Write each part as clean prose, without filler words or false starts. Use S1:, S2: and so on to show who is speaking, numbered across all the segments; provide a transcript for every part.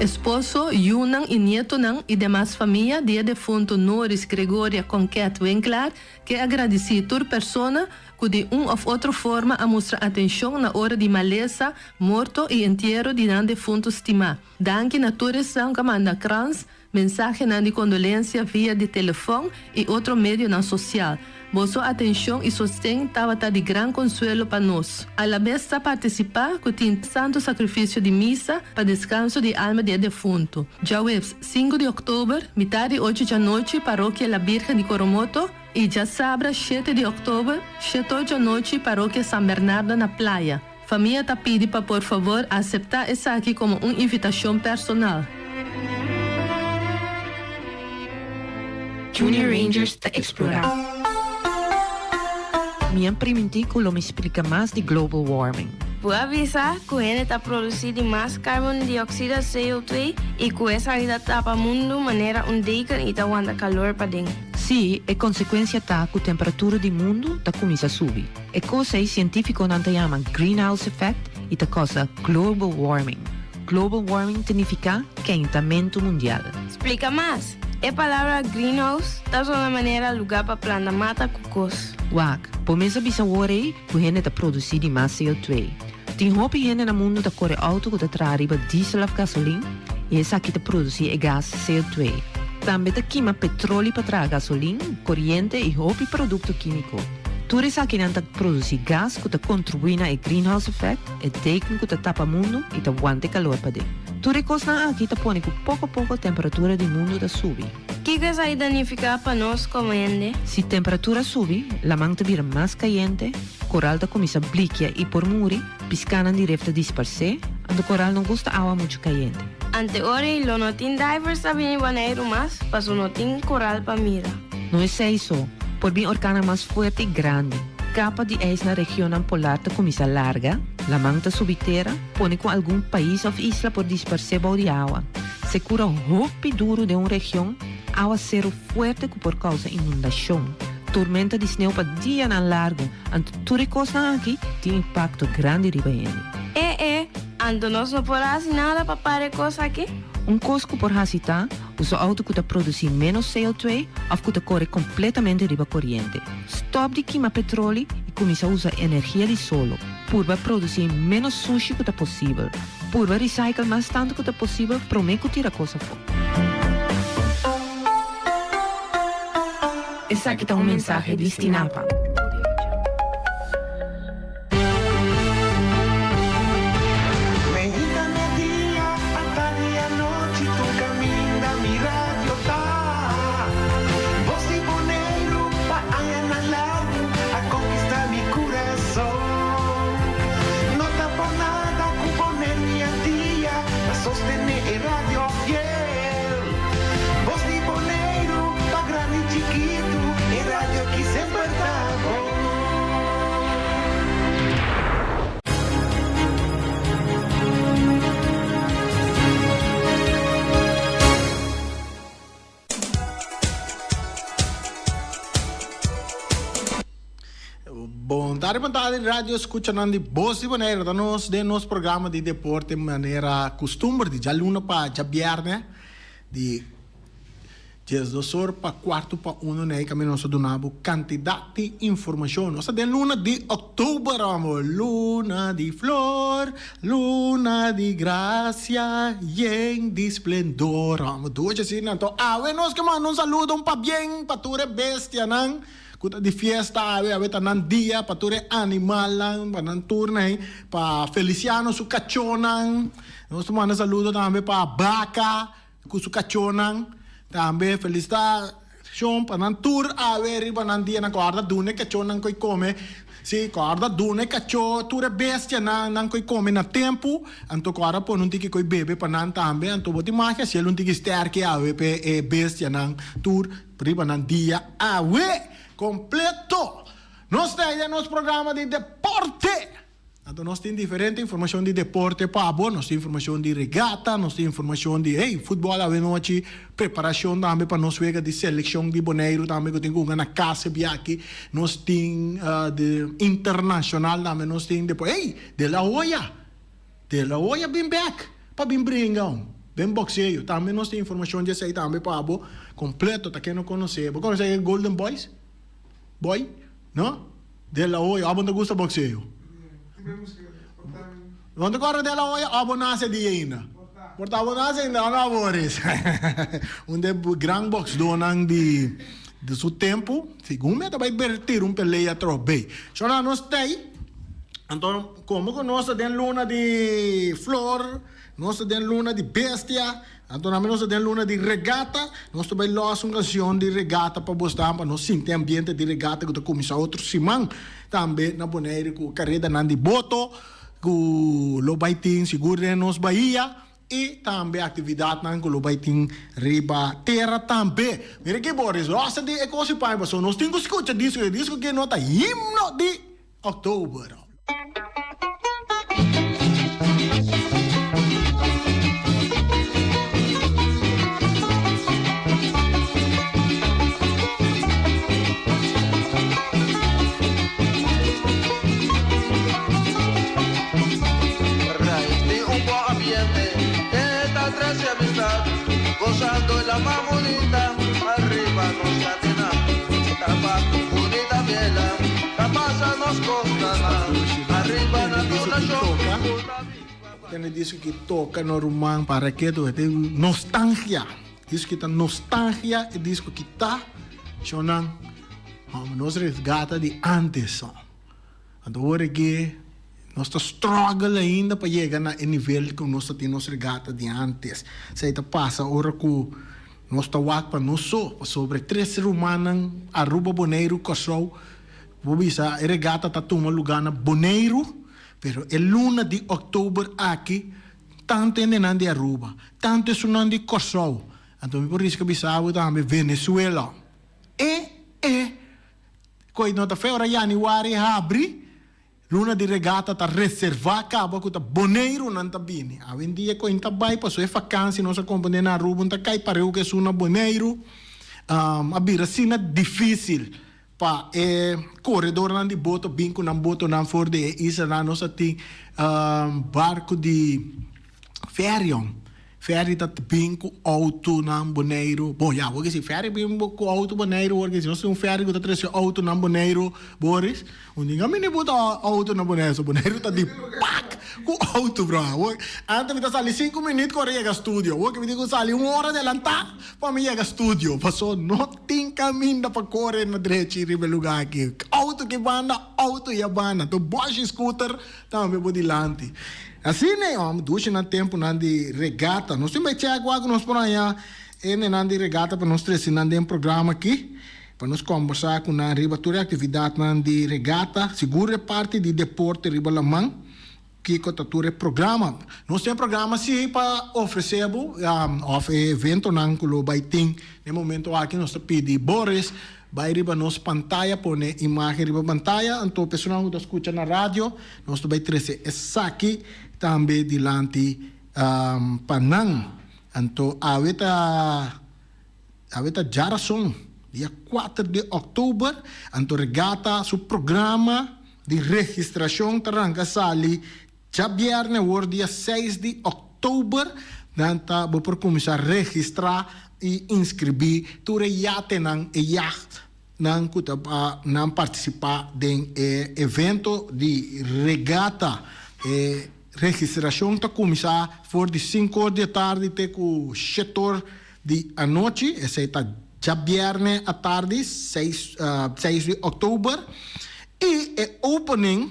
S1: Esposo, yunan i nietonan i demas famia di e defuntu Noris Gregoria Conquet Winklaar ke a gradisí tur persona ku di un òf otro forma a mustra atenshon na ora di malesa, morto i entiero di nan defuntu stimá. Danki na tur esnan ku a manda krans, Mensahenan di kondolensia via di telefòn i otro medionan sosial. Boso atenshon i sosten tabata di gran konsuelo pa nos. Alabes ta partisipá ku tin Santu Sakrifisio di Misa pa deskanso di alma di e defuntu. Djaweps, sinku di òktober, mitar di ocho djanochi, Parokia La Birgen di Coromoto, i djasabra, shete di òktober, shet'or djanochi, Parokia San Bernardo na Playa. Famia ta pidi pa por favor aseptá esaki komo un invitashon personal.
S2: Junior Rangers ta eksplorá.
S3: Mi a primintí ku lo mi splika mas di global warming.
S4: Bo a bisa ku hende ta produsí di mas karbon dioksida, CO2, i ku esaki ta tapa mundu manera un deken i ta wanta kalor paden.
S3: Sí, e konsekuensia ta ku temperatura di mundu ta kuminsá subi. E kos ei sientífikonan ta yama greenhouse effect i ta kousa global warming. Global warming ta nifiká keintamentu mundial.
S4: Splika mas. E palabra greenhouse ta sona manera lugá pa planta mata ku kos.
S3: Wak, bo mes a bisa wor ei ku hende ta produsí di mas CO2. Tin hopi hende na mundu ta kore outo ku ta traha riba diesel òf gasolin i esaki ta produsí e gas CO2. Tambe ta kima petroli pa traha gasolin, koriente i hopi produkto kímiko. Tur esakinan ta produsí gas ku ta kontribuí na e greenhouse effect, e deken ku ta tapa mundu i ta wanta e kalor paden. Tur e kosnan aki ta pone ku poko poko temperatura di mundu ta subi.
S4: Kiko esaki ta nifiká pa nos komo hende?
S3: Si temperatura subi, laman ta bira mas kayente, koral ta kuminsá blikia i por muri, piskánan di ref ta disparsé, anto koral no gusta awa muchu kayente.
S4: Ante ora ei lo no tin divers ta bini Boneiru mas, paso no tin koral pa mira.
S3: No esei so, por bin orkannan mas fuerte i grandi. Kapa di ijs na regionnan polar ta kuminsá larga, laman ta subi tera, pone ku algun pais òf isla por disparsé bou di awa. Sekura hopi duru den un region, awaseru fuerte ku por kousa inundashon, tormenta di sneu pa dianan largu, anto tur e kosnan aki tin impakto grandi riba hende.
S4: E e, anto nos no por hasi nada pa para e kos aki?
S3: Un kos ku por hasi ta Usa outo ku ta produsí ménos CO2 òf ku ta kore kompletamente riba koriente. Stòp di kima petroli i kuminsá usa energia di solo. Purba produsí ménos sushi ku ta posibel. Purba recycle mas tantu ku ta posibel promé ku tira kos afó.
S2: Esaki ta un mensahe di Stinapa.
S5: Bon tardi, bon tardi radio escuchanan di Bos di Bonaire. Ta nos den nos programa di deporte manera custumber di djaluna pa djabierne di Diesdos or pa cuarto pa uno na e camino nos a duna bo cantidad di informacion. Nos ta den luna di october amo. Luna di flor, luna di gracia, yen di splendor amo. Duchi asina. Anto awe nos ke manda un saludo, un pabien pa tur e bestianan cu ta di fiesta awe. Awe ta nan dia pa tur e animalnan, pa nan tur nan, pa Feliciano su cachonan. Nos ta manda saludo tambe pa baca. Ku su kachónan tambe. Felisitashon pa nan tur awe riba nan dianan. Kòrda duna e kachónan ku e kome. Sí, kòrda duna e kachó, tur e bestianan nan ku e kome na tempu. Anto kòrda pone un tiki ku e bebe pa nan tambe. Anto bo tin magia hasiel un tiki sterki awe pa e bestianan tur riba nan dia awe kompleto. Nos ta den nos programa di deporte. Anto nos tin diferente informacion di deporte pa bo, nos tin informacion di regata, nos tin informacion di hey, futbol awenochi, preparacion tambe pa nos wega di seleccion di Boneiru tambe cu tin cu hunga na cas e biachi, nos tin di internacional tambe nos tin, depois hey, De La Hoya, De La Hoya bin bek pa bin bringa. Den boxeo tambe nos tin informacion di esey tambe pa bo completo ta ken no conoce. Bo conoce e Golden Boys? Boy? No? De La Hoya, abo no ta gusta boxeo? Bo no ta corda De La Hoya? Abo nace di ainda? Por ta abo nace ainda? No Boris. Un de gran boxdonan di su tempo, segun mi a ta bay tira un pelea atrobe. Shona nos tey, anto como cu nos ta den luna di flor, Nos ta den luna di bestia, anto tambe nos ta den luna di regata. Nos ta bai los un cancion di regata pa bos dan pa nos sinti e ambiente di regata cu ta cuminsa otro siman tambe na Bonaire cu caredanan di boto cu lo bai tin sigur den nos bahia y tambe actividadnan cu lo bai tin riba tera tambe. Mira aki Boris, los di e cos di paña pasobra nos tin cu scucha disco, e disco aki no ta himno di Oktober.
S6: Raíz di un bon ambiente e ta trece amistad, gozando la mas bonita ariba nos cadena, tabaco bunita vela ta pasa nos costanan, ariba na tur nacion cu ta biba.
S5: Tene disco ki toca no ruman para ke tu e nostalgia disco ki ta nostalgia e disco ki ta shonan nos resgata di antes. Anto ora ke nos ta struggle ainda pa yega na e nivel ku nos ta tin nos regata di antes. Esei ta pasa ora ku nos ta wak pa nos so, pasobra e tres rumannan, Aruba, Boneiru, Kòrsou, bo bisa e regata ta tuma lugá na Boneiru, pero e luna di òktober aki tantu hendenan di Aruba, tantu esunnan di Kòrsou, anto mi por riska bisa bo tambe Venezuela, e e. Koe no ta fe ora yanüari habri, luna di regata ta reservá kaba ku ta Boneiru nan ta bini. Awendia koe ta bai pasobra e fakansi nos a komprendé na Aruba ta kai pareu ku esun na Boneiru. A bira asina difísil pa e koredornan di boto bin ku nan botonan for di e islanan. Nos a tin barku di ferion. Ferry ta bin ku outonan Boneiru. Bon, ya, bo ke si ferry bin ku outo Boneiru, wor ke si nos tin un ferry ku ta trese outonan Boneiru, Boris, un dinga mini buta outo na Boneiru, so Boneiru ta di pak ku outo, bro. Awor, antes mi ta sali sinku minüt ku ora yega studio, awor ke mi tin ku sali un ora adelantá pa mi yega studio, paso no tin kaminda pa kore na drechi riba e lugá aki. Outo ki banda, outo ya banda. Anto bòshi scooter Tambe bo dilanti. Asina e hòmber dushi na tempunan di regata. Nos tin bai chèk wak ku nos por haña e nenan di regata pa nos trese nan den programa aki, pa nos kòmbersá ku nan riba tur e aktividatnan di regata, sigur e parti di deporte riba laman, kiko ta tur e programa. Nos tin e programa si pa ofresé bo, òf e eventonan ku lo bai tin. Den momento aki nos ta pidi Boris Bai riba nos pantaya, pone imagen riba pantaya, anto personanan ku ta skucha na radio, nos ta bai trese esaki tambe dilanti pa nan. Anto awe ta awe ta djarason, dia kuater di òktober, anto Regata su programa di registrashon ta ranka sali djabièrnè awor dia seis di òktober. Nan ta bo por kuminsá registrá i inskribí tur e yatenan, e yachtnan ku ta pa nan partisipá den e evento di regata. E registrashon ta kuminsá for di sinku or di e tardi te ku shete or di anochi, esei ta djabièrnè atardi, seis seis di òktober, i e opening.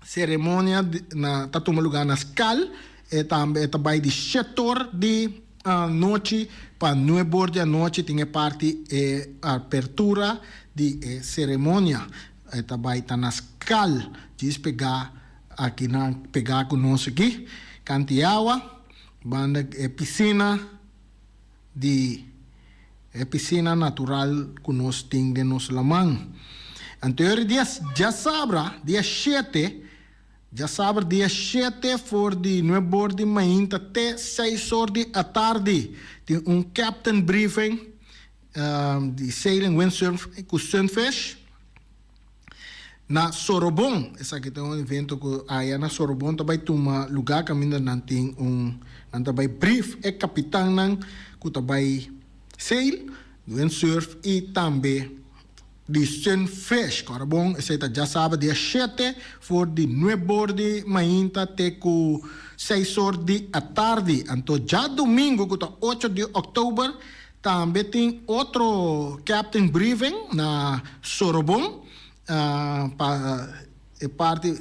S5: Ceremonia na ta tuma lugar na Skal, e tambe e ta bai di shetor di anochi pa nuebor di anochi tin e parti e apertura di e ceremonia. E ta bai ta na Skal, djis pega aki nan pega ku nos aki, kanti awa, banda e pisina di e pisina natural ku nos tin den nos laman. Anto e dia djasabra, dia shete, djasabra dia shete for di nuebor di mainta te seis or di atardi tin un captain briefing di sailing, windsurf ku sunfish. Na Sorobon, esaki ta un evento ku aya na Sorobon ta bai tuma lugá kaminda nan tin un nan ta bai brief e kapitannan ku ta bai sail, windsurf i tambe di sunfish. Kòrda bon, esei ta djasabra dia shete for di nuebor di mainta te ku seis or di atardi. Anto djadumingu ku ta ocho di òktober tambe tin otro captain briefing na Sorobon pa e parti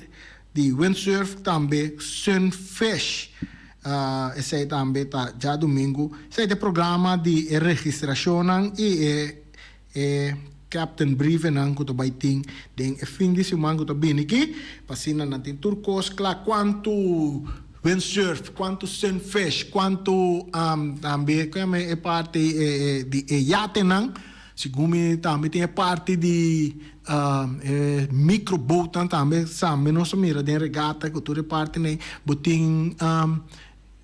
S5: di windsurf tambe sunfish. Esei tambe ta djadumingu. Esei ta e programa di e registrashonnan i e E captain brievennan cu ta bay tin den e fin di siman cu ta bini aki, pa asina nan tin tur cos cla cuanto windsurf, cuanto sunfish, cuanto tambe cu yama e parti di e yatenan, segun mi tambe tin e parti di e microboatnan tambe, sambe nos a mira den regata cu tur e partinan bo tin.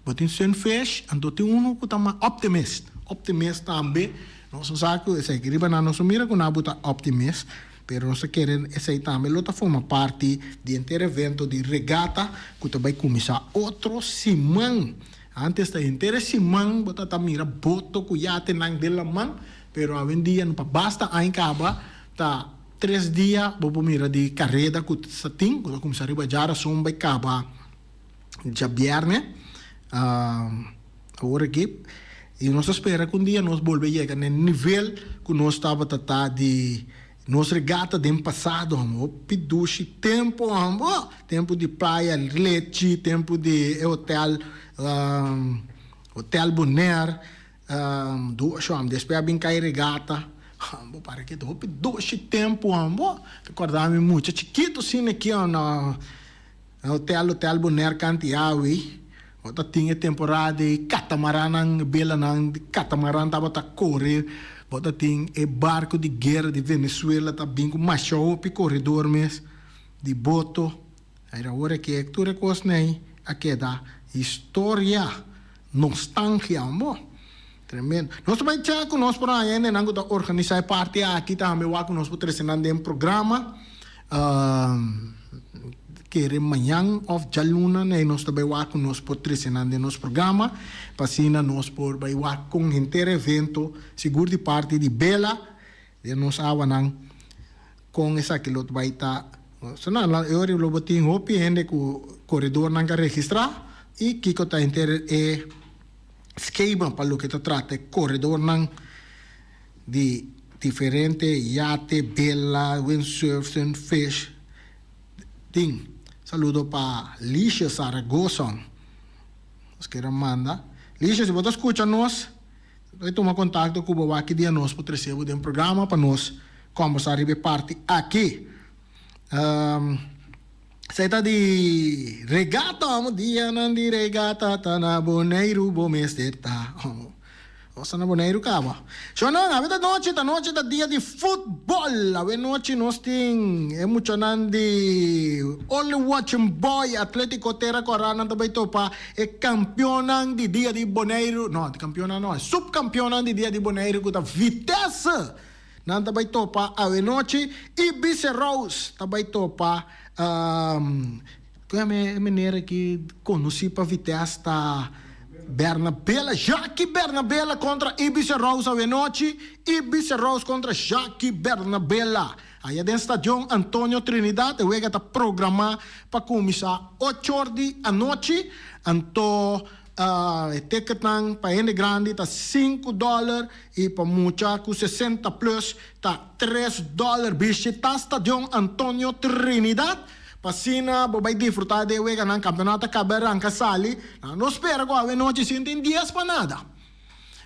S5: Bo tin sunfish, anto tin unu ku ta ma optimist. Optimist tambe, nos no sa ku esei riba nan nos no mira ku nan bo ta optimist, pero nos ta kere esei tambe lo ta forma parti di henter evento di regata ku ta bai kuminsá otro siman. Antes ta henter e siman bo ta ta mira boto ku yatenan den laman, pero awendia no pa basta aña kaba ta tres dia bo por mira di kareda ku sa tin, ku ta kuminsá riba djarason bai kaba. Djabièrnè awor aki i nos ta spera ku un dia nos bolbe yega na e nivel ku nos tabata ta di nos regata den pasado amo hopi dushi tempu amo tempu di playa lechi tempu di e hotel hotel Bonaire dushi amo despues a bin kai regata amo para ke ta hopi dushi tempu amo ta kòrda mi mucha chikitu asina aki na. Na hotel Hotel Bonaire Kanti Awe bo ta tin e temporada di catamarannan, belanan di catamaran tabata kore, bo ta tin e barco di guera di Venezuela ta bin ku masha hopi koredor mes di boto. Ayra awor aki tur e kosnan ei a keda historia, nostalgia bo. Tremendo. Nos ta bai check ku nos por haña hendenan ku ta organisá e parti aki tambe wak ku nos por trese nan den programa. Kere mañan òf djaluna nei nos ta bai wak ku nos por trese nan den nos programa pa asina nos por bai wak kon henter evento sigur di parti di bela den nos awanan kon esaki lo bai ta. So nan e ora lo bo tin hopi hende ku koredornan ka registrá i kiko ta henter e Skema pa loke ta trata e koredornan di diferente yate, bela, windsurf, sunfish tin. Saludo pa Licia Zaragoza. Nos kier a manda. Licia, si bo ta skucha nos, ta tuma kontakto ku bo wak ki dia nos por trese bo den programa pa nos kombersá riba e parti aki. Esei ta di regata amo dianan di regata ta na Boneiru bo mester ta amo nos ta na Boneiru kaba shonnan awe ta nochi ta nochi ta dia di futbol awe nochi nos tin e muchanan di Only Watching Boy Atletico Tera Kora nan ta bai topa e kampionnan di dia di Boneiru no kampionnan no e supkampionnan di dia di Boneiru ku ta Vitesse. Nan ta bai topa awenochi y Bise Rose ta bai topa Con yama e meneer aki conoci pa Vitesse ta Bernabela, Jackie Bernabela contra Ibise Rose awenochi, Ibise Rose contra Jackie Bernabela. Aya den Stadion Antonio Trinidad e wega ta programa pa cuminsa ocho or di anochi, anto E ticketnan pa hende grandi ta sinku dòler i pa mucha ku sesenta plus ta tres dòler. Bishitá Stadion Antonio Trinidad pa asina bo bai disfrutá di e weganan. Kampeonato a kaba ranka sali. Nan no spera ku awe nochi sin tin dies pa nada.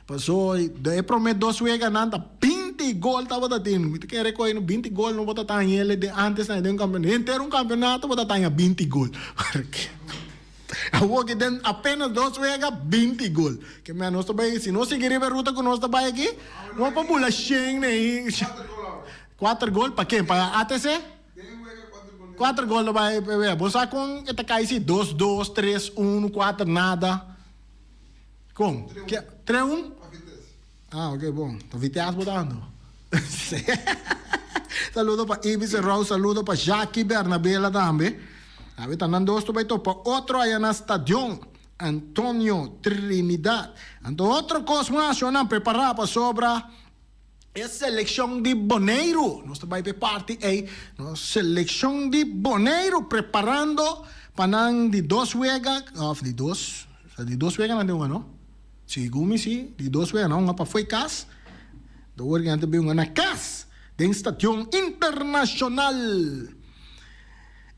S5: Paso den e promé dos weganan ta binti gol tabata tin. Mi ta kere ku binti gol no bo ta taña el den antes den un kampeonato. Henter un kampeonato bo ta taña binti gol. Awor ki den apenas dos wega, binti gol. Ke mea nos ta bai, si nos sigui riba e ruta ku nos ta bai aki, nos por bula shen nei. Kuater gol pa ken? Pa ATC? Kuater gol ta bai pe wega. Bo sa kon e ta kai si? Dos dos, tres unu, kuater nada. Kon? Tres un? Ah, ok, bon. Ta Vitesse bo ta ando. Saludo pa Ibis Rose, saludo pa Jackie Bernabela tambe. Awe ta nan dos ta bai topa otro aya na stadion Antonio Trinidad. Anto otro kos mas, shownan prepara pasobra e selekshon di Boneiru. Nos ta bai pa e parti ei. Nos selekshon di Boneiru preparando pa nan di dos wega, of di dos, sa di dos wega nan tin hunga no? Segun mi si, di dos wega nan hunga pa fo'i kas. Ta wor ku nan ta bin hunga na kas den Stadion Internashonal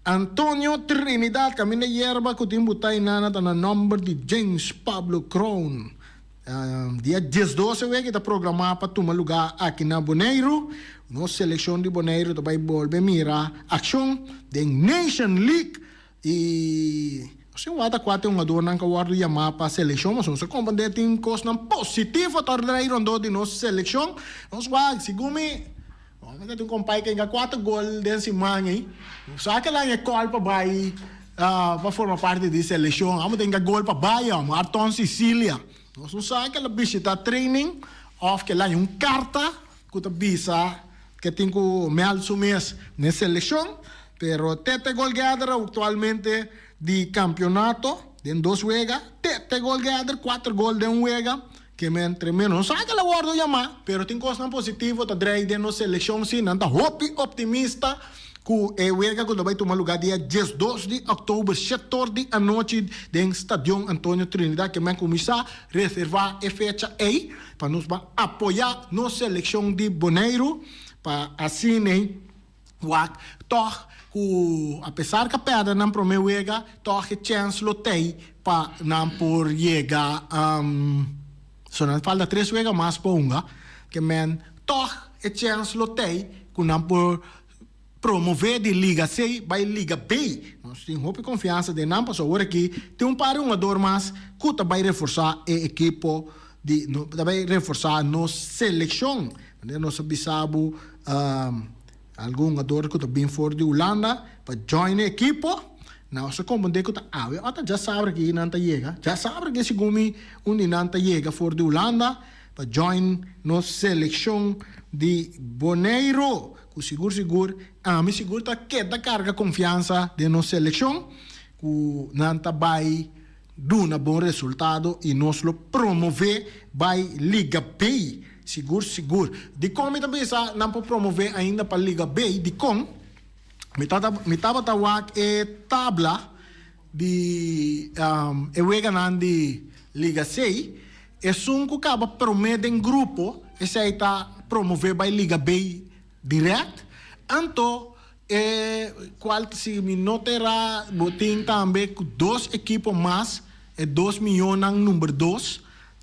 S5: Antonio Trinidad kaminda yerba ku tin butá inana ta na nòmber di James Pablo Kroon. Dia diesdos e wiki ta programá pa tuma lugá aki na Boneiru. Nos selekshon di Boneiru ta bai bolbe mira akshon den Nation League i nos tin wak ta kua te hungadornan ku a wòrdu yamá pa selekshon pasobra nos a komprendé tin kosnan positivo ta drei rondó di nos selekshon. Nos wak segun mi. Bo ta tin kompai kenga kuater gol den siman ei. Sa ke lan e kòl pa bai pa forma parti di selekshon. Amo tenga gol pa bai amo Arton Sicilia. Nos no sa ke lo bishita training òf ke lan un karta ku ta bisa ke tin ku mèld su mes den selekshon. Pero Tete Golgetter aktualmente di kampionato den dos wega. Tete Golgetter kuater gol den un wega. Ke men tremendo. No sa ke la wordo yama, pero tin kosnan positivo ta drei den nos selekshon si. Nan ta hopi optimista ku e wega ku ta bai tuma lugá dia diesdos di òktober shetor di anochi den Stadion Antonio Trinidad. Ke men kuminsá reservá e fecha ei pa nos ban apoyá nos selekshon di Boneiru pa asina Wak tòg ku apesar ku a pèrdè nan promé wega, tòg e chèns lo tei pa nan por yega. So nan falta tres wega mas pa hunga, ke men tòg e chèns lo tei ku nan por promové di Liga C bai Liga B. Nos tin hopi konfiansa den nan pasobra awor aki tin un par di hungador mas ku ta bai reforsá e ekipo di ta bai reforsá nos selekshon. Manera nos a bisa bo algun hungador ku ta bin for di Hulanda pa join e ekipo. Nos a komprendé ku ta awe ota djasabra aki nan ta yega. Djasabra aki segun mi un di nan ta yega for di Hulanda pa join nos selekshon di Boneiru. Ku sigur sigur ami sigur ta keda karga konfiansa den nos selekshon ku nan ta bai duna bon resultado y nos lo promove bay Liga B. Sigur sigur. Dicon mi ta bisa nan por promove ainda pa Liga B? Dicon? Mi ta mi tabata wak e tabla di e weganan di Liga C. Esun cu caba prome den grupo esey ta promove bay Liga B direct. Anto E cual si mi no ta era bo tin tambe cu dos ekipo mas e dos mihornan number dos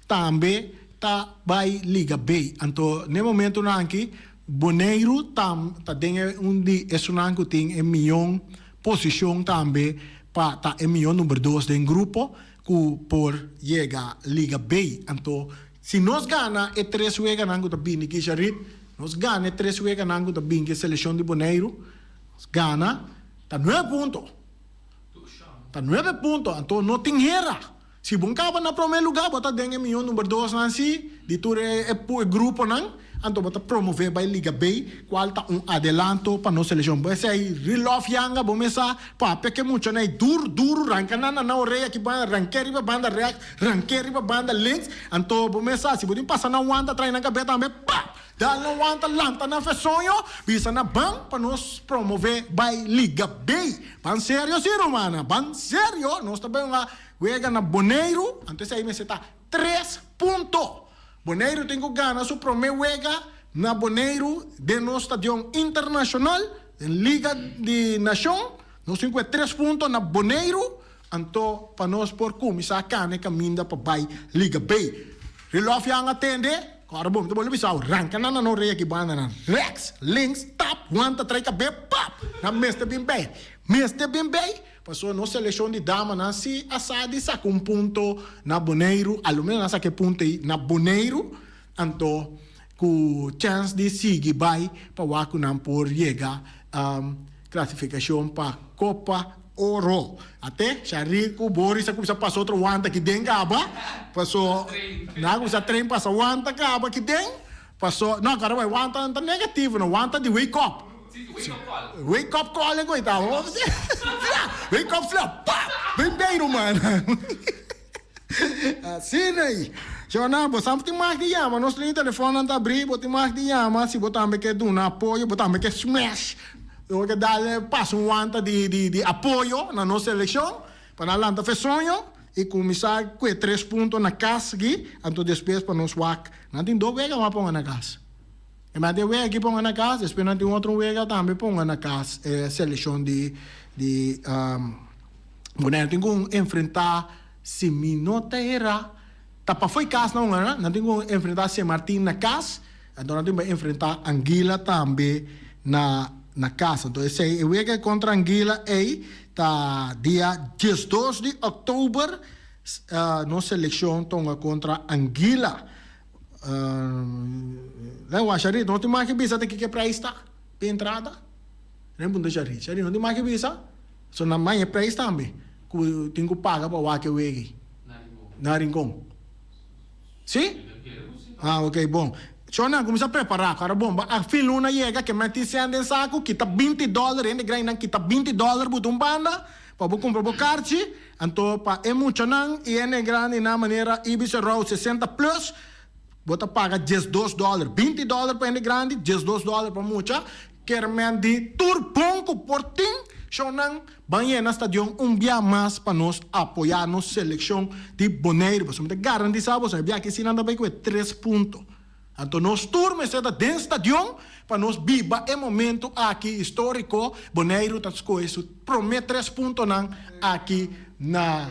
S5: tambe ta bay Liga B. Anto n'e momentonan aki Boneiru ta ta den e un di esunnan cu tin e mihor posicion tambe pa ta e mihor number dos den grupo cu por yega Liga B. Anto si nos gana e tres weganan cu ta bini Kisharit Nos gana e tres weganan ku ta bin ku e selekshon di Boneiru. Nos gana, ta nuebe punto. Ta nuebe punto, anto no tin hera. Si bo kaba na promé lugá, bo ta den e mihó number dosnan si, di tur e gruponan, anto bo ta promové bai Liga B, kual ta un adelanto pa nos selekshon. Bo esei Rilòf Yanga, bo mes sa papia ku e muchanan ei duru duru, ranka nan na nan orea aki banda, rank'é riba banda rèks, rank'é riba banda links, anto bo mes sa si bo tin pasa nan wanta trae nan kabes tambe, pap! Dal nan wanta lanta nan fe soño, bisa nan ban pa nos promove bai Liga B. Ban serio si rumannan, ban serio, nos ta bai hunga wega na Boneiru, anto esei mester ta tres punto. Boneiru tin ku gana su prome wega na Boneiru den nos stadion internashonal, den Liga di Nashon, nos tin ku e tres punto na Boneiru, anto pa nos por kuminsá kana e kaminda pa bai Liga B. Rilòf yan a tende, kòrda bo, mi ta bolbe bisa bo, ranka nan na no rei aki banda nan, rèks, links, tap, wanta, trai kabé, pap! Nan mester bin bei. Mester bin bei, pasobra nos selekshon di damanan si a sa di saka un punto na Boneiru, a lo menos nan a saka e punto ei na Boneiru, anto ku chèns di sigui bai pa wak ku nan por yega klasifikashon pa Kopa Oro. Ate, Shari ku Boris a kuminsá pasa otro wanta aki den kaba, paso nan a kuminsá train pasa wanta kaba aki den, paso, no, kòrda bai, wanta nan ta negativo, no, wanta di wake up. Wake up call e koe ta ho. Wake up sla pa! Ben bei ruman. Asina ei. Shona, bo sa tin mag di yama. Nos lin telefonnan ta abri, bo tin mag di yama si bo tambe ke duna apoyo, bo tambe ke smash. Bo ke dal pasa un wanta di di di apoyo na nos selekshon pa nan lanta fe soño i kuminsá ku e tres punto na kas aki, anto despues pa nos wak. Nan tin dos wega mas ponga na kas. E manda e wega aki ponga na kas, despues nan tin otro wega tambe ponga na kas e selekshon di di Bonaire tin ku enfrentá si mi no ta erá ta pafó e kas nan hunga nan tin ku enfrentá San Martin na kas anto nan tin bai enfrentá Anguilla tambe na na kas anto esei e wega kontra Anguilla ei ta dia diesdos di òktober nos selekshon ta hunga kontra Anguilla. Lei wak Shari, no tin mas ke bisa ta kiko e prijs ta pa e entrada? Ren puntra Shari, Shari no tin mas ke bisa? So nan maña e prijs tambe ku tin ku paga pa wak e wega ei na Rincon. Si? Ah ok bon. So nan kuminsa prepara ku ora bon ba a fin luna yega ke meti sèn den saku kita binti dòler hende grandinan kita binti dòler buta un banda Pa bo kumpra bo karchi, anto pa e muchanan i hende grandinan manera Ibis Road 60 plus, bo ta paga 12 dòler. 20 dòler pa hende grandi, 12 dòler pa mucha. Kermen di tur bon ku por tin, shownan ban yena stadion un bia mas pa nos apoyá nos selekshon di Boneiru. Pasobra mi ta garantisá boso, e bia aki si nan ta bai ku e tres punto. Anto nos tur mester ta den stadion pa nos biba e momento aki historico. Boneiru ta scoge su prome tres puntonan aki na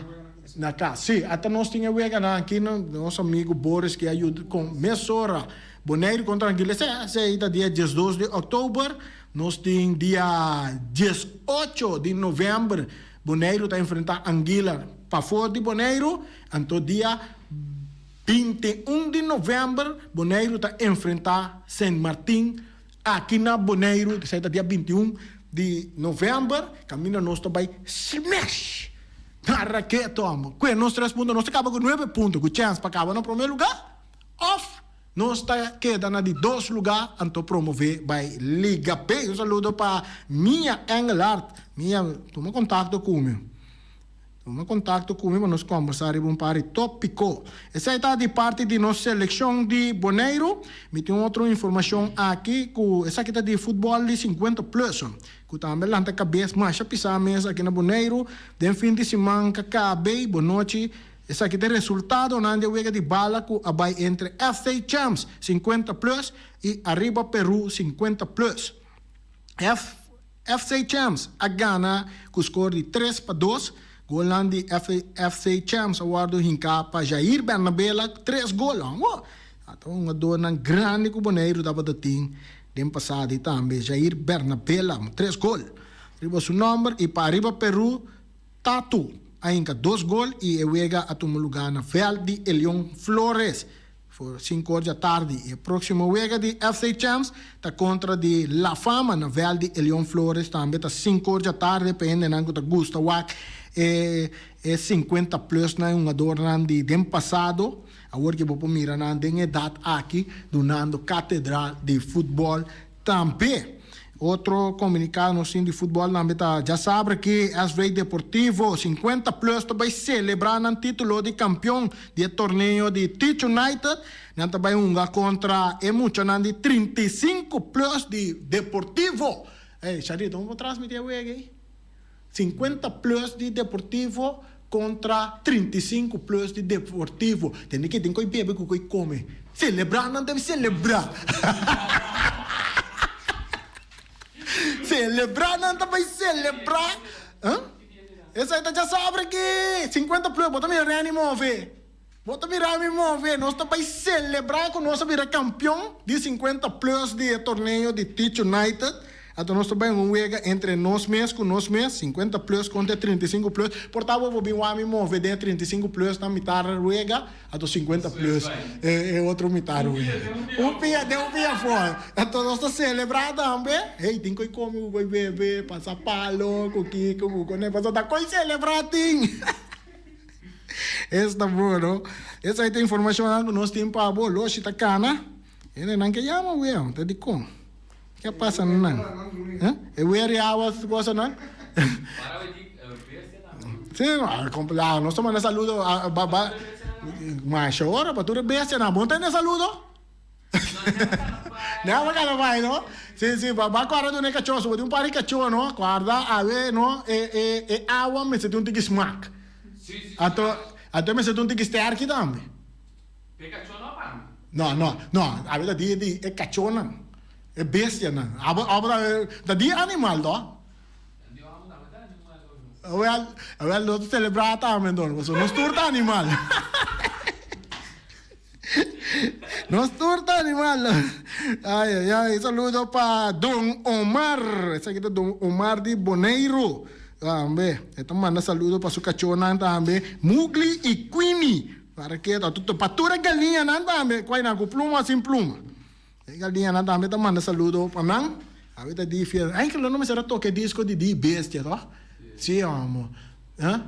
S5: na cas. Si, ata nos tin e weganan aki, nos amigo Boris ke a yuda con mesora Boneiru contra Anguilla. Esey ta dia 12 di october. Nos tin dia 18 di november Boneiru ta enfrenta Anguilla pafor di Boneiru. Anto dia 21 di novèmber Boneiru ta enfrentá Sint Martin aki na Boneiru, esei ta dia 21 di novèmber, kaminda nos ta bai smash na raketo amo. Kue nos tres punto nos ta kaba ku nuebe punto ku chèns pa kaba na promé lugá òf nos ta keda na di dos lugá anto promové bai Liga B. Un saludo pa Mia Engelhardt. Mia, tuma kontakto ku mi. Tuma kontakto ku mi pa nos kòmbersá riba un par di tópiko. Esei ta di parti di nos selekshon di Boneiru. Mi tin otro informashon aki ku esaki ta di futbòl di sinkuenta plus ku tambe lanta kabes masha pisá mes aki na Boneiru den fin di siman ka kab'ei. Bonochi. Esaki ta e resultadonan di e wega di bala ku a bai entre FC Champs sinkuenta plus i Arriba Peru sinkuenta plus. FC Champs a gana ku skor di 3-2. Golnan di FC Champs a wòrdu hinká pa Jair Bernabela ku tres gol. Wo! Ta un hungadornan grandi ku Boneiru tabata tin den pasado i tambe Jair Bernabela, tres gol riba su nòmber i pa Arriba Peru Tatu a hinka dos gol i e wega a tuma lugá na vèlt di Elion Flores. For sinku or djatardi. E próksimo wega di FC Champs ta kontra di La Fama na vèlt di Elion Flores tambe ta sinku or djatardi pa hendenan ku ta gusta wak e e sinkuenta plusnan e hungadornan di den pasado. Awor ke bo por mira nan den edat aki dunando katedra di futbòl Tambe, otro komunikado nos tin di futbòl tambe ta djasabra ki SV Deportivo 50 Plus ta bai selebrá nan título di kampion di e torneo di Teach United. Nan ta bai hunga kontra e muchanan di 35 Plus di Deportivo. Ey, Sharita, bo por transmití e wega ei? 50 Plus di Deportivo kontra 35 Plus di Deportivo. Tende ke tin koi bebe ku koi kome. Selebrá nan debe selebrá. Selebrá nan ta bai selebrá. Huh? Esei ta djasabra aki. 50 Plus, bo ta mira Renny move. Bo ta mira mi move. Nos ta bai selebrá ku nos a bira kampion di 50 Plus di e torneo di Teach United. Anto nos ta bai un wega entre nos mes ku nos mes, 50 Plus kontra e 35 Plus. Por ta bo por bin wak mi move den e 35 Plus na mitar wega, anto 50 Plus e otro mitar wega. Un pia den, un pia afó. Anto nos ta selebrá tambe. Hey, tin koi kome ku koi bebe, pasa palo ku kiko ku kone, pasobra ta koi selebrá tin. Esta bueno. Esei ta informacionnan cu nos tin pa bo. Loshi ta cana. Hendenan ke yama wea, ta dicon. Ke pasa nan? E weer y awa cosa nan? Sí, nos ta manda saludo ba ba masha ora pa tur e bestianan. Bo no tende saludo? Nèba kana bai no. Sí, sí, ba ba kòrda duna e kachó. Si bo tin un par di kachó no, kòrda awe no e e e awa mester tin un tiki smak. Anto anto e mester tin un tiki sterki tambe. No, no, no, awe ta dia di e kachónan, e bestianan. Abo abo ta ta dia animal to. Awel, awel nos ta selebrá tambe anto, pasobra nos tur ta animal. Nos tur ta animal. Ay, ay, ay. Saludo pa Don Omar. Esaki ta Don Omar di Boneiru. Tambe. E ta manda saludo pa su kachónan tambe. Mugli i Queenie. Para ke ta pa tur e galiñanan tambe. Kuai nan ku pluma o sin pluma. E galiñanan tambe ta manda saludo pa nan. Awe ta di fiel. Eigenlijk lo no mester a toka e disko di di bestia, toch? Sí, amo. Huh?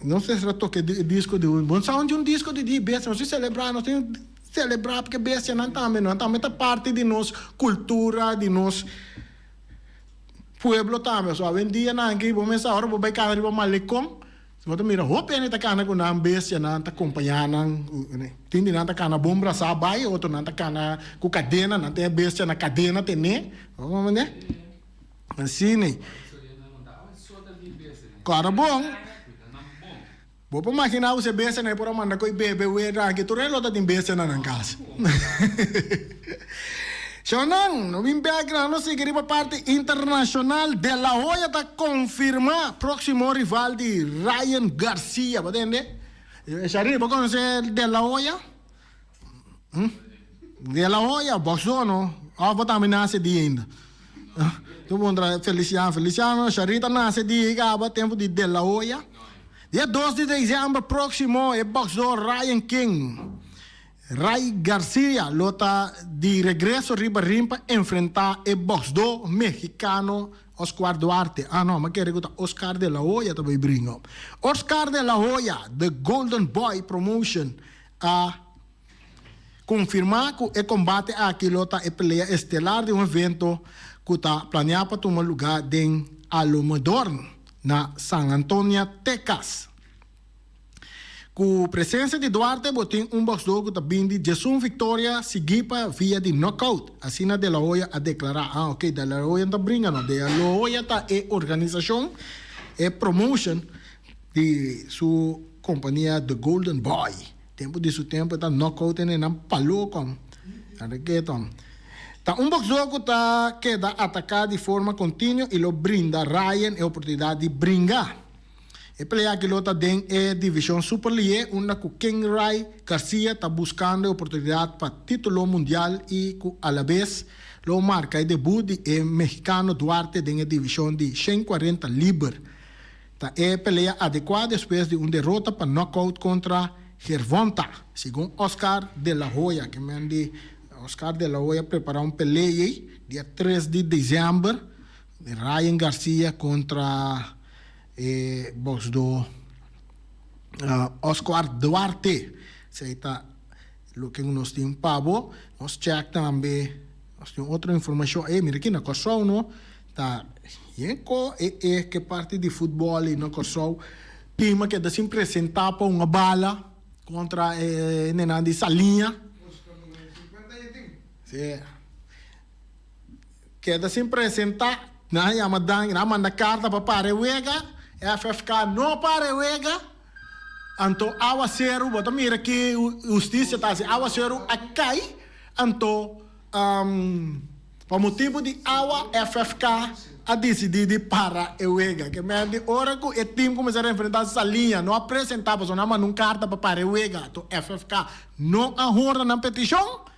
S5: Nos mester a toka e disko di un bon sound di un disko di di bestia. Nos tin celebra, nos tin celebra porque bestianan tambe, nan tambe ta parti di nos cultura, di nos pueblo tambe. So awendia nan aki bo mester ora bo bai kana riba malecon, Bo ta mira hopi hende ta kana ku nan bestianan ta kompañá nan. Tin di nan ta kana bon brasá bai, otronan ta kana ku kadena, nan tin e bestia na kadena tené. Bo comprende? Asina. Kòrda bon, bo por maginá ku si e bestianan ei por a manda ku e bebe wega aki, tur hende lo ta tin bestia na nan kas. Shownan, no bin bek nan, nos sigui riba parti internashonal. De La Hoya ta konfirmá próksimo rival di Ryan Garcia. Bo tende? Shari, bo konosé De La Hoya? Hm? De La Hoya, bòksdó no? Òf bo tambe nase di ainda? Tu puntra Feliciano. Feliciano, Shari ta nase di kaba tempu di De La Hoya. Dia dos di desèmber próksimo e bòksdó Ryan King. Ray Garcia lo ta di regreso riba ring pa enfrentá e bòksdó mexicano Oscuar Duarte. Ah no, mi a kere ku ta Oscar de la Hoya ta bai bringa. Oscar de la Hoya, The Golden Boy Promotion, a konfirmá ku e kombate aki lo ta e pelea estelar di un evento ku ta planeá pa tuma lugá den Alomodorn na San Antonia, Texas. Ku presensia di Duarte bo tin un bòksdó ku ta bin di diesun viktoria siguí pa via di nòkout, asina De La Hoya a deklará. Ah ok, De La Hoya no ta bringa no, De La Hoya ta e organisashon, e promotion di su kompania The Golden Boy. Tempu di su tempu e ta nòkout hende nan paló kon. Ta un bòksdó ku ta keda ataká di forma kontinuo i lo brinda Ryan e oportunidat di bringa. E pelea aki lo ta den e divishon Super Lie unda ku King Ray Garcia ta buskando e oportunidat pa titulo mundial i ku alabes lo marka e debut di e mexicano Duarte den e divishon di 140 liber. Ta e pelea adekuá despues di un derota pa knockout kontra Gervonta, segun Oscar De La Hoya. Ke men di Oscar De La Hoya prepara un pelea dia tres di desèmber Ryan Garcia kontra E boxdó Oscar Duarte. Esei ta loke nos tin pa bo. Nos check tambe, nos tin otro informashon. Ey, mira aki na Kòrsou no ta yen ko e e ke parti di futbòl ei na Kòrsou. Tim a keda sin presentá pa un bala kontra e hendenan di Saliña. Sí. Keda sin presenta, nan a yama Dan, nan a manda karta pa para e wega, FFK no para e wega, anto awaseru, bo ta mira ki hustisia ta hasi, awaseru a kai, anto pa motibu di awa FFK a disidí di para e wega. Ke men di ora ku e tim kuminsá refrentá Saliña no a presentá pasobra nan a manda un karta pa para e wega, anto FFK no a honra nan petishon.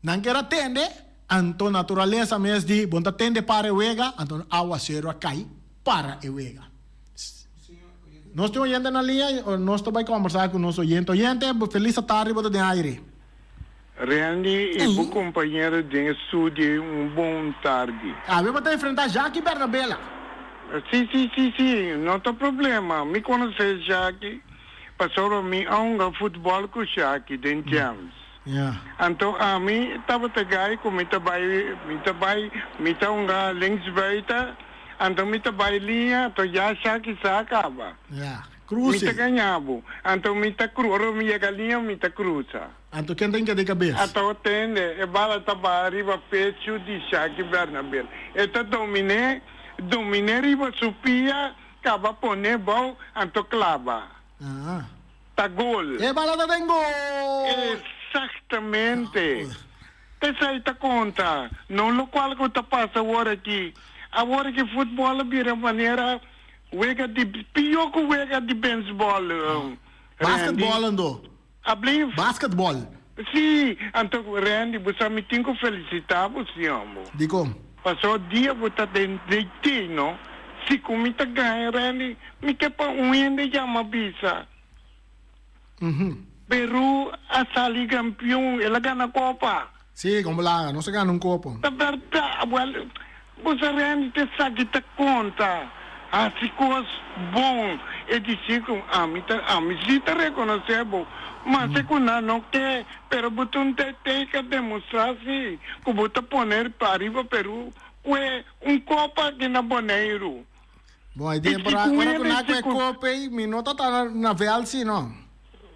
S5: Nan kier a tende, anto naturalesa mes di, Bon ta tende para e wega, anto awaseru a kai para e wega. Nos tin oyente na liña, nos ta bai kombersá ku nos oyente. Oyente, felis atardi, bo ta den aire.
S7: Randy i bo kompañero den e studio un bon tardi.
S5: Awe bo ta enfrentá Jackie Bernabela.
S7: Si, si, si, si, no ta problema. Mi konosé Jackie pasobra mi a hunga futbòl ku Jackie den Gems.
S5: Ja.
S7: Anto ami tabata gai ku mi ta bai mi ta bai mi ta hunga linksbuiten anto mi ta bai liña anto ya Shaki sa kaba.
S5: Ja.
S7: Mi
S5: Cruce.
S7: ta gaña bo. Anto mi ta cru ora mi yega liña mi ta crusa.
S5: Anto ken ta hinka den kabes?
S7: Anto tende e bala ta baha riba pechu di Shaki Bernabel. E ta dominé dominé riba su pia kaba pone bou anto klaba.
S5: Ah.
S7: Ta gol.
S5: E bala ta den gol!
S7: Exactamente. Esai ta konta. No lokual ku ta pasa awor aki. Awor aki futbòl a bira manera wega di pió ku wega di bensbòl, Randy.
S5: Basketbòl anto.
S7: Ablief?
S5: Basketbòl.
S7: Sí, anto Randy bo sa mi tin ku felisitá bo sí hombo.
S5: Dikon?
S7: Pasó dia bo ta den DT no, si ku mi ta gaña Randy mi ke pa un hende yama bisa. Peru a sali kampion, el a gana kopa.
S5: Sí, kon bo laga, nos a gana un kopa.
S7: Ta bèrdat, wèl, bo sa Randy ta esaki ta konta, hasi kos bon, e disi ku ami ta, ami si ta rekonosé bo, mase ku nan no ke, pero bo ta un tei ka demostrá si ku bo ta pone pariba Peru kue un kopa aki na Boneiru.
S5: Bon, e temporada ora ku nan kue kopa ei, mi no ta ta na vèlt si no.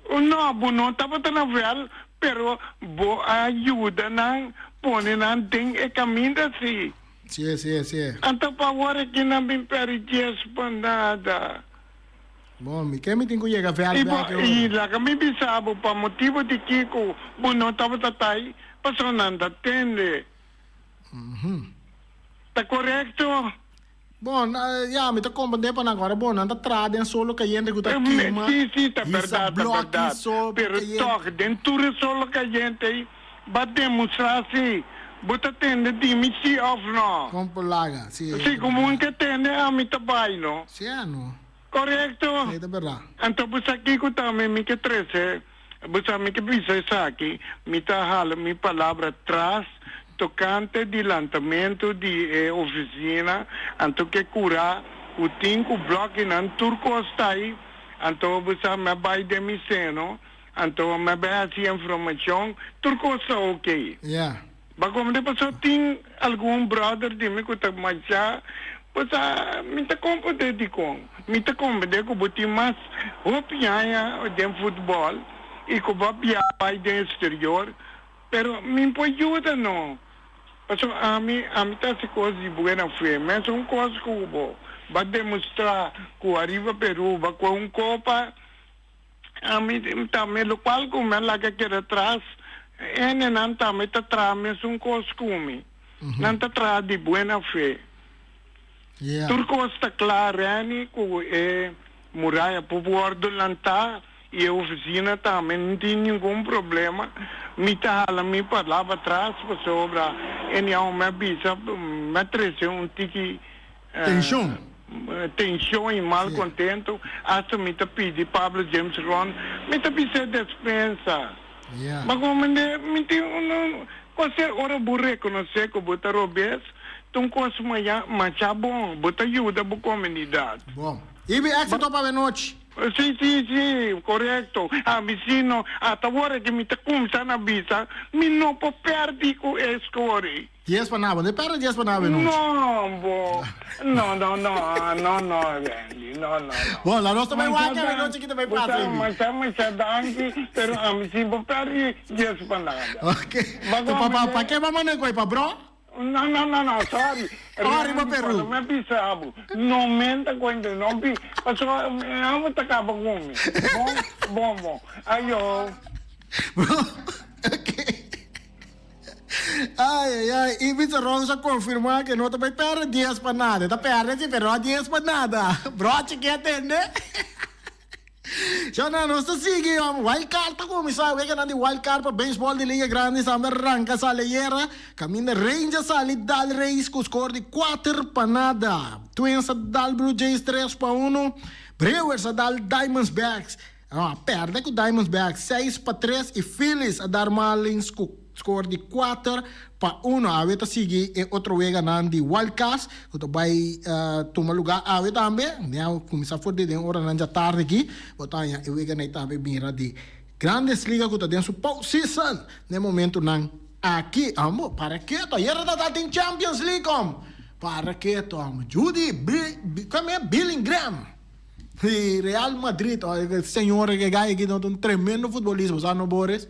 S7: No, bo no tabata na vèlt, pero bo a yuda nan pone nan den e kaminda si.
S5: Si, si, si.
S7: Anto pa awor aki nan bin pèri dies pa nada.
S5: Bon, mi ke mi tin ku yega vèlt bèk e ora.
S7: I laga mi bisa bo pa motibu di kiko bo no tabata ta ei, pasobra nan ta tende. Ta korekto?
S5: Bon, ya, mi ta comprende pa nan ora bon, nan ta traha den solo cayente cu ta kima,
S7: Sí, sí, ta
S5: hisa
S7: berdad, ta
S5: bloki
S7: berdad.
S5: so
S7: Pero
S5: cayente.
S7: toch, den tur e solo cayente ei, ba demostra si bo ta tende di mi sí of no.
S5: Con por laga, sí.
S7: Sí, como un ke tende, ami ta bai, no?
S5: Sí, a no.
S7: Correcto.
S5: Sí, ta berdad.
S7: Anto bo sa kico tambe mi ke trece, bo sa mi ke bisa esaki, mi ta hala mi palabra tras tocante di lantamento di e oficina, anto ke cura cu tin cu blokinan tur cos ta ahi, anto bo sa mi a bay den mi seno, anto mi a bay haci informacion, tur cos ta ok.
S5: Yeah.
S7: Ba como de paso tin algun brother di mi cu ta masha bo sa mi ta comprende dicon mi ta comprende cu bo tin mas hopi aña den futbol y cu bo a bia bay den exterior pero mi por yuda no paso ami ami ta haci cos di buena fe mesun cos cu bo ba demostra cu ariba Peru ba coge un copa. Ami tambe lokual ku mi a laga keda tras, hendenan tambe ta traha mesun kos ku mi. Nan ta traha di buena fe. Tur kos ta kla, Renny, ku e muraya por wòrdu lantá i e ofisina tambe, no tin ningun problema. Mi ta hala mi palabra tras pasobra anyhow mi a bisa, mi a trese un tiki.
S5: Tenshon.
S7: Tenshon i mal kontento, asta mi ta pidi Pablo James Ron, mi ta bis'é despensa. Ma komo mende mi tin un kos ora bo rekonosé ku bo ta robes, ta un kos masha bon, bo ta yuda bo komunidat.
S5: Bon. I bi éksito pa benochi.
S7: Si, si, si, korekto. Ami si no, ata ora ki mi ta kumsa na bisa, mi no por pèrdí ku e skor ei.
S5: Dies pa naba, no e perde dies pa naba e nochi.
S7: No, bo. No, no, no, no, no, Randy, no, no, no.
S5: Bon, la nos ta bai wak e nochi ki ta bai pasa ei.
S7: Masha, masha danki, pero ami si bo perde dies pa nada.
S5: Ok. So pa, pa, pa ke bo manda koe, pa bro?
S7: No, no, no, no, sorry.
S5: Sorry pa Peru.
S7: Randy, mi a bisa bo, no menta kuenta, no bi, pasobra mi amo ta kaba ku mi. Bon, bon, bon. Ayo.
S5: Bro, ok. Ai, ai, ai. Ivica Rons a confirma que no ta bay perde dies pa nada. E ta perde si, pero no dies pa nada. Brochi ke atende. Shona, nos ta sigui um, wild card ta cuminsa. Weganan di wild card pa baseball di Liga Grandi tambe ranca sali ayera. Caminda Rangers sali dal Rays cu score di 4 pa nada. Twins a dal Blue Jays 3 pa 1. Brewers a dal Diamondbacks No a perde ku Diamondbacks seis pa tres i Phillies a dar Marlins ku skor di kuater pa uno. Awe ta sigui e otro weganan di Wild Cards ku ta bai tuma lugá awe tambe. Mi a kuminsá for di den oranan djatardi aki. Bo ta haña e weganai tambe mira di. Grandes Liga ku ta den su postseason na e momentunan aki. Amo, para keto, ayera ta tin Champions League om. Para keto amo. Jude Bellingham di Real Madrid, e señor e guy aki ta un tremendo futbolista, bo sa no Boris?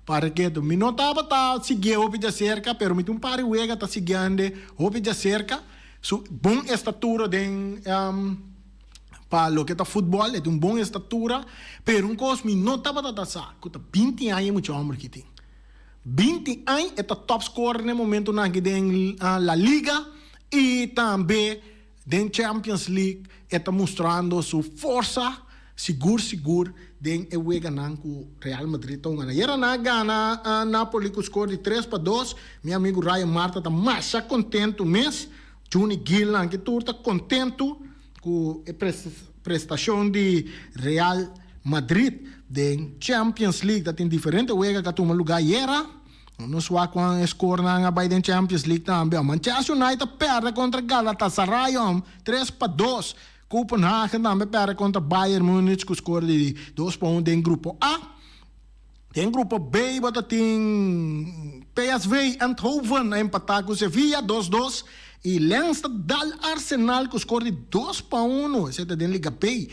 S5: Para keto, mi no tabata siguié hopi djaserka, pero mi tin un par di wega ta siguiende hopi djaserka. Su bon estatura den pa loke ta futbòl, e tin un bon estatura, pero un kos mi no tabata ta sa, ku ta binti aña e mucha hòmber ki tin. Binti aña e ta top scorer na e momentunan aki den La Liga i tambe den Champions League e ta mustrando su forsa sigur sigur den e weganan ku Real Madrid ta hunga. Ayera nan a gana Napoli ku score di 3-2. Mi amigu Ryan Marta ta masha kontentu mes. Juni Gil nan ki tur ta kontentu ku e prestashon di Real Madrid den Champions League. Ta tin diferente wega ku a tuma lugá ayera. Nos wak kuan e skornan a bai den Champions League tambe. Manchester United a pèrdè kontra Galatasaray 3-2. Copenhagen tambe pèrdè kontra Bayern Munich ku skor di 2-1 den grupo A. Den grupo B bo ta tin PSV Eindhoven a empatá ku Sevilla 2-2 i Lens ta dal Arsenal ku skor di 2-1. Esei ta den Liga B.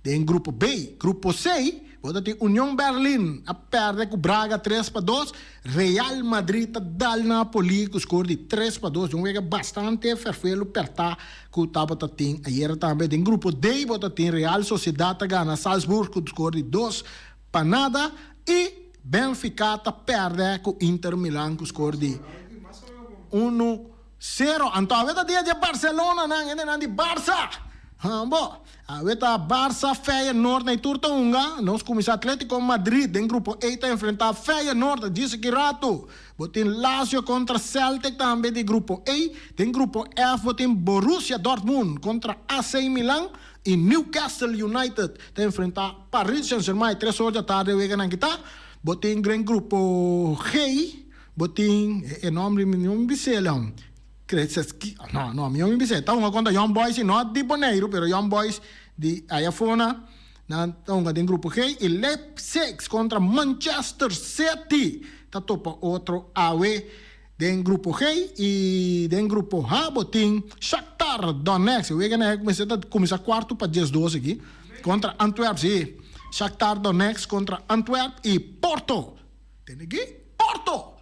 S5: Den grupo B. Grupo C bo ta tin Union Berlin a pèrdè ku Braga 3-2. Real Madrid ta dal Napoli ku skor di 3-2. Un wega bastante ferfelu pèrtá ku tabata tin ayera tambe. Den grupo D bo ta tin Real Sociedad ta gana Salzburg ku skor di 2-0 i Benfica ta pèrdè ku Inter Milan ku skor di 1-0. Anto awe ta dia di e Barcelona nan, hendenan di Barça. Bo, awe ta Barça, Feyenoord na e tur ta hunga. Nos kuminsá Atletico Madrid den grupo E ta enfrentá Feyenoord djis aki ratu. Bo tin Lazio kontra Celtic tambe di grupo E. Den grupo F bo tin Borussia Dortmund kontra AC Milan i Newcastle United ta enfrentá Paris Saint-Germain. Tres or di atardi e weganan ki ta. Bo tin den grupo G bo tin e nomber mi no bis'é leon. No, no, mi no bis'é. Ta hunga kontra Young Boys i no di Boneiru pero Young Boys di ayafona. Nan ta hunga den grupo G i Leipzig kontra Manchester City ta topa otro awe den grupo G i den grupo H bo tin Shakhtar Donetsk. E wega nan a kuminsá ta kuminsá kuartu pa 12 aki kontra Antwerp si. Shakhtar Donetsk kontra Antwerp i Porto. Tende aki? Porto!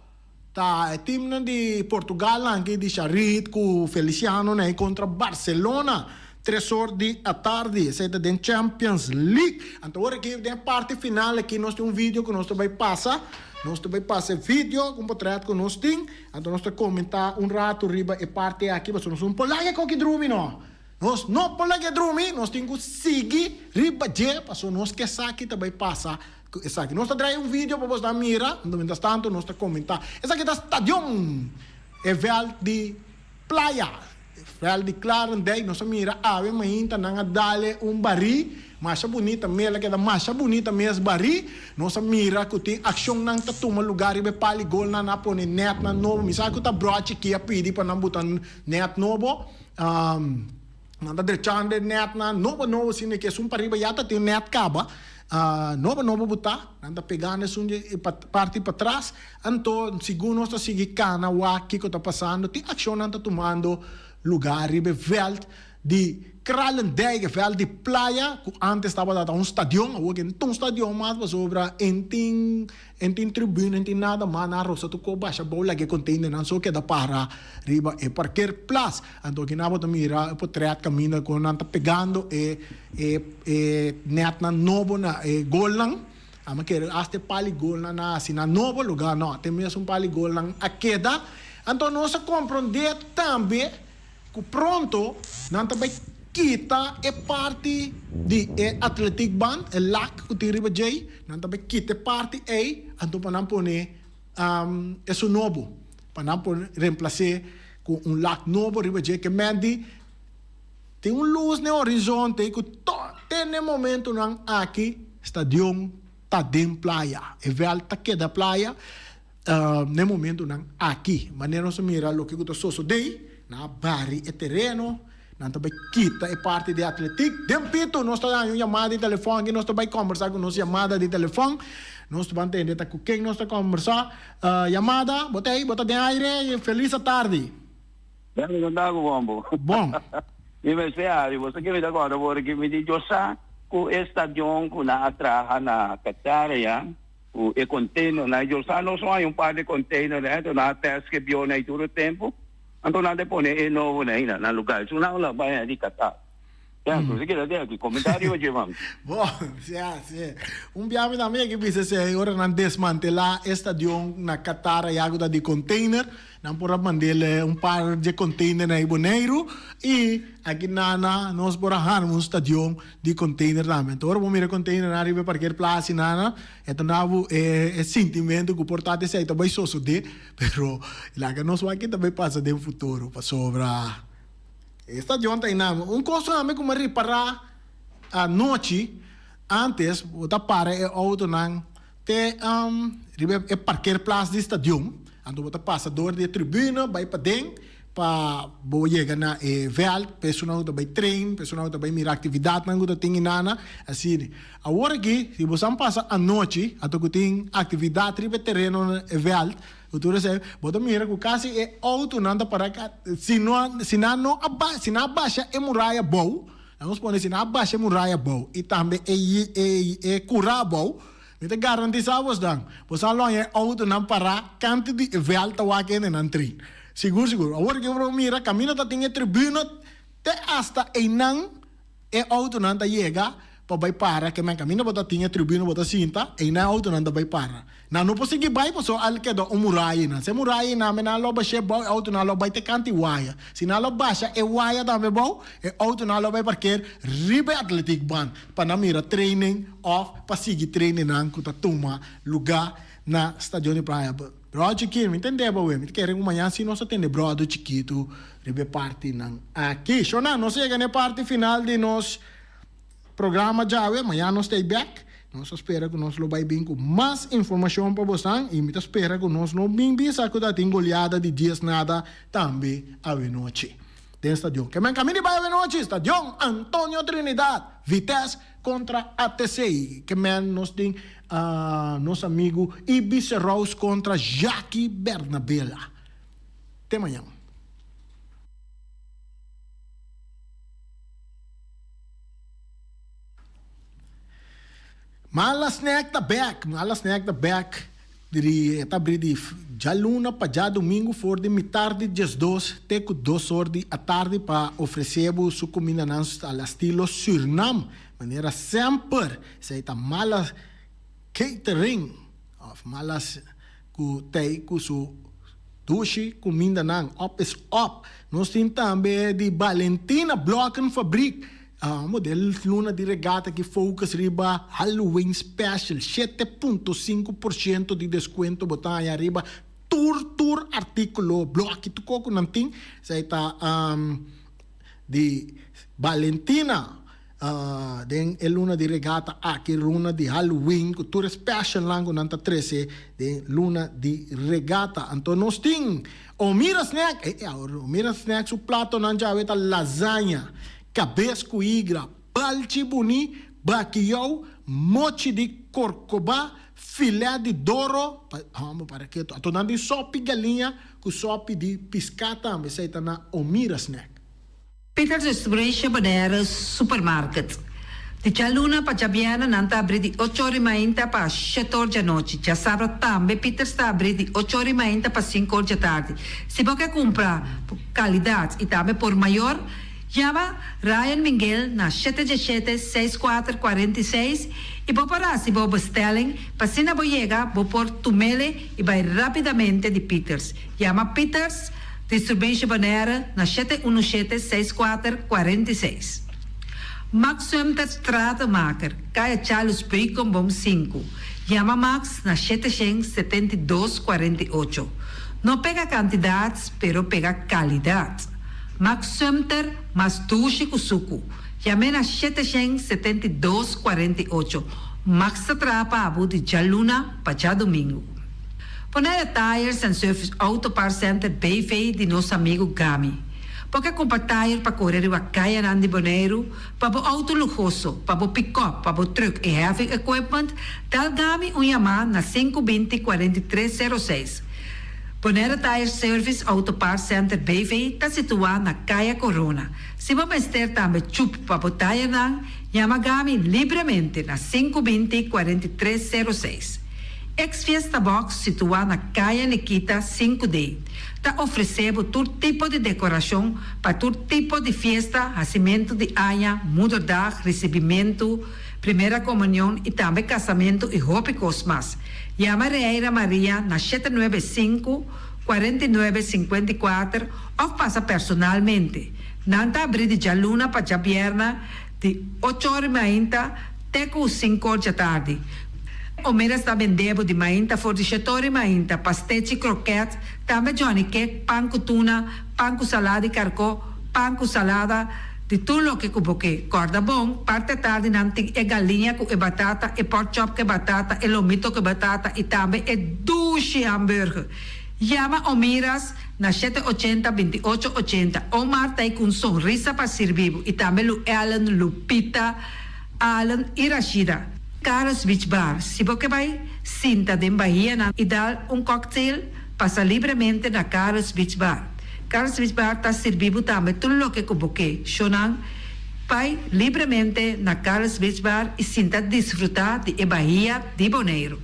S5: Ta e teamnan di Portugal nan aki di Sharit ku Feliciano nan kontra Barcelona tres or di atardi. Esei ta den Champions League. Anto ora aki den e parti final aki nos tin un video ku nos ta bai pasa. Nos ta bai pasa e video ku un potret ku nos tin. Anto nos ta komentá un ratu riba e parti aki pasobra nos no por laga e koki drumi no. Nos no por laga e drumi, nos tin ku sigui riba dje pasobra nos ke sa ki ta bai pasa Ku esaki nos ta trae un video pa bos nan mira, anto mientras tanto nos ta comenta. Esaki ta stadion, e veld di Playa, e veld di Klarendijk. Nos a mira awe mainta nan a dale un barí masha bunita, mela keda masha bunita mes barí. Nos a mira ku tin accionnan ta tuma lugar riba e pal di gol, nan a pone netnan nobo. Mi sa ku ta brochi ki a pidi pa nan buta net nobo. Nan ta drechando e netnan nobo nobo asina ke esun pariba ya ta tin net kaba nobo nobo bo ta. Nan ta pegando esun di e parti patras. Anto segun nos ta sigui kana wak kiko ta pasando tin akshonnan ta tumando luga riba e vèlt di Kralendijk, e vèlt di Playa ku antes tabata ta un stadion awor ke no ta un stadion mas pasobra en tin En tin tribuna, en tin nada, ma nan rosa tur kos basha bou laga e containernan so keda para riba e parkeerplaats. Anto aki nan bo ta mira e potret kaminda ku nan ta pegando e e e netnan nobo na e golnan. Amo kere hasta e pali golnan nan a hasi nan nobo luga no, te mesun pali golnan a keda. Anto nos a komprondé tambe. Ku pronto nan ta bai kita e parti di e atletiek band, e lak ku tin riba djei, nan ta bai kita e parti ei, anto pa nan pone esun nobo, pa nan por remplas'é ku un lak nobo riba dje. Ke men di tin un lus na e horizonte ku te na e momentunan aki stadion ta den playa, e vèlt ta keda playa. Na e momentunan aki, manera nos a mira loke ku ta sosodé, nan a bari e tereno, nan ta bai kita e parti di atletik. Den pito nos ta haña un yamada di telefòn aki, nos ta bai kòmbersá ku nos yamada di telefòn. Nos ta ban tende ta ku ken nos ta kombersá. Yamada, bo ta ei, bo ta den aire, felis atardi.
S8: Bèn mi ta ku bon bo.
S5: Bon.
S8: Mi mester hari, bo sa ke mi ta kòrda por aki, mi di yo sa ku e stadion ku nan a traha na Qatar ya, ku e containernan, yo sa nos a haña un par di container anto nan a test ke bionan ei tur e tempu, anto nan ta pone e nobonan ei na nan lugar, esun nan a bai di Qatar. Ya, entonces keda de aki. Comentario oye, man.
S5: Bon, si, si. Un bia mi tambe yega bisa esei, ora nan desmantelá e stadion na Qatar ayá ku ta di container, nan por a mand'el un par dje containernan ei Boneiru i aki nana nos por a harma un stadion di container tambe. Anto ora bo mira e containernan ariba e parkeerplaats i nana, e ta duna bo e sintimentu ku por ta esei ta bai sosodé, pero laga nos wak ke ta bai pasa den futuro pasobra. E stadion ta einan. Un kos tambe ku mi a ripará anochi, ántes bo ta para e outonan te riba e parkeerplaats di stadion, anto bo ta pasa dor di e tribuna bai paden pa bo yega na e vèlt pa esunnan ku ta bai train, pa esunnan ku ta bai mira aktividatnan ku ta tin einana, asina. Awor aki si bo san pasa anochi anto ku tin aktividat riba e tereno e vèlt, Ku tur esei, bo ta mira ku kasi e outonan ta para ka, si no a, si nan no a ba, si nan a basha e muraya abou, nan nos pone si nan a basha e muraya abou i tambe e e e kura abou, mi ta garantisá bosnan, bo sa loña e outonan pará kantu di e vèlt ta wak hende nan trin. Sigur sigur. Awor ke bo mira kaminda ta tin e tribuna te asta einan E autonan ta yega pa bai para ke men kaminda bo ta tin e tribuna bo ta sinta, einan e autonan ta bai para. Nan no por sigui bai pasobra al keda un muraya einan. Si e muraya einan me nan lo bash'é bou e autonan lo bai te kanta e waya. Si nan lo basha e waya tambe bou, e autonan lo bai parker riba e atletiek baan pa nan mira training of pa sigui trainingnan ku ta tuma luga na Stadion di Playa. Bròder chikitu, mi tende bo awe, mi ta kere ku mañana si nos ta tende bròder chikitu riba e partinan aki. Shona, nos a yega na e parti final di nos programa djawe, mañana nos ta ei bèk. Nos ta spera ku nos lo bai bin ku mas informashon pa bosan i mi ta spera ku nos no bin bisa ku ta tin goleada di dies nada tambe awenochi den stadion. Ke men kaminda di bai awenochi, stadion Antonio Trinidad, Vitesse Kontra ATC, ke men nos tin nos amigu Ibi Serous kontra Jackie Bernabela. Te mañan. Mala Snack ta bek, Mala Snack ta bek. Di e ta abri di djaluna pa djadumingu for di mitar di diesdos te ku dos or di atardi pa ofresé bo su kumindanan al estilo Sürnam, manera semper. Esei ta Mala Catering òf Mala ku tei ku su dushi kumindanan. Op is op. Nos tin tambe di Balentina Blokkenfabriek. Model luna di regata ki focus riba Halloween special, 7.5% di descuento bo ta haña riba tur tur articulo, bloki tur kos ku nan tin. Esei ta di Valentina den e luna di regata aki, luna di Halloween ku tur e specialnan ku nan ta trese den luna di regata. Anto nos tin Omira Snack, e Omira Snack su platonan djawe ta lasaña. Kabes ku igra, balchi buni, bakiyou, mochi di korkobá, filè di doro, pa hòmber para ketu. Anto nan tin sòpi galiña ku sòpi di piská tambe, esei ta na Omira Snack.
S9: Peter Distribution Bonaire Supermarket. Di djaluna pa djabièrnè nan ta abrí di ocho or di mainta pa shete or djanochi. Djasabra tambe Peters ta abrí di ocho or di mainta pa sinku or djatardi. Si bo ke kumpra kalidat i tambe por mayor, Yama Ryan Minguel na shete diesshete, seis kuater, 46 i bo por hasi bo bestelling pa asina bo yega bo por tumele i bai rapidamente di Peters. Yama Peters Distribution Bonaire na shete unu shete, seis kuater, 46. Max Sumter Stratenmaker, Kaya Charles Beukenboom sinku. Yama Max na shete shen, 72, 48. No pega kantidat pero pega kalidat. Max Sumter mas dushi ku suku. Yam'é na 772 48. Max ta traha pa bo di djaluna pa djadumingu. Bonaire Tires and Service Auto Parts Center BV di nos amigu Gami. Bo ke kumpra tayer pa kore riba kayanan di Boneiru, pa bo outo luhoso, pa bo pikòp, pa bo trùk i heavy equipment, dal Gami un yamá na 520 43 06. Bonaire Tire Service Auto Parts Center BV ta situá na Kaya Corona. Si bo mester tambe chup pa bo tayernan, yama Gami libremente na 520 43 06. Ex Fiesta Box situá na Kaya Nikita 5D ta ofresé bo tur tipo di dekorashon pa tur tipo di fiesta, hasimentu di aña, moederdag, risibimentu, primera komunion i tambe kasamentu i hopi kos mas. Yama Reira Maria na 795 49 54 òf pasa personalmente. Nan ta abrí di djaluna pa djabièrnè di ocho or mainta te ku sinku or djatardi. Omeras ta bende bo di mainta for di shete or mainta, pastechi, kroket, tambe johnny cake, pan ku tuna, pan ku salada di karkó, pan ku salada, di tur loke ku bo ke. Kòrda bon, parti atardi nan tin e galiña ku e batata, e pork chop ku e batata, e lomito ku e batata i tambe e dushi hamburger. Yama Omiras na shete ochenta, 28 ochenta. Omar ta ei ku un sonrisa pa sirbi bo i tambe Lu Ellen, Lupita, Allen i Rashida. Carlos Beach Bar, Si bo ke bai sinta den bahianan i dal un cocktail, pasa libremente na Carlos Beach Bar. Carlos Beach Bar ta sirbi bo tambe tur loke ku bo ke. Shownan, bai libremente na Carlos Beach Bar i sinta disfruta di e bahia di Boneiru.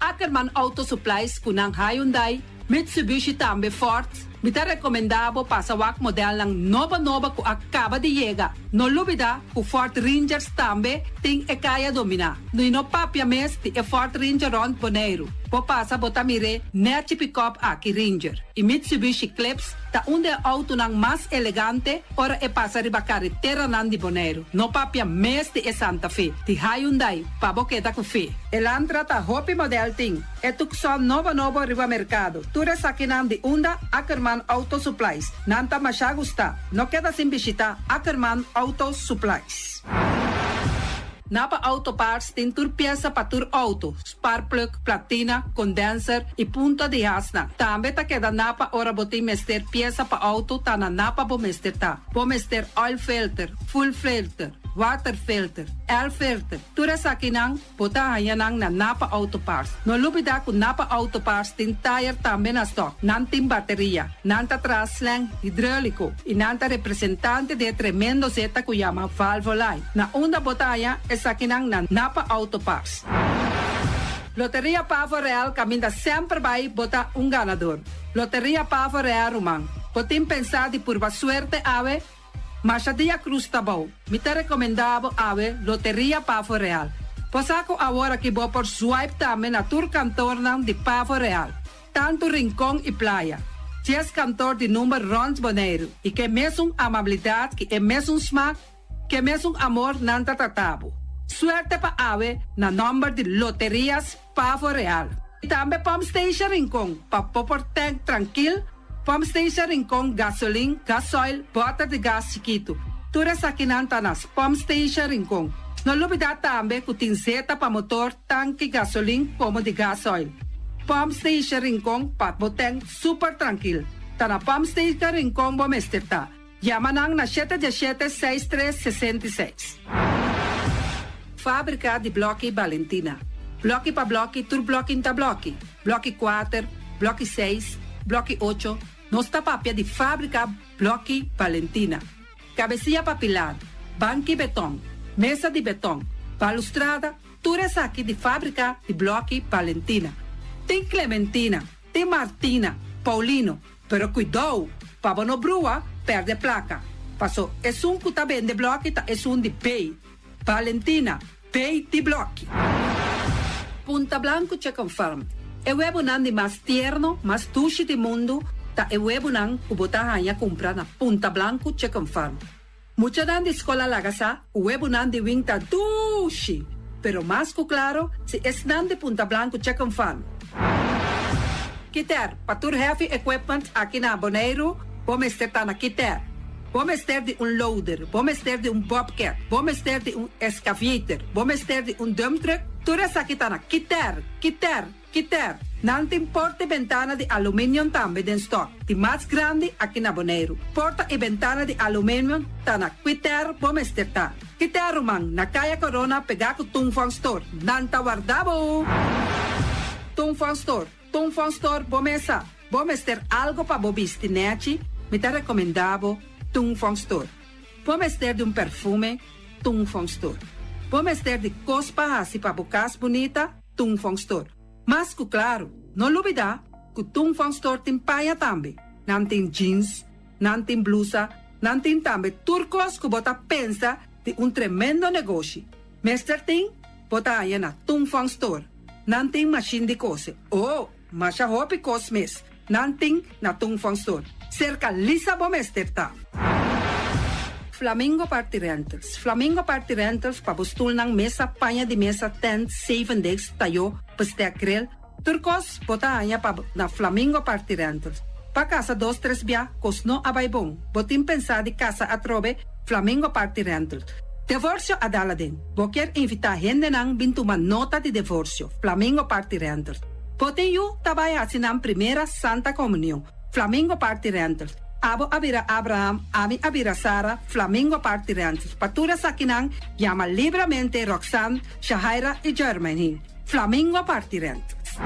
S10: Ackerman Auto Supplies ku nan Hyundai, Mitsubishi tambe Ford, mi ta rekomendá bo pasa wak modelnan nobo nobo ku a kaba di yega. No lubidá ku Ford Rangers tambe tin e kaya dominá. I no papia mes di e Ford Ranger rònt Boneiru. Bo pasa bo ta mir'é nèchi pikòp aki Ranger. I Mitsubishi Eclipse ta un di e outonan mas elegante ora e pasa riba kareteranan di Boneiru. No papia mes di e Santa Fe di Hyundai pa bo keda ku fe. Elantra ta hopi model tin. E Tucson nobo nobo riba merkado. Tur esakinan di unda Ackerman Auto Supplies. Nan ta masha gusta. No keda sin bishita Ackerman Auto Supplies. Napa Auto Parts tin tur piesa pa tur auto, sparkplug, platina, condenser y punta di hasnan. Tambe ta keda Napa ora bo tin mester piesa pa auto ta na Napa bo mester ta. Bo mester oil filter, fuel filter, water filter, air filter, tur esakinan Bo ta haña nan na Napa Auto Parts. No lubidá ku Napa Auto Parts tin tayer tambe na stòk. Nan tin bateria. Nan ta traha slang hidróliko i nan ta representante di e tremendo zeta ku yama Valvoline. Na unda bo ta haña esakinan na Napa Auto Parts. Loteria Pavo Real kaminda semper bai bo ta un ganador. Loteria Pavo Real ruman. Bo tin pensá di purba suerte awe? Masha dia Cruz ta bou. Mi ta recomenda bo awe Loteria Pavo Real. Bo sa cu awor aki bo por swipe tambe na tur kantoornan di Pavo Real, tanto Rincon y Playa. Dies kantoor di number rond Boneiru y ke mesun amabilidad ki e mesun smaak, ke mesun amor nan ta trata bo. Suerte pa awe na nomber di Loterias Pavo Real. Y tambe Pump Station Rincon pa bo por tank trankil. Pump Station Rincon, gasolin, gasoil, bòter di gas chikitu. Tur esakinan ta na Pump Station Rincon. No lubidá tambe ku tin zeta pa motor, tanki, gasolin komo di gasoil. Pump Station Rincon pa bo tèn super trankil. Ta na Pump Station Rincon bo mester ta. Yama nan na shete diesshete seis tres 66. Fábrika di blòki Balentina. Blòki pa blòki tur blòki n'ta blòki. Blòki kuater, blòki seis, blòki ocho, nos ta papia di fábrika blòki Balentina. Kabesia pa pilar, banki betòn, mesa di betòn, balustrada, tur esaki di fábrika di blòki Balentina. Tin Clementina, tin Martina, Paulino, Pero kuidou, pa bo no brua, pèrdè plaka. Paso esun ku ta bende blòki ta esun di bei. Valentina, bei di blòki. Punta Blanco Chicken Farm, E webunan di mas tierno, mas dushi di mundu ta e webunan ku bo ta haña kumpra na Punta Blanco Chicken Farm. Muchanan di skol a laga sa ku webunan di wing ta dushi, pero mas ku klaro si esnan di Punta Blanco Chicken Farm. Kiter, pa tur heavy equipment aki na Boneiru, bo mester ta na Kiter. Bo mester di un loader, bo mester di un bobcat, bo mester di un excavator, bo mester di un dump truck. Tur esaki ta na Kiter, Kiter, Kiter. Nan tin porta i bentana di aluminium tambe den stock, di mas grandi aki na Boneiru. Porta i bentana di aluminium ta na Kiter bo mester ta. Kiter ruman, na Kaya Corona pegá ku Tung Fong Store. Nan ta warda bo! Tung Fong Store, Tung Fong Store bo mesa. Bo mester algo pa bo bisti nechi? Mi ta rekomendá bo Tung Fong Store. Bo mester di un perfume? Tung Fong Store. Bo mester di kos pa hasi pa bo kas bunita? Tung Fong Store. Mas ku klaru, no lubidá ku Tung Fong Store tin paña tambe. Nan tin jeans, nan tin blusa, nan tin tambe tur kos ku bo ta pensa di un tremendo negoshi. Mester tin, bo ta haña na Tung Fong Store. Nan tin mashin di kose. Oh! Masha hopi kos mes nan tin na Tung Fong Store. Serka Lisa bo mester ta. Flamingo Party Rentals Flamingo Party Rentals pa bo stulnan, mesa, paña di mesa, tent, zevendegs, tayó, bestek, grill, tur kos bo ta haña pa na Flamingo Party Rentals. Pa kasa dos tres bia kos no a bai bon, bo tin pensá di kasa atrobe? Flamingo Party Rentals. Devorsio a dal aden. Bo kier invitá hendenan bin tuma nota di devorsio? Flamingo Party Rentals. Bo tin yu ta bai hasi nan primera Santa Comunion. Flamingo Party Rentals. Abo a bira Abraham, ami a bira Sara, Flamingo Party Rentals. Pa tur esakinan, yama libramente Roxanne, Shahaira i Jermaine. Flamingo Party Rentals.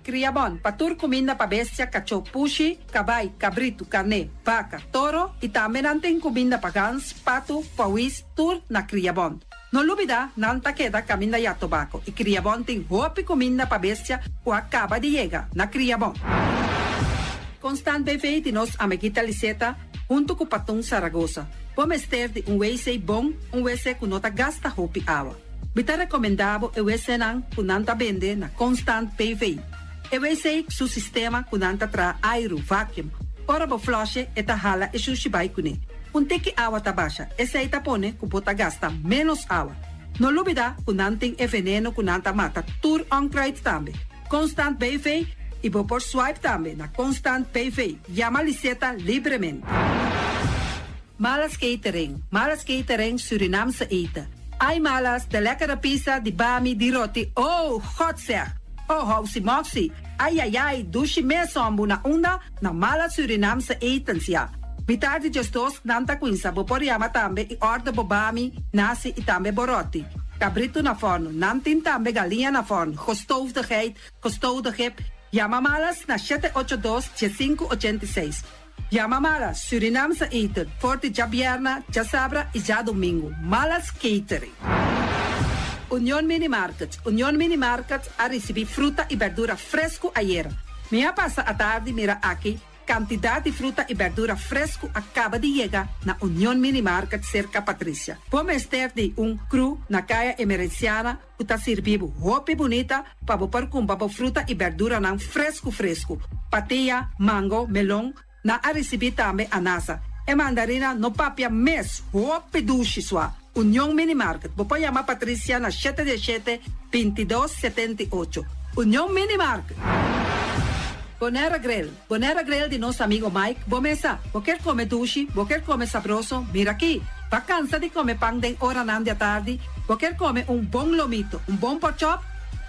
S10: Kriabon, pa tur kuminda pa bestia, kachó, pushi, kabai, kabritu, karné, baka, toro i tambe nan tin kuminda pa gans, patu, pawis, tur na Kriabon. No lubidá, nan ta keda kaminda ya tobako i Kriabon tin hopi kuminda pa bestia ku a kaba di yega na Kriabon. Constant BV di nos amiguita Liseta huntu ku Patun Saragosa. Bo mester di un wc bon, un wc ku no ta gasta hopi awa. Mi ta rekomendá bo e wcnan ku nan ta bende na Constant BV. E wc su sistema ku nan ta traha airu, vacuum. Ora bo flush'e e ta hala e shushi bai kuné. Un tiki awa ta basha, esei ta pone ku bo ta gasta ménos awa. No lubidá ku nan tin e veneno ku nan ta mata tur onkruid tambe. Constant BV i bo por swipe tambe na Constant BV. Yama Liseta libremente. Malas Catering, Malas Catering Surinaamse eten. Ai Malas, de lekkere pizza, di bami, di roti, oh, God zeg! Oh, housi moxi, ai ai ai, dushi mes hombu na unda? Na Malas Surinaamse etens, ya. Mitar di djesdos nan ta cuinsa, bo por yama tambe y order bo bami, nasi y tambe bo roti. Cabrito na forno, nan tin tambe galiña na forno, gestoofde geit, gestoofde gip. Yama Malas na shete ocho dos, diesinku ochenta i seis. Yama Malas Surinaamse eten for di djabierna, djasabra y djadomingo. Malas Catering. Union Mini Market Union Mini Market a ricibi fruta y berdura fresco ayera. Mi a pasa atardi mira aki cantidad di fruta y berdura fresco a caba di yega na Union Mini Market cerca Patricia. Bo mester di un crew na Caya Emerenciana ku ta sirbi bo hopi bunita pa bo por kumpra bo fruta i berduranan fresku fresku. Patia, mango, melon, nan a risibí tambe anasa. E mandarina no papia mes, hopi dushi sua. Union Mini Market, bo por yama Patricia na shete diesshete, bintidos, setenta i ocho. Union Mini Market. Bonaire Grill, Bonaire Grill di nos amigo Mike, bo mesa, bo kier come dushi, bo kier come sabroso, mira aki. Bo cansa di come pan den oranan di atardi, bo kier come un bon lomito, un bon porkchop,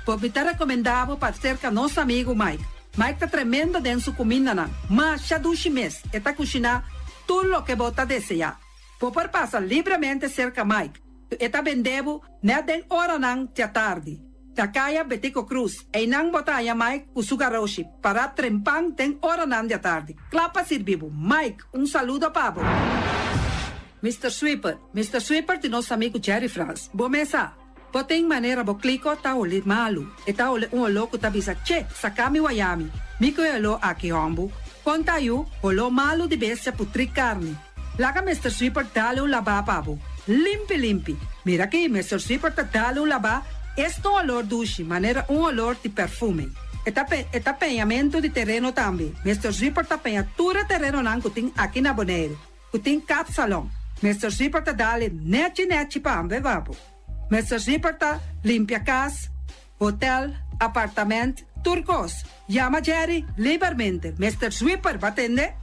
S10: bo mi ta recomenda bo pa cerca nos amigo Mike. Mike ta tremendo den su cumindanan, masha dushi mes, e ta cushina tur loke bo ta desea. Bo por pasa libremente cerca Mike, e ta bende bo net den oranan di atardi. Na Caya Betico Croes, einan bo ta haya Mike cu su garoshi, para trempan den oranan di atardi. Cla pa sirbi bo. Mike, un saludo pa bo. Mr. Sweeper, Mr. Sweeper di nos amigo Jerry Frans. Bo mesa, bo tin manera bo kliko ta hole malu. E ta hole un oló ku ta bisa, Che, saka mi wayami. Mi ku e oló aki hombu. Konta yu, oló malu di bestia putri karni. Laga Mr. Sweeper dale un labá pa bo. Limpi limpi. Mira aki, Mr. Sweeper ta dale un labá, esta un olor dushi, manera un olor di perfume. E ta pe, e ta peñamentu di tereno tambe. Mr. Sweeper ta peña tur e terenonan ku tin aki na Boneiru, ku tin kapsalon. Mr. Sweeper ta dale nechi nechi pa bo pa bo. Mr. Sweeper ta limpia kas, hotel, apartament, tur kos. Yama Jerry libermente. Mr. Sweeper, bo a tende?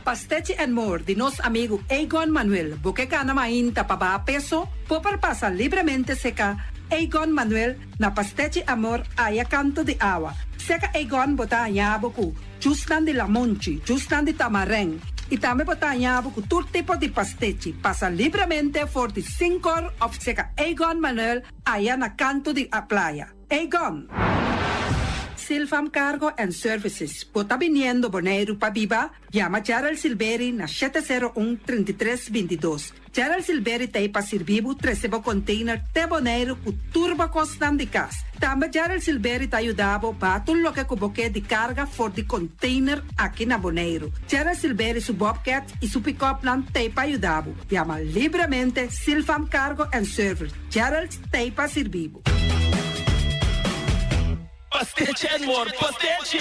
S10: Pastechi and More di nos amigo Egon Manuel. Bo ke gana mainta pa baha peso, bo por pasa libremente serka. Egon Manuel na Pastechi Amor aya kanto di awa. Seka Egon bo ta haña bo ku jusnan di lamonchi, jusnan di tamarèn i tambe bo ta haña bo ku tur tipo di pastechi. Pasa libremente for di sinkor òf seka Egon Manuel aya na kanto di playa. Egon! Silfam Cargo and Services, bo ta biniendo Boneiru pa biba? Yama Gerald Silberi na 701 33 22. Gerald Silberi ta ei pa sirbi bo trese bo container te Boneiru ku tur bo kosnan di kas. Tambe Gerald Silberi ta yuda bo baha tur loke ku bo ke di karga for di container aki na Boneiru. Gerald Silberi su bobcat i su pick-upnan ta ei pa yuda bo. Yama libremente Silfam Cargo and Service. Gerald ta ei pa sirbi bo.
S11: Pastechi and more pastechi!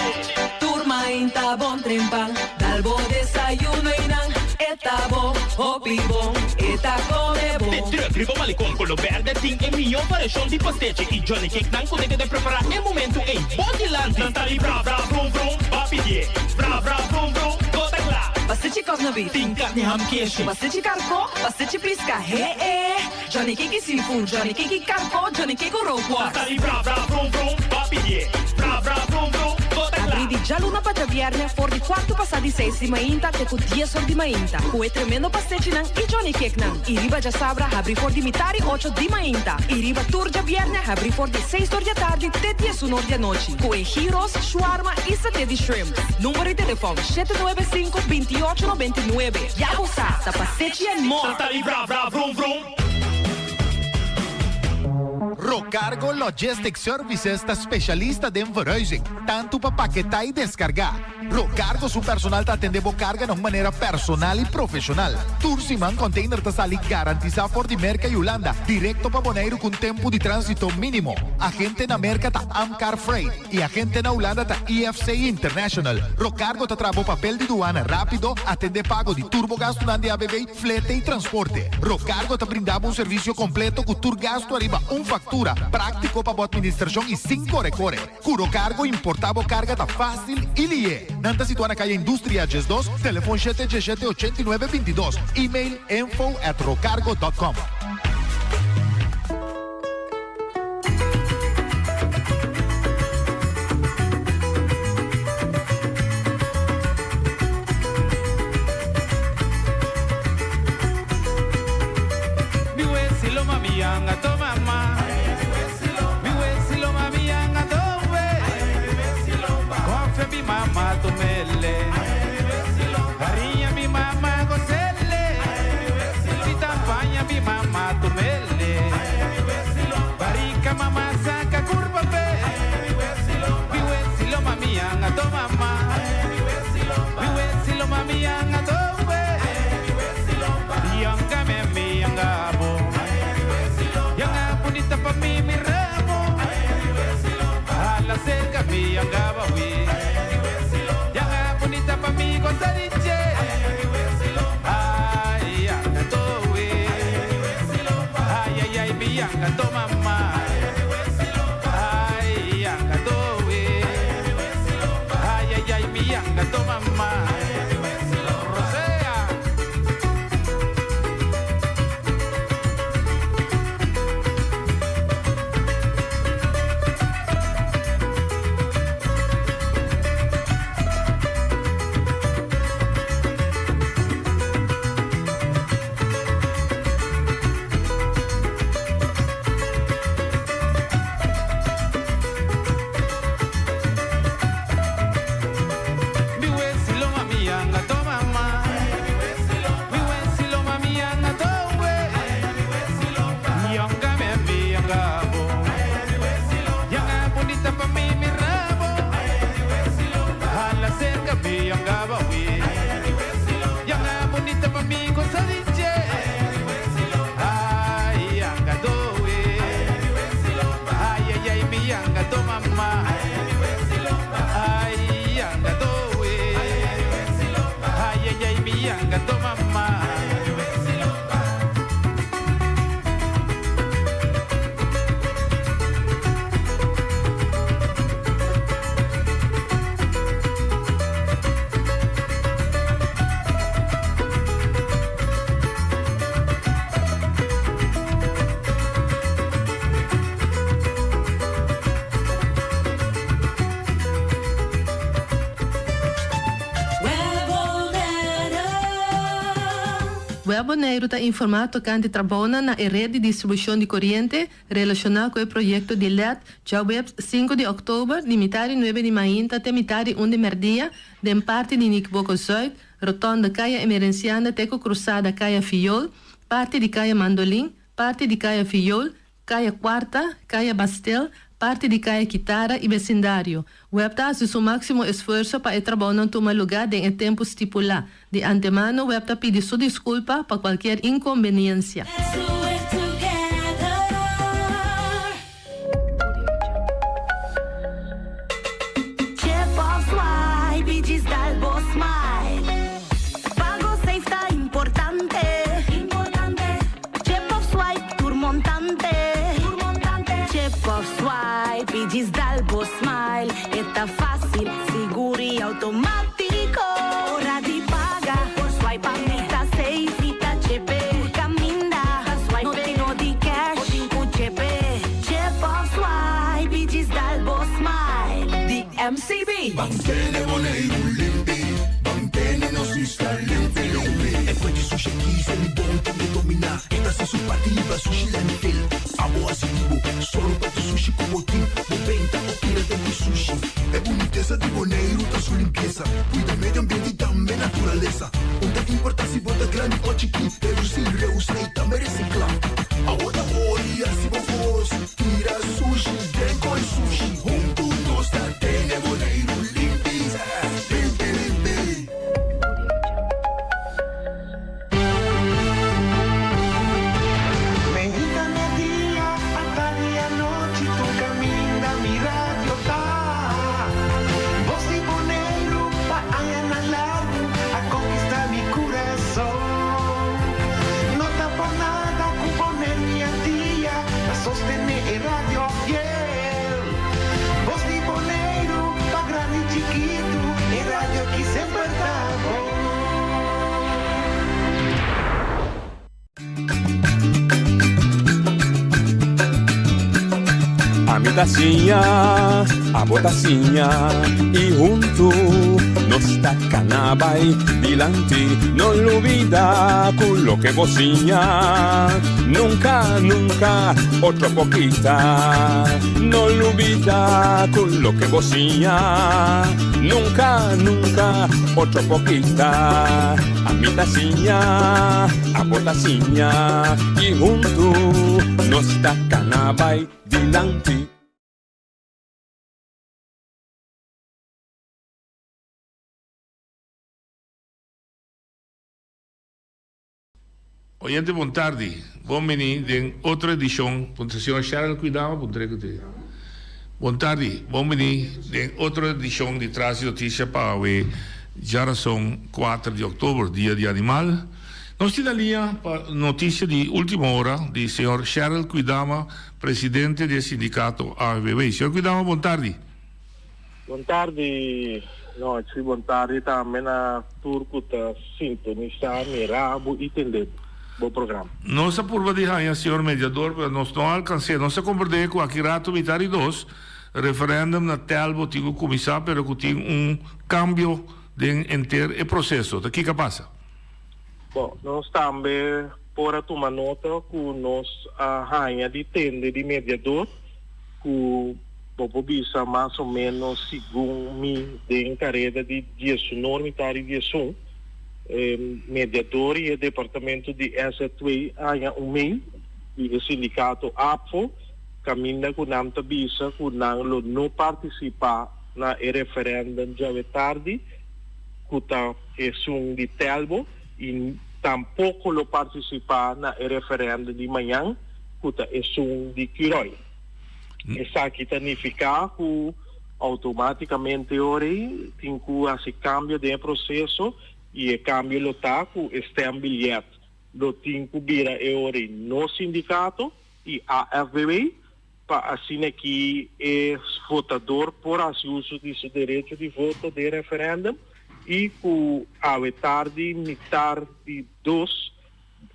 S12: Tur mainta bon trempan, dal bo desayuno y nan e ta bon, hopi bon, e ta come bon.
S11: De truck riba Malecon Colo Berde tin e mihó variashon di pastechi y Johnny Cake nan ku ta keda prepará e momentu ei bo dilanti. Nan ta di bra bra vrum vrum, ba pidié. Bra bra vrum vrum, bo ta kla.
S12: Pastechi kòs na beef.
S11: Tin karni ham keshi.
S12: Pastechi karkó, pastechi piska, he e. Johnny Cake y seafood, Johnny Cake y carco, Johnny Cake cu rookworst.
S11: Ta di bra bra vrum vrum, ba pidié. Bra bra vrum vrum, bo ta kla.
S12: Abrí di djaluna pa djabièrnè for di kuartu pasá di seis di mainta te ku dies or di mainta, ku e tremendo pastechinan i Johnny Cakenan. I riba djasabra habrí for di mitar i ocho di mainta. I riba tur djabièrnè habrí for di seis or di atardi te diesun or di anochi, ku e gyros, shawarma i saté di shrimp. Number di telefòn, 795 28 99. Ya bo sa, ta pastechi and more!
S11: Ta di bra bra vrum vrum.
S13: Rocargo Logistic Services ta specialista den verhuizing, tanto pa paketá y descargá. Rocargo su personal ta atendé bo carga na un manera personal y profesional. Tur siman container ta sali garantisa for di Merca y Hulanda directo pa Boneiru cu un tempo di transito minimo. Agente na Merca ta Amcar Freight. Y agente na Hulanda ta IFC International. Rocargo ta traha bo papel di duana rapido, atende pago di tur bo gastunan di ABV, flete y transporte. Rocargo ta brinda bo un servicio completo cu tur gastu ariba un factura, practico pa bo administracion y sin core core. Cu Rocargo importa bo carga ta facil y lihe. Nan ta situa na Caya Industria 12, telefon shete diesshete ochenta i nuebe bintidos, email info at rocargo dot com.
S1: Web Boneiru ta informá tokante trabounan na e ret di distribushon di koriente relashoná ku e proyekto di led djaweps sinku di òktober di mitar di nuebe di mainta te mitar di un di mèrdia den parti di Nikiboko Zuid, rotònde Kaya Emerenciana te ku krusada Kaya Fiol, parti di Kaya Mandolin, parti di Kaya Fiol, Kaya Kuarta, Kaya Bastel, parti di Kaya Kitara i besindario. Web ta hasi su máksimo esfuerso pa e trabounan tuma lugá den e tempu stipulá. Di antemano web ta pidi su diskulpa pa kualkier inkombeniensia.
S14: Chip of swipe, tur montante. Tur montante. Chip of swipe y djis dal bo smile. E ta facil, sigur y automatico. Ora di paga, por swipe pa mi ta safe. Mi ta chepe, tur caminda. Ta swipe, no tin no di cash. Bo tin cu chepe. Chip of swipe y djis dal bo smile.
S12: Di MCB.
S15: Ban tene Boneiru limpi, ban tene nos isla limpi limpi. E fuente sushi aki se mi bon tin e dominá. E ta hasi su parti libra sushi landfill. Abo hasi di bo, sòru pa tur sushi ku bo tin. Bo benta o tira den ku sushi. E bunitesa di Boneiru ta su limpiesa. Kuida medio ambiente i tambe naturalesa. Un ta importá si bo ta grandi o chikí. Redusí, reusá i tambe resiklá. Abo ta hori hasi bo kos. Tira sushi den koi sushi. Huntu nos ta tene Boneiru limpi. Limpi limpi.
S16: Meinta media, atardi anochi tur caminda mi radio ta. Bos di Boneiru pa añanan largu a conquista mi curason. No ta por nada cu Boneiru y Antia ta sostene e radio fiel. Bos di Boneiru pa grandi y chikitu e radio aki semper ta bon.
S17: Ami ta siña, abo ta siña y huntu nos ta cana bay dilanti. No lubida cu loke bo siña nunca, nunca otro por kita. No lubida cu loke bo siña nunca, nunca otro por kita. Ami ta siña, abo ta siña y huntu nos ta cana bay dilanti.
S18: Oyente bon tardi, bon bini den otro edicion, puntra señor Cheryl Cuidama puntra cu te. Bon tardi, bon bini den otro edicion di Tras di Noticia pa awe djarason kuater di october, dia di animal. Nos tin na liña pa noticia di ultima ora di señor Cheryl Cuidama, presidente di e sindicato AFBW. Señor Cuidama bon tardi.
S19: Bon tardi nochi, bon tardi tambe na tur ku ta sintonisá, mirá bo i tende bo programa.
S18: Nos a purba di haña señor mediador pero nos no a alcans'é. Nos a comprendé cu aki rato mitad di dos referendum na Telbo tin cu cuminsá pero cu tin un cambio den enter e proceso. Ta kico a pasa?
S19: Bon, nos tambe por a tuma nota cu nos a haña di tende di mediador cu bo por bisa mas o menos segun mi den careda di diesunor mitad di diesun e mediador y e departamento di SZW a haña un mail di e sindicato APFO caminda cu nan ta bisa cu nan lo no participa na e referendum djawe tardi cu ta esun di Telbo y tampoco lo participa na e referendum di mañan cu ta esun di Curoil. Esaki ta nifica cu automaticamente ora ey tin cu haci cambio den e proceso y e cambio lo ta cu e stembiljet lo tin cu bira e ora ey no sindicato y AFBW pa asina ki e votador por haci uso di su derecho di voto den referendum y cu awe tardi mitar di dos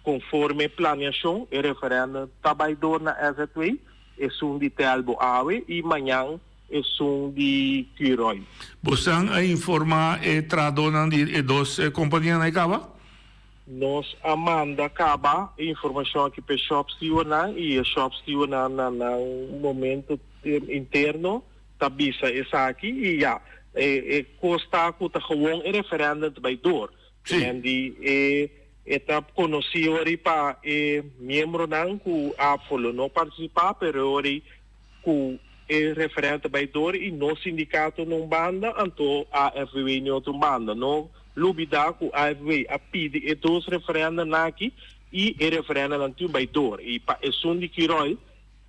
S19: Conforme planeacion e referendum ta bay door na SZW, esun di Telbo awe y mañan esun di Curoil.
S18: Bosan a informa e trahadornan di e dos companianan e caba?
S19: Nos a manda kaba e informashon aki pa e shòpstewardnan i e shòpstewardnan na nan momento interno ta bisa esaki i ya, e kos ta ku ta gewon e referèndum ta bai dor. Men di e e ta konosí ori pa e miembronan ku APFO lo no partisipá pero ori ku e referèndum ta bai dor i nos sindikato na un banda anto AFBW na otro banda. No lubidá ku AFBW a pidi e dos referèndumnan aki i e referèndumnan tin bai dor i pa esun di Curoil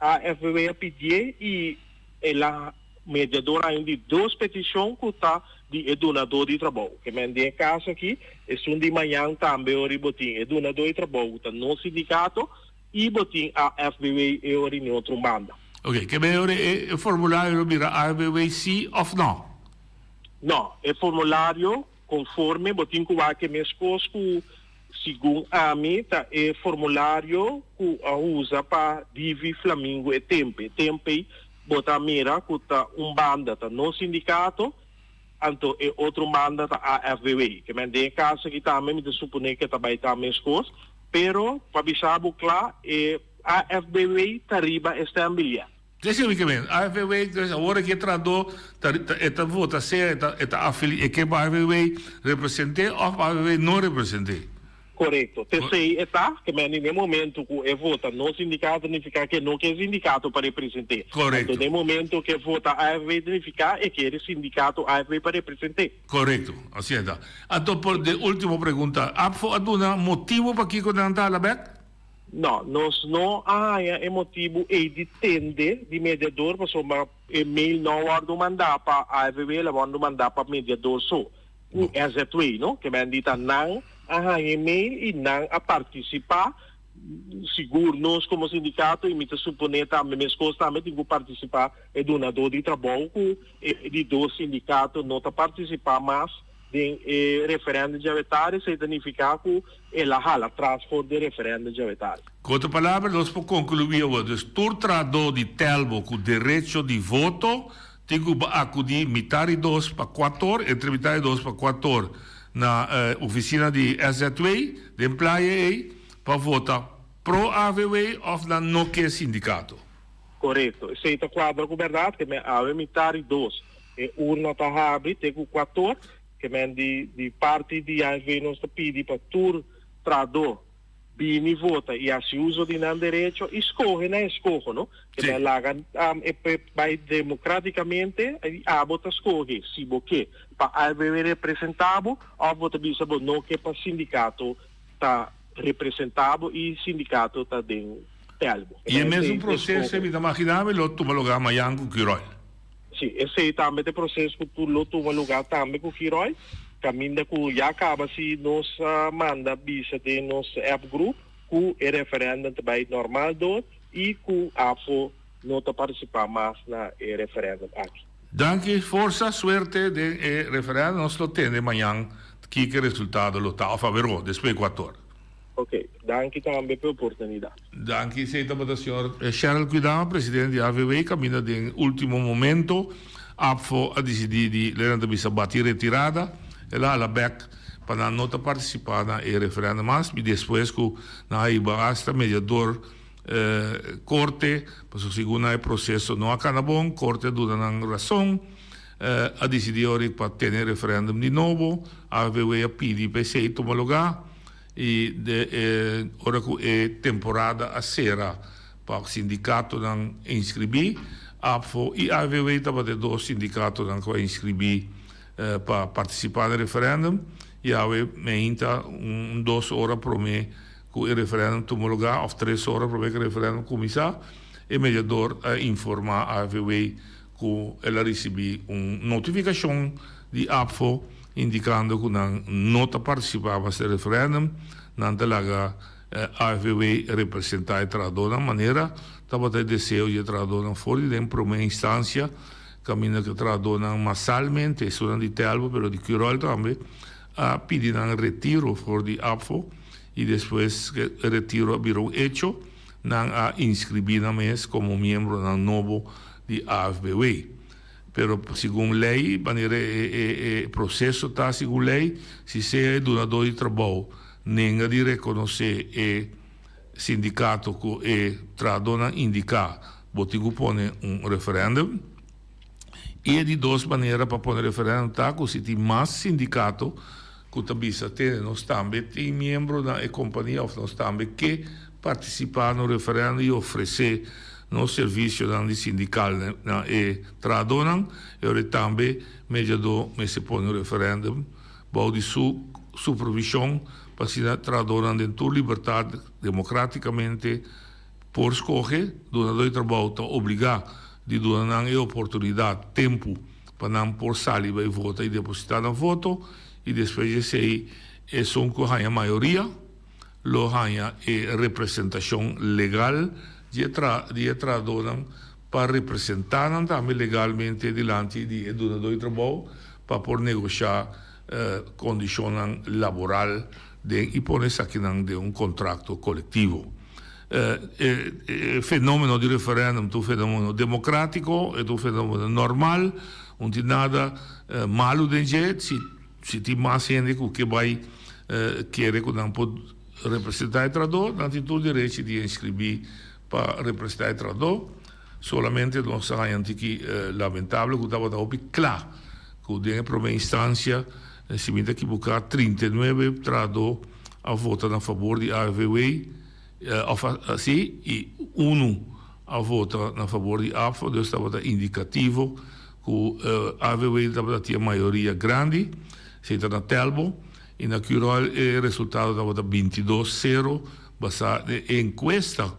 S19: AFBW a pidié i el a mediador a di dos petishon ku ta di e dunadó di trabou. Ke men den e kaso aki, esun di mañan tambe ora bo tin e dunadó di trabou ku ta nos sindikato i bo tin AFBW e ora di otro banda.
S18: Oke, ke men ora e formulario lo bira AFBW si òf nò?
S19: Nò, e formulario konforme bo tin ku wak e meskos ku Segun ami ta e formulario ku a usa pa Divi Flamingo e tempe. E tempe ei bo ta mira ku ta un banda ta nos sindikato, anto e otro banda ta AFBW. Ke men den e kaso aki tambe mi ta supone ke ta bai ta meskos, pero pa bisa bo kla e AFBW ta riba e stembiljet.
S18: Desi mi ke men, AFBW, dus awor aki e trahadó ta e ta vota sea e ta e ta afili e ke pa AFBW represent'é òf pa AFBW no represent'é.
S19: Korekto. P'esei e ta ke men den e momento ku e vota no sindikato nifiká ke no ke sindikato pa represent'é.
S18: Korekto.
S19: Anto den e momento ke vota AFBW ta nifiká e kere sindikato AFBW pa represent'é.
S18: Korekto. Asina e ta. Anto por de último pregunta, APFO a duna motibu pakiko nan ta hala bèk?
S19: No, nos no a haña e motibu ei di tende di mediador pasobra e mail no a wòrdu mandá pa AFW, el a wòrdu mandá pa mediador so, ku SZW, no? Ke men di ta nan a haña e mail i nan a partisipá, sigur nos komo sindikato i mi ta suponé tambe meskos tambe tin ku partisipá e dunadó di trabou ku e di dos sindikato no ta partisipá mas den e referèndum djawetar, esei ta nifiká ku El a hala tras for di referendum djawetal.
S18: Ku otro palabra nos por konkluí awor, dus tur trahadó di Telbo ku derecho di voto tin ku akudí mitar i dos pa kuator, entre mitar i dos pa kuator na ofisina di SZW den playa ei pa vota pro AVW òf nan no ke sindikato.
S19: Korekto. Esei ta kuadra ku bèrdat ke men awe mitar i dos e urna ta habri te ku kuator. Ke men di di parti di AFV nos ta pidi pa tur trahadó bini vota i hasi uso di nan derecho i skohe nan eskoho, no? Ke men laga e bai demokratikamente i abo ta skohe si bo ke pa AFV representá bo òf bo ta bisa bo no ke pa sindikato ta representá bo i sindikato ta den pèl bo.
S18: I e mesun proseso mi ta maginá mi lo tuma lugá mayan ku Curoil.
S19: Sí, esei tambe ta e proces cu tur lo tuma lugar tambe cu Giroy, caminda cu ya caba si nos a manda bisa den nos app group cu e referendum ta bay normal door y cu AFO no ta participa mas na e referendum aki.
S18: Danki, forsa, suerte den e referendum, nos lo tende mañan kiko e resultado lo ta of averó despues di cuator.
S19: Ok, danki tambe p'e oportunidad.
S18: Danki, esey tabata señor Sherel Cuidama, presidente di AVW, caminda den ultimo momento APFO a dicidi di, Lena ta bisa, bati retirada, el a hala bek pa nan no ta participa na e referendum mas, y despues cu nan a hiba hasta mediador corte, pasobra segun nan e proceso no a cana bon, corte a duna nan razon, a dicidi ora pa tene e referendum di nobo, AVW a pidi pa esey tuma lugar. I de e ora ku e temporada a sera pa sindikatonan inskribí, APFO i AVW tabata e dos sindikatonan ku a inskribí pa partisipá na e referèndum. I awe meinta un dos ora promé ku e referèndum tuma lugá òf tres ora promé ku e referèndum kuminsá, e mediador a informá AVW ku el a risibí un notifikashon di APFO indikando ku nan no ta partisipá mas den referèndum, nan ta laga AFBW representá e trahadónan manera tabata e deseo di e trahadónan for di den promé instansia kaminda ku e trahadónan masalmente, esunnan di Telbo pero di Curoil tambe, a pidi nan retiro for di APFO i despues ku e retiro a bira un echo nan a inskribí nan mes komo miembronan nobo di AFBW. Pero segun ley, manera e e proceso ta segun ley, si sea e dunador di trabou. nenga di rekonosé e sindikato ku e trahadónan indiká, bo tin ku pone un referèndum. I e di dos manera pa pone referèndum ta ku si tin mas sindikato ku ta bisa tene nos tambe tin miembro na e kompania òf nos tambe ke partisipá na un referèndum i ofresé nos servisionan di sindikal na e trahadónan, e ora ei tambe mediadó mester pone un referèndum bou di su supervishon pa asina trahadónan den tur libertat demokratikamente por skohe. Dunadó di trabou ta obligá di duna nan e oportunidat, tempu, pa nan por sali bai vota i depositá nan voto i despues di esei esun ku haña mayoria lo haña e representashon legal di e di e trahadónan pa representá nan tambe legalmente dilanti di e dunadó di trabou pa por negoshá kondishonnan laboral den i pone esakinan den un kontrakto kolektivo. E fenomeno di referendum ta un fenomeno demokratiko, e ta un fenomeno normal, un tin nada malu den dje, si si tin mas hende ku ke bai kere ku nan por representá e trahadó, nan tin tur derechi di inskribí pa representá e trahadó. Solamente nos a haña un tiki lamentable ku tabata hopi kla ku den e promé instansia, si mi ta ekiboká, 39 trahadó a vota na fabor di AFVW, òf si, i unu a vota na fabor di APFA, dus tabata indikativo ku AFVW tabata tin e mayoria grandi, esei ta na Telbo, i na Curoil e resultado tabata bintidos sero basá den e enkuesta.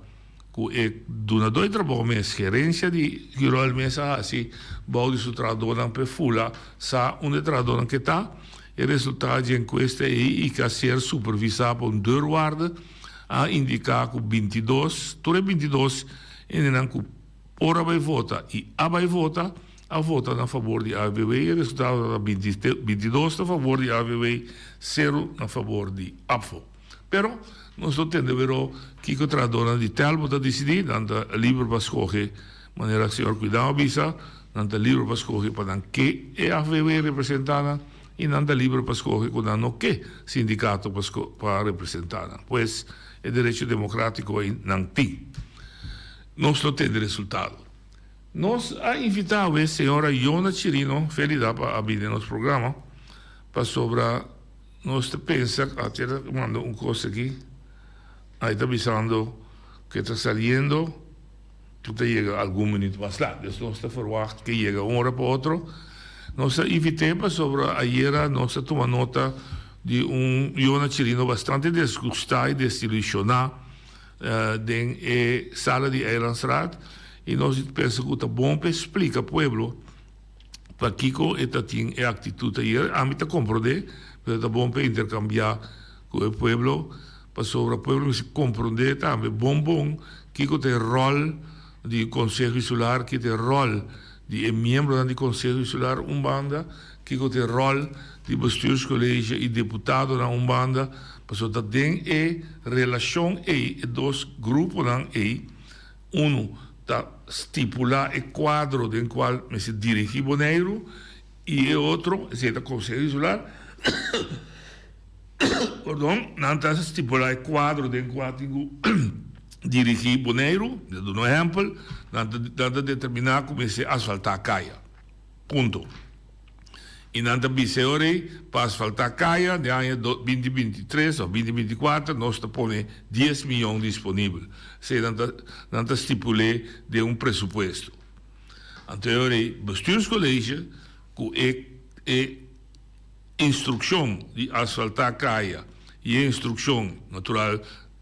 S18: Ku e dunadó di trabou mes, gerensia di Curoil mes a hasi bou di su trahadónan p'e fula sa unda e trahadónan ke ta. E resultado dje enkuesta ei i ke a ser supervisá pa un deurwaarder a indiká ku bintidos, tur e bintidos hendenan ku por a bai vota i a bai vota, a vota na fabor di AVW. E resultado tabata bintidos na fabor di AVW, sero na fabor di APFO. Pero nos lo tende wero kiko trahadornan di Telbo ta disidí, nan ta liber pa skohe manera señor Cuidao a bisa, nan ta liber pa skohe pa nan ke e AVW representá nan i nan ta liber pa skohe ku nan no ke sindikato pa pa representá nan. Pues e derecho demokratiko ei nan tin. Nos lo tende resultado. Nos a invitá awe señora Yona Chirino Felida pa a bini den nos programa pasobra. Nos ta pensa, a tera manda un cos aki, ahí ta bisando que ta saliendo, cu ta yega algun minuut mas laat. Dus nos ta verwacht que yega un ora pa otro. Nos ta invit'é pasobra ayera nos a tuma nota di un Yona Chirino bastante desgustá y desilusioná den e sala di Eilandsraad y nos pensa cu ta bon pa e splica pueblo Pakiko e ta tin e actitud ayer? Ami ta comprende, pero ta bon pa intercambia cu e pueblo, pasobra pueblo mester comprende tambe bon bon kico ta e rol di Conseho Insular, kico ta e rol di e miembronan di Conseho Insular un banda, kico ta e rol di Bestuurscollege y deputadonan un banda, pasobra ta den e relacion ey, e dos gruponan ey, Unu ta stipulá e kuadro den kual mester dirigí Boneiru i e otro, esei ta Konseho Insular, pordon, nan ta stipulá e kuadro den kua tin ku dirigí Boneiru. Mi ta duna un ehèmpel, nan ta nan ta determiná ku mester asfaltá kaya. Punto. I nan ta bisa e ora ei, pa asfaltá kaya den aña binti binti tres òf binti binti kuater nos ta pone dies miyon disponibel. Esei nan ta nan ta stipul'é den un presupuesto. Anto e ora ei Bestuurscollege ku e e instrukshon di asfaltá kaya i e instrukshon natural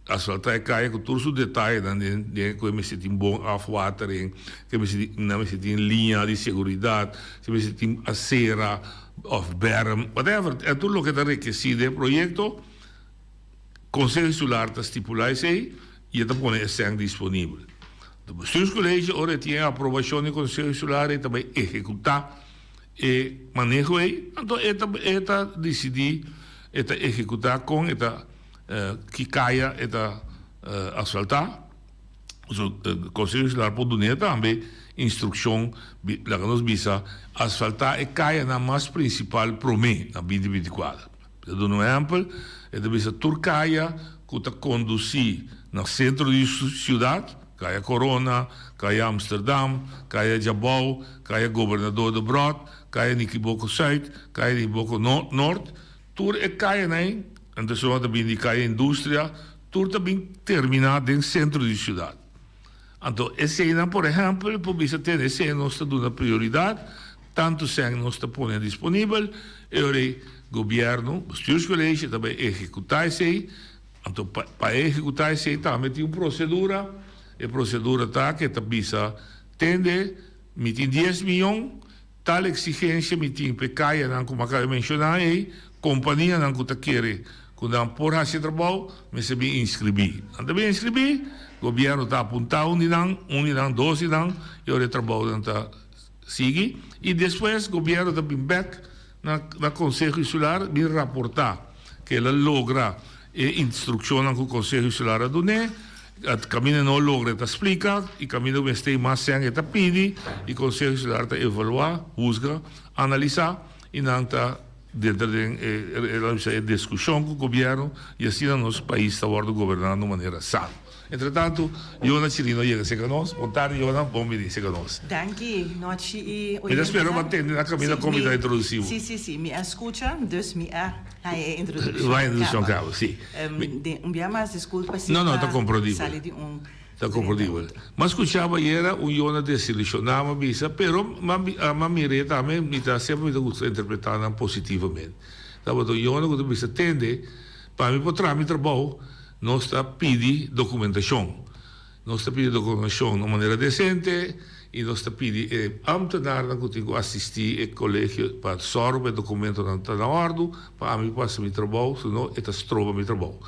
S18: Asfaltá e kaya ku tur su detayenan den den ku e mester tin bon afwatering, ku e mester tin nan mester tin liña di seguridat, si mester tin asera òf bèrm, whatever, e tur loke ta rekesí den e proyekto, Konseho Insular ta stipulá esei i e ta pone e sèn disponibel. De Bestuurscollege ora e tin e aprobashon di Konseho Insular e ta bai ehekutá e maneho ei, anto e ta e ta disidí, e ta ehekutá kon e ta. Ki kaya e ta asfaltá. So Konseho Insular por dun'é tambe instrukshon, laga nos bisa, asfaltá e kayanan mas prinsipal promé na binti binti kuater. Mi ta duna un ehèmpel, E ta bisa tur kaya ku ta kondusí na sentro di siudat, Kaya Corona, Kaya Amsterdam, Kaya Djabou, Kaya Gobernador Debrot, Kaya Nikiboko Sùit, Kaya Nikiboko Nort, tur e kayanan ei, anto esnan ta bini di Kaya Industria, tur ta bin terminá den sentro di siudat. Anto eseinan por ehèmpel por bisa tene esei nos ta duna prioridat, tantu sèn nos ta pone disponibel, e ora ei gobièrnu, bestuurscollege, ta bai ehekutá esei, anto pa pa ehekutá esei tambe tin un prosedura, e prosedura ta ke ta bisa tende mi tin dies miyon, Tal eksigensia mi tin p'e kayanan ku mi a kaba menshoná ei, kompanianan ku ta kere ku nan por hasi e trabou mester bin inskribí. Nan ta bin inskribí, gobièrnu ta apuntá un di nan, un di nan, dos di nan i ora e trabounan ta sigui. I despues gobièrnu ta bin bèk na na Konseho Insular bin raportá ku el a logra e instrukshonnan ku Konseho Insular a dun'é. Kaminda no logra e ta splika i kaminda ku mester mas sèn e ta pidi i Konseho Insular ta evaluá, husga, analisá i nan ta denter den e e diskushon ku gobièrnu i asina nos pais ta wòrdu goberná na un manera sano. Entretantu Yona Chirino a yega serka nos. Bon tardi Yona, bon bini serka nos.
S20: Danki, nochi i
S18: Mi ta spera bo a tende na kaminda kon mi ta introdusí bo.
S20: Si, si, si, mi a skucha, dus mi a haña e introdukshon
S18: Haña e introdukshon kaba, si.
S20: Den un bia mas disculpa si
S18: No, no,
S20: pa
S18: ta comprendibel.
S20: sali di un
S18: Ta comprendibel. M'a scucha bo ayera un yona desilusioná m'a bisa, pero m'a m'a mir'é tambe, mi ta semper mi ta gusta interpretá nan positivamente. Tabata un yona cu ta bisa, Tende, pa mi por traha mi trabou, nos ta pidi documentacion. Nos ta pidi dokumentashon na un manera desente i nos ta pidi e ámtenarnan ku tin ku asistí e kolegio pa sòru pa e dokumentonan ta na òrdu pa ami por hasi mi trabou, si no e ta stroba mi trabou.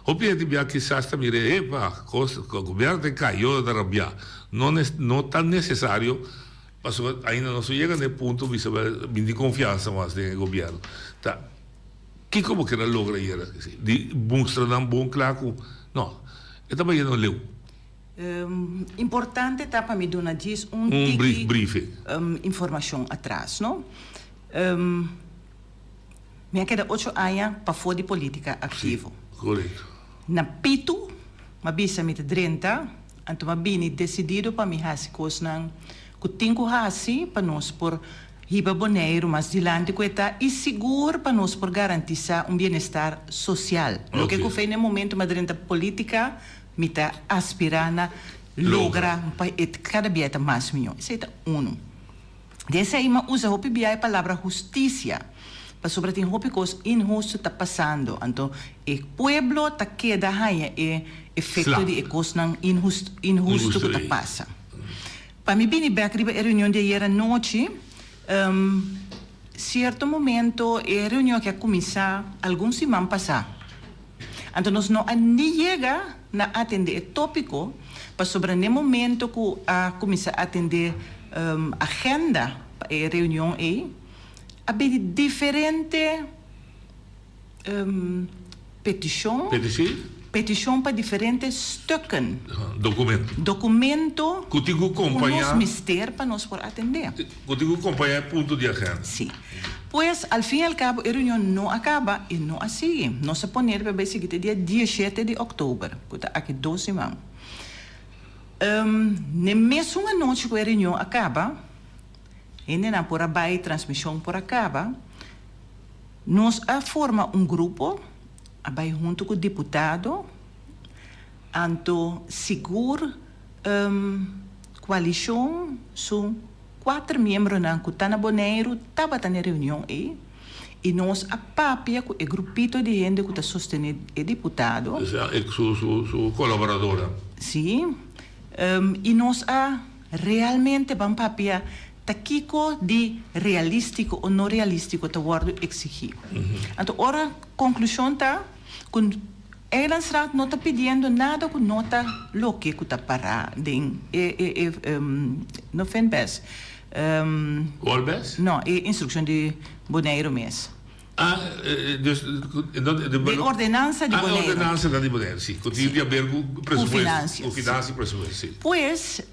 S18: Hopi hende bia kisas ta mira epa, kos, gobièrnu ta kai, yo ta rabiá. No no ta nesesario pasobra ainda nos no yega na e punto bisa mi tin konfiansa mas den e gobièrnu. Ta kiko bo kier a logra ayera? Di mustra nan bon kla ku no. E ta bayendo leu.
S20: Importante ta pa mi duna djis un
S18: Un
S20: tiki
S18: brief briefing.
S20: informashon atras, no. Mi a keda ocho aña pafó di polítika aktivo.
S18: Si, korekto.
S20: Na pitu m'a bisa mi ta drenta, anto m'a bini desidido pa mi hasi kosnan ku tin ku hasi pa nos por Hiba Boneiru mas dilanti ku e ta i sigur pa nos por garantisá un bienestar sosial. Loke ku fe na e momento m'a drenta polítika mi ta aspirá na logra pa e kada bia e ta mas mihó. Esei ta unu. Den esei m'a usa hopi bia e palabra hustisia pasobra tin hopi kos inhustu ta pasando anto e pueblo ta keda haña e efekto di e kosnan inhustu ku ta pasa. Pa mi bini bek riba e reunion di ayer anochi, sierto momento e reunion aki a kuminsá algun siman pasá. Anto nos no a ni yega na atendé e tópiko pasobra n'e momento ku a kuminsá atendé agenda pa e reunion ei, a bini diferente. Petishon.
S18: Petishon?
S20: Petishon pa diferente stukken.
S18: Documento.
S20: Documento.
S18: Ku tin ku kompañá.
S20: Ku nos mester pa nos por atendé.
S18: Ku tin ku kompañá e punto di agenda.
S20: Si. Pues, al fin i al kabo e reunion no a kaba i no a sigui. Nos a pone riba bai sigui te dia dieshete di òktober, ku ta aki dos siman. N'e mesun anochi ku e reunion a kaba, hendenan por a bai, transmishon por a kaba. Nos a forma un grupo, a bai huntu ku diputado, anto sigur koalishon su kuater miembronan ku ta na Boneiru tabata na e reunion ei i nos a papia ku e grupito di hende ku ta sostené e diputado.
S18: Osea su su kolaboradornan.
S20: Sí, i nos a realmente ban papia Ta kiko di realístiko o no realístiko ta wòrdu eksigí? Anto ora konklushon ta ku Eilandsraad no ta pidiendo nada ku no ta loke ku ta pará den e e e no Finbes
S18: Wolbes?
S20: No, e instrukshon di Boneiru mes.
S18: Ah, dus
S20: De ordenansa di Boneiru.
S18: Ah, e ordenansanan di Boneiru, si. Ku tin di aber ku presupuesto.
S20: Ku finansias.
S18: Ku finansia i presupuesto, si.
S20: Pues.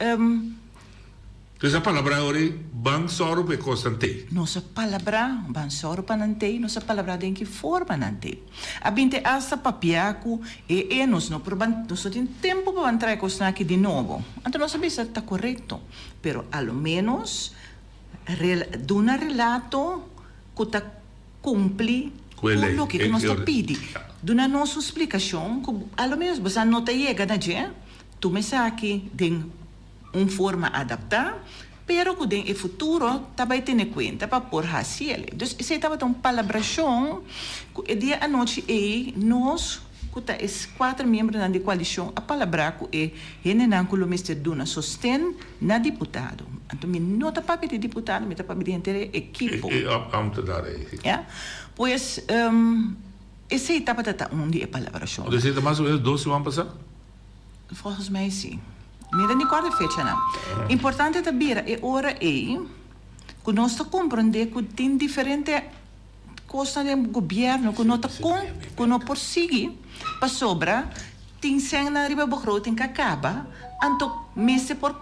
S18: Entonces a palabrá ora ei, ban sòru pa e kosnan tei.
S20: Nos a palabrá, ban sòru pa nan tei, nos a palabrá den ki forma nan tei. A bin te asta papia ku e e nos no por ban, nos no tin tempu pa ban trae kosnan aki di nobo. Anto nos a bisa ta korekto, pero a lo ménos rel duna relato ku ta kumpli
S18: Ku e
S20: ku
S18: lei,
S20: loke
S18: e
S20: ku nos ta
S18: orde.
S20: pidi. Duna nos un splikashon ku a lo ménos boso a no ta yega na dje, tuma esaki den un forma adaptá, pero ku den e futuro ta bai tene kuenta pa por hasi el. Dus esei tabata un palabrashon ku e dia anochi ei nos ku ta e kuater miembronan di koalishon a palabrá ku e hendenan ku lo mester duna sosten na diputado. Anto mi no ta papia di diputado, mi ta papia di henter e ekipo.
S18: E ambtenaar ei, si.
S20: Ya. Pues esei tabata ta un di e palabrashonnan.
S18: Anto esei ta mas o menos dos siman pasá?
S20: Volgens mij si. Mi ta ni kòrda e fechanan. Importante ta bira e ora ei ku nos ta komprondé ku tin diferente kosnan den gobièrnu ku no ta kon, ku no por sigui pasobra tin sènnan riba begroting ku a kaba, anto mester por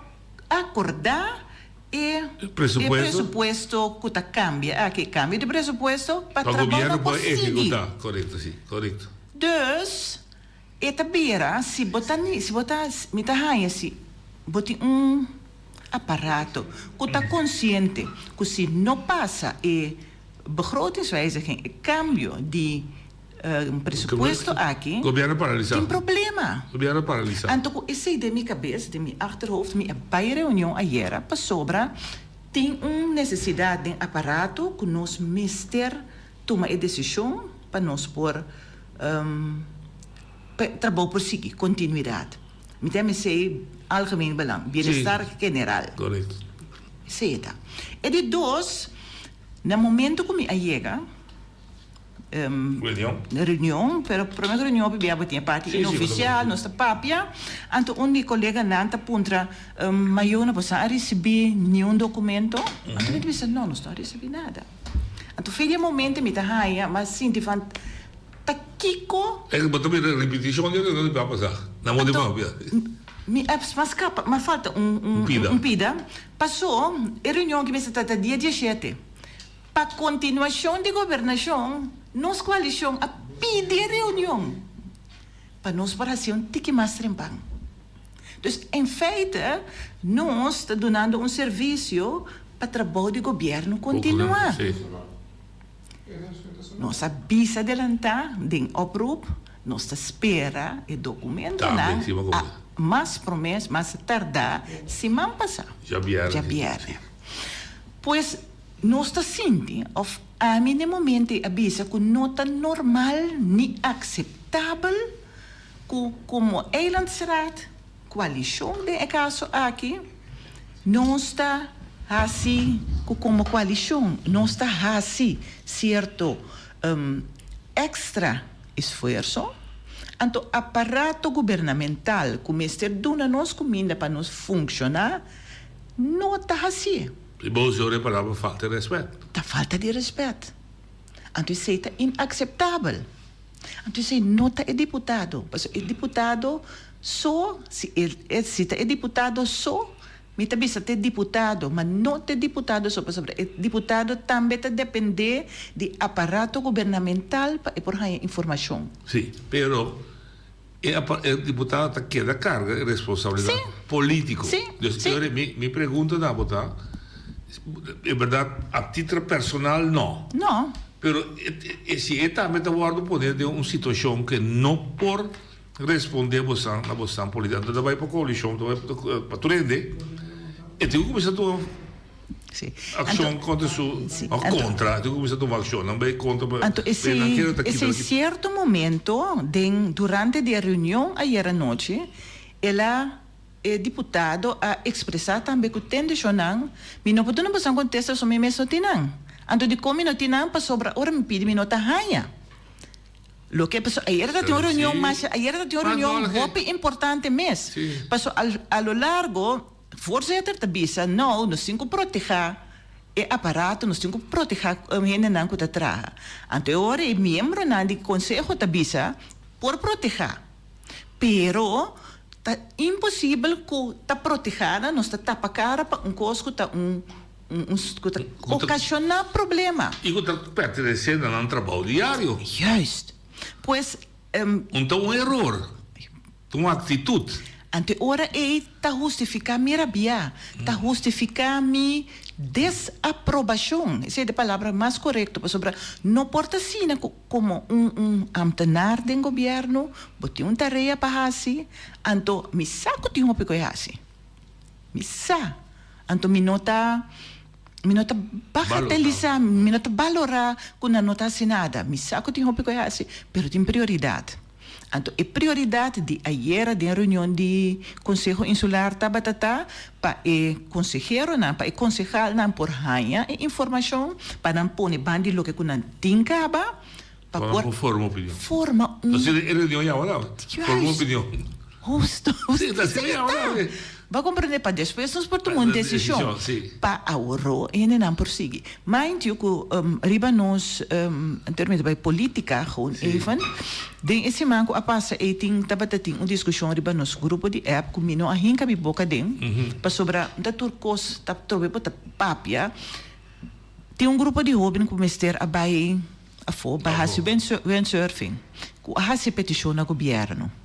S20: akordá e presupuesto ku ta kambia aki, e kambio di presupuesto pa trabounan por sigui. Dus. E ta bira si bo ta ni si bo ta mi ta haña si bo tin un aparato ku ta konsiente ku si no pasa e begrotingswijziging e kambio di presupuesto aki
S18: Gobierno paralisa.
S20: tin problema.
S18: Gobierno paralisa.
S20: Anto ku esei den mi kabes den mi achterhoofd mi a bai reunion ayera pasobra tin un nesesidat den aparato ku nos mester tuma e desishon pa nos por pa e trabou por sigui, kontinuidat. Mi ta mester algemeen belang, bienestar general.
S18: Korekto.
S20: Esei e ta. E di dos, na momento ku mi a yega
S18: Reunion.
S20: reunion, pero prome ku reunion pabia bo tin e parti inofisial, nos ta papia, anto un di e koleganan ta puntra, Mayona bo sa a risibí niun dokumento? Anto mi ta bisa, no, nos no a risibí nada. Anto fe di e momento mi ta haña, mi a sinti van ta kiko.
S18: E bo ta mira ripitishon di loke a pasa na moda di papia.
S20: Mi a mas skapa, mi a falta un un un pida. Paso e reunion ki mester ta ta dia diashete. Pa kontinuashon di gobernashon nos koalishon a pidi e reunion pa nos por hasi un tiki mas trempan. Dus en feite nos ta dunando un servisio pa trabou di gobièrnu kontinuá. Nos a bisa adelantá den oproep, nos ta spera e dokumentonan a mas promé, mas tardá siman pasá, djabièrnè. Pues nos ta sinti òf ami den momento ei a bisa ku no ta normal ni akseptabel ku komo Eilandsraad, koalishon den e kaso aki, nos ta hasi ku komo koalishon nos ta hasi sierto èkstra esfuerso, anto aparato gubernamental ku mester duna nos kuminda pa nos funkshoná no ta hasié.
S18: I bo usa e palabra falta di rèspèt.
S20: Ta falta di rèspèt. Anto esei ta inakseptabel. Anto esei no ta e diputado, pasobra e diputado so, si e si ta e diputado so, mi ta bisa ta e diputado, ma no ta e diputado so, pasobra e diputado tambe ta depende di aparato gubernamental pa e por haña informashon.
S18: Sí, pero e e diputado ta keda karga e responsabilidat polítiko.
S20: Sí,
S18: Dus
S20: sí.
S18: mi mi pregunta na bo ta, e bèrdat a título personal no.
S20: No.
S18: Pero e si e tambe ta wòrdu pone den un situashon ke no por respondé bosan na bosan polítika, anto ta bai pa koalishon, ta bai pa tur hende, e tin ku kuminsá tuma akshon kontra su, òf kontra, e tin ku kuminsá tuma akshon, nan bai kontra pa
S20: Anto esei,
S18: nan kere ta kita
S20: esei sierto momento den durante di e reunion ayer anochi, el a E diputado a expresa tambe cu ten decionan, Mi no por duna boso un contesta pasobra mi mes no tin nan. Anto dicon mi no tin nan? Pasobra ora mi pidi mi no ta haña. Loke pasobra ayer ta tin un reunion masha, ayer ta tin un reunion hopi importante mes. Pasobra a lo largo voorzitter ta bisa, no, nos tin cu proteha e aparato, nos tin cu proteha hendenan cu ta traha. Anto e ora e miembronan di conseho ta bisa, por proteha. Pero. Ta imposibel ku ta protehá nan, nos ta tapa kara pa un kos ku ta un un ku ta okashoná problema.
S18: I ku ta pertenesé na nan trabou diario.
S20: Juist. Pues.
S18: Un ta un eror, ta un aktitut.
S20: Anto e ora ei ta hustifiká mi rabiá, ta hustifiká mi desaprobashon. Esei ta e palabra mas korekto, pasobra no por ta asina ku komo un un ambtenaar den gobièrnu bo tin un tarea pa hasi, anto mi sa ku tin hopi ku e hasi. Mi sa. Anto mi no ta mi no ta bagatelisá, mi no ta balorá ku nan no ta hasi nada. Mi sa ku tin hopi ku e hasi, pero tin prioridat. Anto e prioridat di ayera den reunion di Konseho Insular tabata ta pa e konseheronan, pa e konsehalnan por haña e informashon, pa nan pone ban di loke ku nan tin kaba, pa
S18: por forma opinion.
S20: Forma un.
S18: Asina e reunion yawa la, forma opinion.
S20: Husto, husto.
S18: Sí, asina yawa la.
S20: Bo a comprende pa despues nos por tuma un decision pa ahorro hendenan por sigui. Mind you cu riba nos en termino di bay politica gewoon even, den e siman cu a pasa ey tin tabata tin un discusion riba nos grupo di app cu mi no a hinca mi boca den pasobra ta tur cos ta trobe bo ta papia. Tin un grupo di hoben cu mester a bay afo pa haci windsurfing cu a haci peticion na gobierno.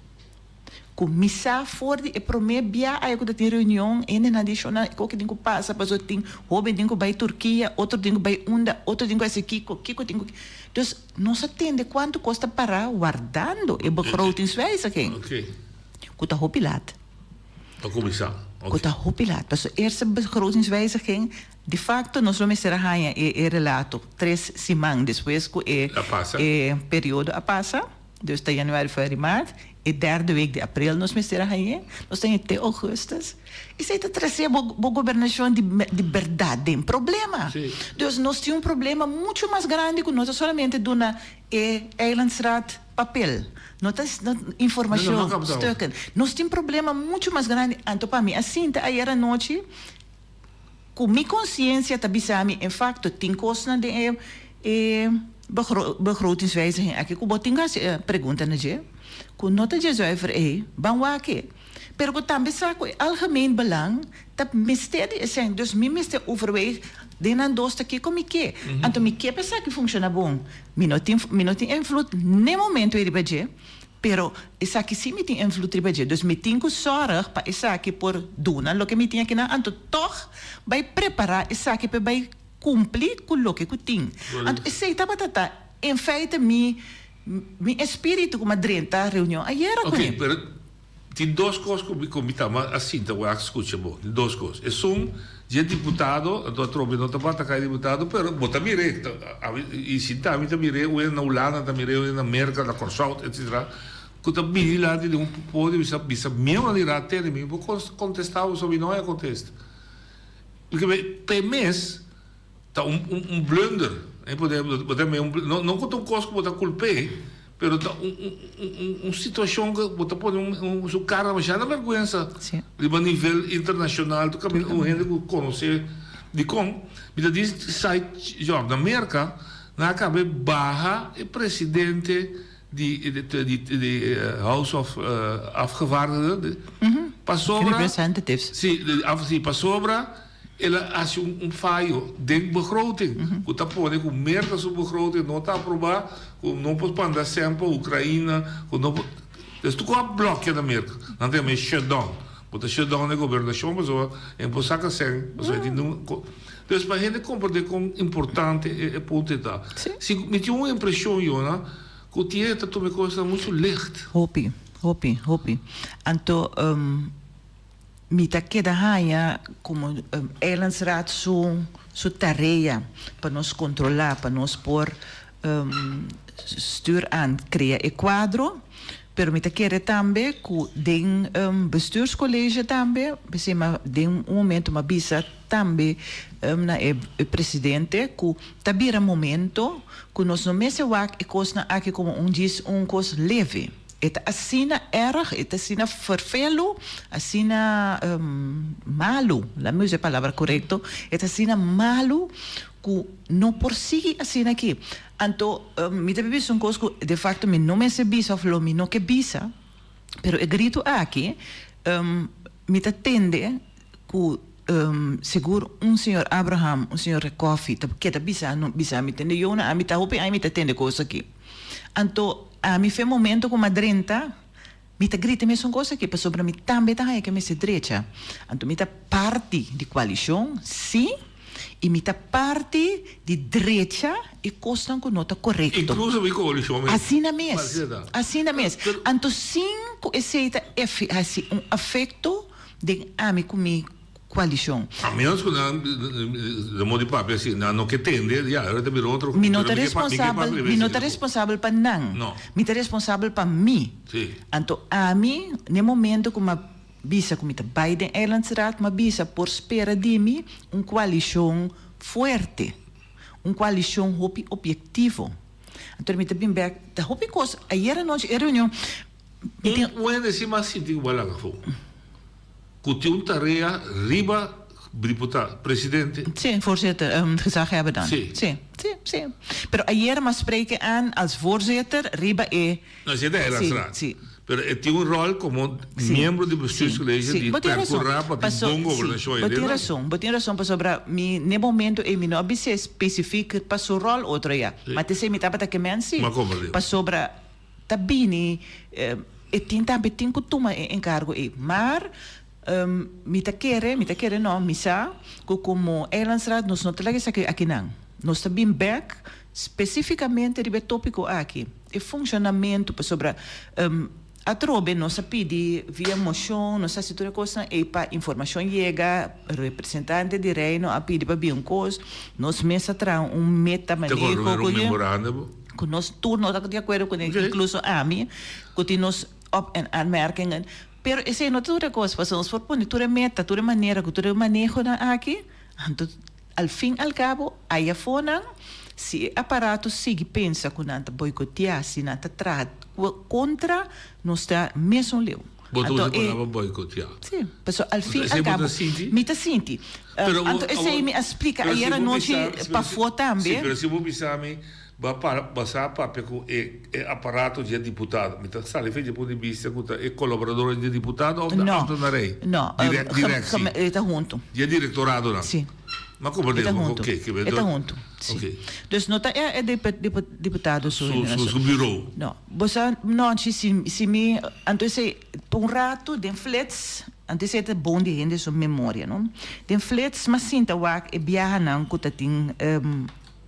S20: Ku mi sa for di e promé bia aya ku ta tin reunion, hendenan di shona e koki tin ku pasa pasobra tin hóben tin ku bai Turkia, otro tin ku bai unda, otro tin ku hasi kiko, kiko tin ku. Dus nos a tende kuantu kos ta pará wardando e begrotingswijziging ku ta hopi lat.
S18: Pa kuminsá.
S20: Ku ta hopi lat. Pasobra eerste begrotingswijziging di fakto nos lo mester a haña e e relato tres siman despues ku e e periodo a pasa. Dus ta januari, febreri, maart, e derde week di april nos mester a hañ'é. Nos ta hañ'é te augustus. Esei ta trese bo bo gobernashon di di bèrdat den problema. Dus nos tin un problema muchu mas grandi ku no ta solamente duna e eilandsraad papel, no ta informashon, stukken. Nos tin problema muchu mas grandi. Anto pa mi a sinta ayer anochi Ku mi konsiensia ta bisa mi, en fakto tin kosnan den e e begrotingswijziging aki ku bo tin ku hasi e pregunta na dje, ku no ta dje zuiver ei, ban wak e. Pero ku tambe sa ku e algemeen belang ta mester di esei, dus mi mester overweeg den nan dos ta kiko mi ke. Anto mi ke pa esaki funciona bon. Mi no tin mi no tin invloed n'e momento ei riba dje, Pero esaki sí mi tin invloed riba dje, dus mi tin ku sòrg pa esaki por duna loke mi tin akinan, anto tòg bai prepará esaki pa e bai kumpli ku loke ku tin. Anto esei tabata ta en feite mi mi espíritu ku mi a drenta reunion ayera kuné.
S18: Oké, pero tin dos kos ku mi ku mi ta a sinta wak skucha bo, tin dos kos. Esun dje diputado, anto atrobe no ta bata kai diputado, pero bo ta mir'é, i sinta mi ta mir'é, un hende na Hulanda ta mir'é, un hende na Merka, na Kòrsou, etsetera, ku ta bini dilanti di un podio bisa bisa miembro di Raad tene mi, bo kontestá bo so mi no a kontesta. Pa e mes Ta un un un blunder, e por ehemplo, bo ta mira un no no ku ta un kos ku bo ta kulp'é, pero ta un un un un un situashon ku bo ta pone un un su kara masha na bèrgwensa riba nivel internashonal tur kaminda un hende ku konosé dikon. Mi ta di side job na Merka nan a kaba e baha e presidente di di di House of Afgevaardigden pasobra
S20: Representatives.
S18: si si pasobra El a haci un fayo den begroting cu ta pone cu Merca su begroting no ta aproba, cu no por manda cen pa Ucraina, cu no por. Des tur cu a blokia na Merca. Nan ta yama e shutdown. Bo ta shutdown e gobernacion pasobra e por saca cen, pasobra e tin un. Des pa hende comprende con importante e punto e ta. Si mi tin un impresion, Yona, cu tin hende ta tuma e cosnan mucho licht.
S20: Hopi, hopi, hopi. Anto. Mi ta keda haña komo Eilandsraad su su tarea pa nos kontrolá, pa nos por stuur aan krea e kuadro, pero mi ta kere tambe ku den bestuurscollege tambe, p'esei mi den un momento mi a bisa tambe na e presidente ku ta bira momento ku nos no mester wak e kosnan aki komo un djis un kos leve. E ta asina erg, e ta asina ferfelu, asina malu, laat mi usa e palabra korekto, e ta asina malu ku no por sigui asina aki. Anto mi ta bisa un kos ku de fakto mi no mester bisa òf lo mi no ke bisa, pero e gritu aki. Mi ta tende ku sigur un señor Abraham, un señor Recoffie ta keda bisa no bisa mi tende Yona ami ta hopi aña mi ta tende kos aki. Anto ami fe momento ku mi a drenta mi ta grita mesun kos aki pasobra mi tambe ta haña ke mester drecha. Anto mi ta parti di koalishon si i mi ta parti di drecha e kosnan ku no ta korekto.
S18: Inkluso mi koalishon mes.
S20: Asina mes, asina mes. Anto sin ku esei ta hasi un afekto den ami ku mi koalishon.
S18: A menos ku nan, den modo di papia si, nan no ke tende, ya, ora ta bira otro.
S20: Mi no ta responsabel, mi no ta responsabel pa nan.
S18: No.
S20: Mi ta responsabel pa mi.
S18: Si.
S20: Anto ami, n'e momento ku m'a bisa ku mi ta bai den Eilandsraad, m'a bisa por spera di mi un koalishon fuerte, un koalishon hopi obiektivo. Anto mi ta bin bek, ta hopi kos, ayera nochi e reunion, mi tin.
S18: Un hende si mas sinti ku bo a laga afó. Ku tin un tarea riba diputado, presidente.
S20: Sí, voorzitter, gezaghebber dan.
S18: Sí.
S20: Sí, sí, sí. Pero ayer m'a spreken aan als voorzitter riba e.
S18: No, esei ta Eilandsraad.
S20: Sí, sí.
S18: Pero e tin un ròl komo miembro di bestuurscollege di perkurá pa tin bon gobernashon
S20: Bo tin rason, bo tin rason pasobra mi n'e momento ei mi no a bis'é spesifik pa su ròl otro ya. Ma t'esei mi tabata ke men sí. Pasobra ta bini e tin tambe tin ku tuma e enkargo ei. Maar mi ta kere, mi ta kere no, mi sa ku komo Eilandsraad nos no ta laga esaki akinan. Nos ta bin bèk spesifikamente riba e tópiko aki, e funshonamentu, pasobra atrobe nos a pidi via moshon, nos a hasi tur e kosnan ei pa informashon yega, representante di Reino a pidi pa bin un kos, nos mes a traha un meta maneho ku. Ku nos tur no ta di akuerdo kuné, inkluso ami, ku tin nos op en aanmerkingen. Pero esei no ta tur e kos, pasobra nos por pone tur e meta, tur e manera ku tur e manehonan aki, anto al fin al kabo aya afonan si e aparato sigui pensa ku nan ta boikoteá, si nan ta traha kontra, nos ta mesun leu.
S18: Bo ta usa e palabra boikoteá.
S20: Sí, pasobra al fin al kabo mi ta sinti. Anto esei mi a splika ayer anochi pafó tambe.
S18: Sí, pero si bo bisa mi Bo a para basá a papia ku e e aparato dje diputado. Mi ta sali fe dje punto di bista ku ta e kolaboradornan dje diputado òf ta ambtenarei?
S20: No,
S18: Direk direksi.
S20: E ta huntu.
S18: Dje direktoradonan?
S20: Si.
S18: Mi a komprendé
S20: E ta huntu.
S18: Oke, ke
S20: E ta huntu, si.
S18: Oke.
S20: Dus no ta e e diputado su
S18: Su su buró.
S20: No. Bo sa nòchi si si mi anto esei pa un ratu den flits anto esei ta bon di hende su memoria no. Den flits m'a sinta wak e biahanan ku ta tin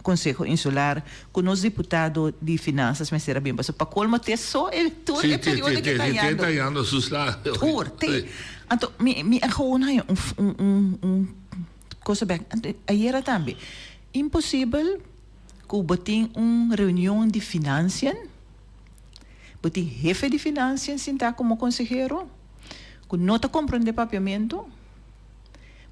S20: Conseho Insular cu nos diputado di Finanzas mester a bin pasobra pa colmo te so e tur e periodo ke ta yando.
S18: Te ta yando su sla.
S20: Tur te. Anto mi mi a gewoon haña un un un un cosa bek anto ayera tambe imposibel cu bo tin un reunion di financiën bo tin hefe di financiën sinta como consehero cu no ta comprende papiamento.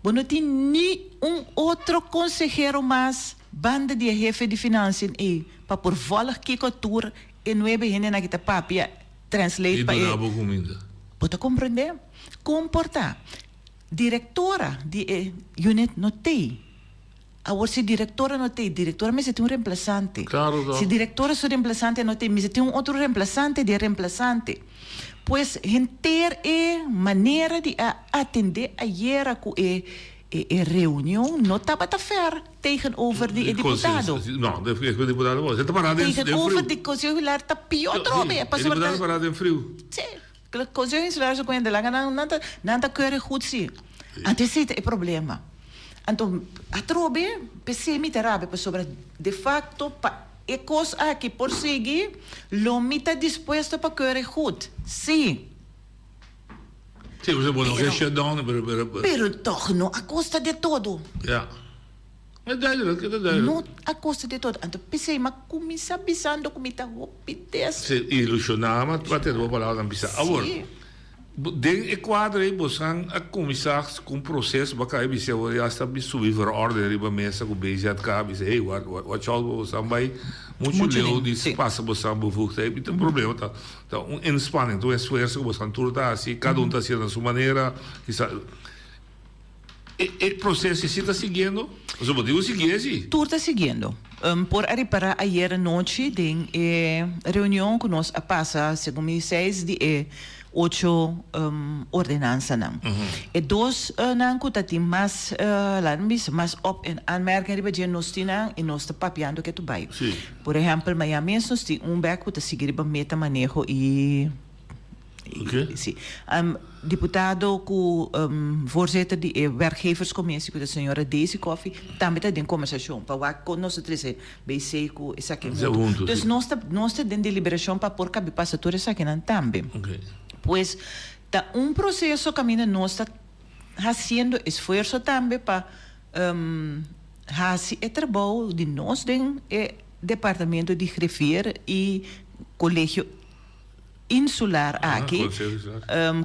S20: Bo no tin ni un otro konsehero mas banda di e hefe di finansien ei pa por vòlg kiko tur e nuebe hendenan aki ta papia, translate
S18: I
S20: pa e.
S18: duna bo kuminda.
S20: Bo ta komprendé? Kon por ta? Direktora di e unit no t'ei. Awor si direktora no t'ei, direktora mester tin un remplasante.
S18: Klaro ta.
S20: Si direktora su remplasante no t'ei, mester tin un otro remplasante di e remplasante. Pues henter e manera di a atendé ayera ku e e reunion no tabata fair tegenover di e diputado.
S18: No, de e diputado bo. E ta pará den friu.
S20: Tegenover di Konseho Insular ta pió trobe.
S18: E diputado ta pará den friu.
S20: Sí. Konseho Insular su kuenta laga nan nan ta nan ta keurig goed si. Anto esei ta e problema. Anto atrobe p'esei mi ta rabia pasobra de facto pa e kos aki por sigui lo mi ta dispuesto pa keurig goed si.
S18: Si, pasobra bo no ke shutdown pero pero.
S20: Pero tog no a kosta de todo.
S18: Ya. E duidelijk, e ta duidelijk.
S20: No a kosta de todo. Anto p'esei m'a kuminsá bisando ku mi ta hopi des.
S18: Si, ilushoná, ma bo a tende bo palabranan bisa. Awor, den e kuadro ei bosan a kuminsá ku un proseso, bo a kaba bisa awor ya sta subi verordening riba mesa ku BZK a bisa, hey, watch out, bosan bai muchu leu di pasa bosan bevoegdheid. Mi tin problema, ta ta un inspanning, ta un esfuerso ku bosan tur ta hasi, kada un ta hasié na su manera, kisa. E proceso si ta siguiendo? Pasobra bo tin cu sigui esi.
S20: Tur ta siguiendo. Por a ripara ayer anochi den e reunion cu nos a pasa segun mi seis di e. Ocho ordenansanan. E dos nan ku ta tin mas, laat mi bisa, mas op en aanmerking riba dje nos tin nan i nos ta papiando ke tu bai. Por ehèmpel, maña mes nos tin un bèk ku ta sigui riba meta maneho i si. Diputado ku voorzitter di e werkgeverscommissie ku ta señora Daisy Coffie tambe ta den kombersashon pa wak kon nos ta trese BC ku esaki huntu. Dus nos ta nos ta den deliberashon pa por kabi pasa tur esakinan tambe. Pues ta un proseso kaminda nos ta hasiendo esfuerso tambe pa hasi e trabou di nos den e departamento di griffier i kolegio insular aki,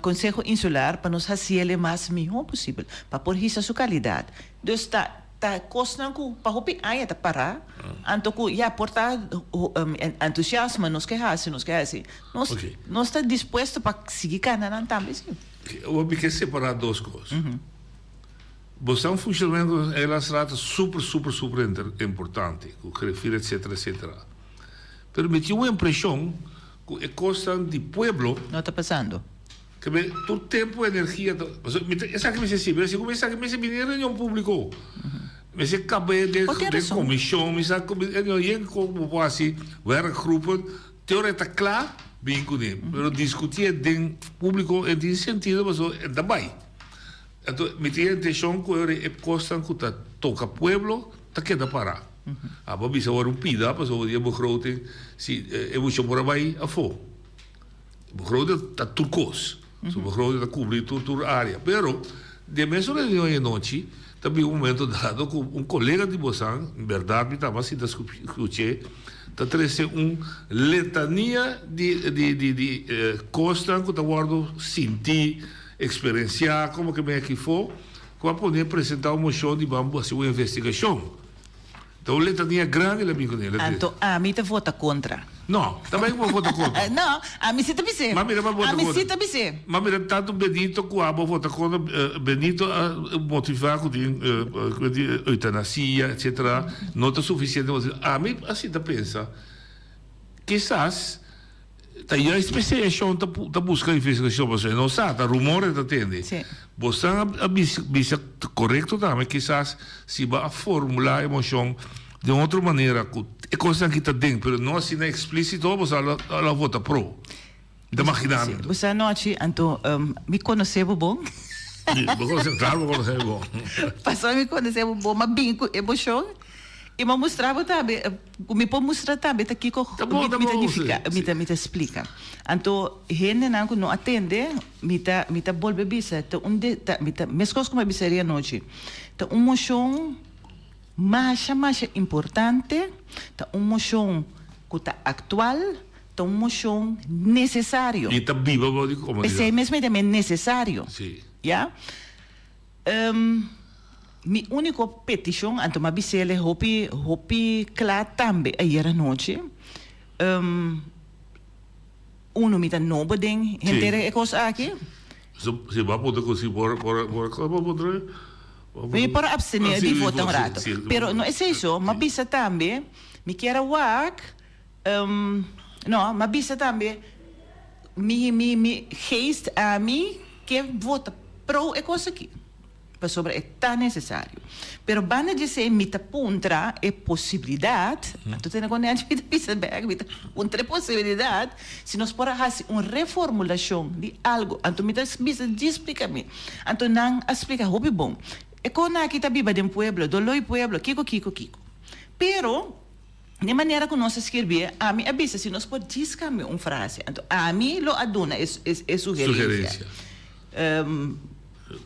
S20: Konseho Insular, pa nos hasiel e mas mihó posibel, pa por hisa su kalidat. Dus ta ta kosnan ku pa hopi aña ta pará, anto ku ya por ta entusiasmo nos ke hasi, nos ke hasi, nos nos ta dispuesto pa sigui kana nan tambe si.
S18: Awor mi ke separá dos kos. Bo sa un funshonamento di Eilandsraad ta super super super importante, ku griffier etcetera etcetera. Pero mi tin un impreshon ku e kosnan di pueblo.
S20: No ta pasando.
S18: Ke mi tur tempu energia ta. Pasobra mi ta esaki mester sirbi. Así ku mi esaki mester bini den reunion públiko. Mester kaba e den den komishon. Mi sa ku yen ku bo por hasi werkgroepen. Te ora e ta kla bin kuné. Pero diskutié den públiko e tin sentido pasobra e ta bai. Anto mi tin e intenshon ku e kosnan ku ta toka pueblo ta keda pará. Abo a bisa awor un pida pasobra di e begroting si e mucha por a bai afó. Begroting ta tur kos. So begroting ta kubri tur tur área. Pero den mesun reunion e nochi ta bin un momento dado ku un kolega di bosan, bèrdat mi tabata sinta skuch'é, ta trese un letania di di di di kosnan ku ta wòrdu sintí, Eksperensiá komo ke men akifó ku a pone presentá un moshon di ban hasi un investigashon. Ta un letania grandi la bin kuné.
S20: Anto ami ta vota kontra.
S18: No, ta bai ku bo vota kontra.
S20: No, ami si ta bis'é.
S18: Ma mira bo vota
S20: Ami
S18: kontra.
S20: si ta bis'é.
S18: Ma mira tantu Benito ku abo vota kontra, Benito a motivá ku tin eutanasia etcetera no ta sufisiente. Ami asi ta pensa kisas. Ta juist p'esei e shon ta ta buska investigashon pasobra e no sa, ta rumor e ta tende.
S20: Sí.
S18: Bosan a bisa korekto tambe kisas si bo a formula e moshon den otro manera ku e kosnan aki ta den pero no asina eksplísito boso a lo vota pro. Mi ta magina mi.
S20: Sí, bo sa anochi anto mi konosé bo bon.
S18: Sí, bo konosé, klaro bo konosé mi bon.
S20: Pasobra mi konosé bo bon, m'a bin ku e moshon i m'a mustra bo tambe. Ku mi por mustra tambe ta kiko mi ta nifiká, mi ta mi ta splika. Anto hendenan ku no a tende, mi ta mi ta bolbe bisa, ta un de ta mi ta meskos ku mi a bisa ayer anochi, ta un moshon masha masha importante, ta un moshon ku ta aktual, ta un moshon nesesario.
S18: I ta biba bou di komunidat.
S20: P'esei mes mi ta men nesesario.
S18: Sí.
S20: Ya. Mi úniko petishon, anto m'a bis'el e hopi hopi kla tambe ayer anochi, uno mi ta nobo den henter e kos aki.
S18: Si bo a puntra ku si por por por bo a puntra?
S20: Mi por abstené di vota un rato, pero no esei so, m'a bisa tambe mi kier a wak. No, m'a bisa tambe, mi, mi, mi geest ami ke vota pro e kos aki, pasobra e ta nesesario. Pero banda di esei mi ta puntra e posibilidat, anto tene kon nèchi mi ta bisa bèk, mi ta puntra e posibilidat si nos por a hasi un reformulashon di algu. Anto mi ta bisa djis splika mi. Anto nan a splika hopi bon. E kon aki ta biba den pueblo, doló i pueblo, kiko, kiko, kiko. Pero. Den manera ku nos a skirbié, ami a bisa si nos por djis kambia un frase. Anto ami lo a duna e e sugerensia.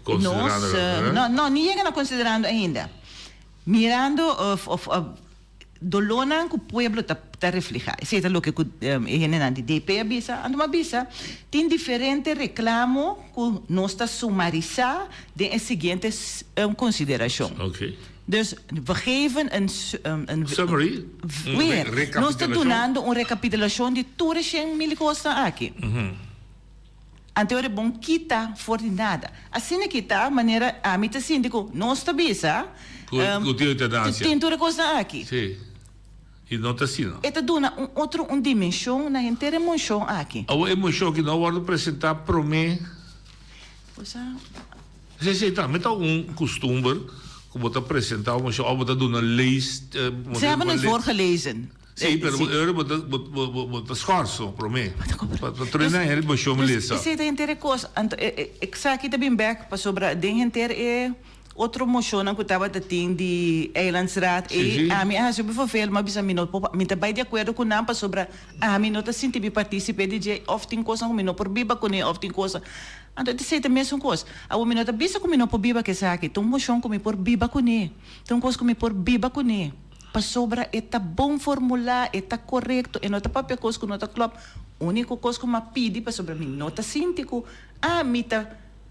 S18: Konsiderando
S20: nos, no, no, ni yega na konsiderando ainda. Mirando of of dolónan ku pueblo ta ta reflehá. Esei ta loke ku e hendenan di DP a bisa. Anto mi a bisa, tin diferente reklamo ku nos ta sumarisá den e siguiente konsiderashon. Dus we geven een een
S18: Summary, un
S20: Weer, nos ta
S18: rekapitulashon.
S20: dunando un rekapitulashon di tur e shen mil kosnan aki. Anto ora bon kita for di nada. Asina kita manera ami ta sinti ku nos ta bisa
S18: Ku ku tin eutanasia.
S20: tin tur e kosnan aki.
S18: Sí. I no ta asina.
S20: E ta duna un otro un dimenshon na henter e moshon aki.
S18: Awor e moshon aki no a wòrdu presentá promé.
S20: Bo sa.
S18: Esei tambe ta un kustumber ku bo ta presentá un moshon òf bo ta duna lees.
S20: Ze hebben het voorgelezen.
S18: Sí, pero bo ora bo ta bo ta schorso promé. Pa tur e moshon lesa.
S20: Esei ta henter e kos. Anto esaki ta bin bèk pasobra den henter e otro moshonnan ku tabata tin di Eilandsraad ei ami a hasi hopi vervel mi a bisa mi no por mi ta bai di akuerdo ku nan pasobra ami no ta sinti mi partisipe di dje òf tin kosnan ku mi no por biba kuné òf tin kosnan Anto e ta esei ta mesun kos. Awor mi no ta bisa ku mi no por biba ku esaki. Ta un moshon ku mi por biba kuné. Ta un kos ku mi por biba kuné. Pasobra e ta bon formulá, e ta korekto, e no ta papia kos ku no ta klòp. Úniko kos ku mi a pidi pasobra mi no ta sinti ku ami ta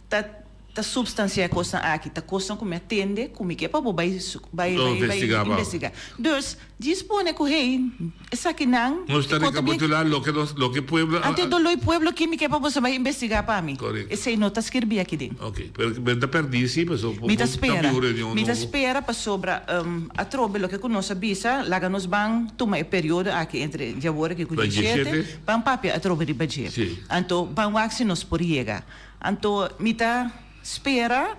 S20: ta ta supstansiá e kosnan aki. Ta kosnan ku mi a tende ku mi ke pa bo bai bai bai bai investigá. Dus, djis pone ku hey, esakinan
S18: Nos ta rekapitulá loke nos, loke pueblo a.
S20: Anto e doló e pueblo ki mi ke pa boso bai investigá pa mi.
S18: Korekto.
S20: Esei no ta skirbí aki den.
S18: Oké, pero men ta pèrdí sí, pasobra
S20: Mi ta
S18: bo ta
S20: spera,
S18: bin un reunion
S20: mi ta
S18: nobo.
S20: spera pasobra atrobe loke ku nos a bisa, laga nos ban tuma e periodo aki entre djawor aki ku
S18: Pa
S20: djishete,
S18: djishete.
S20: ban papia atrobe riba dje.
S18: Sí.
S20: Anto ban wak si nos por yega. Anto mi ta spera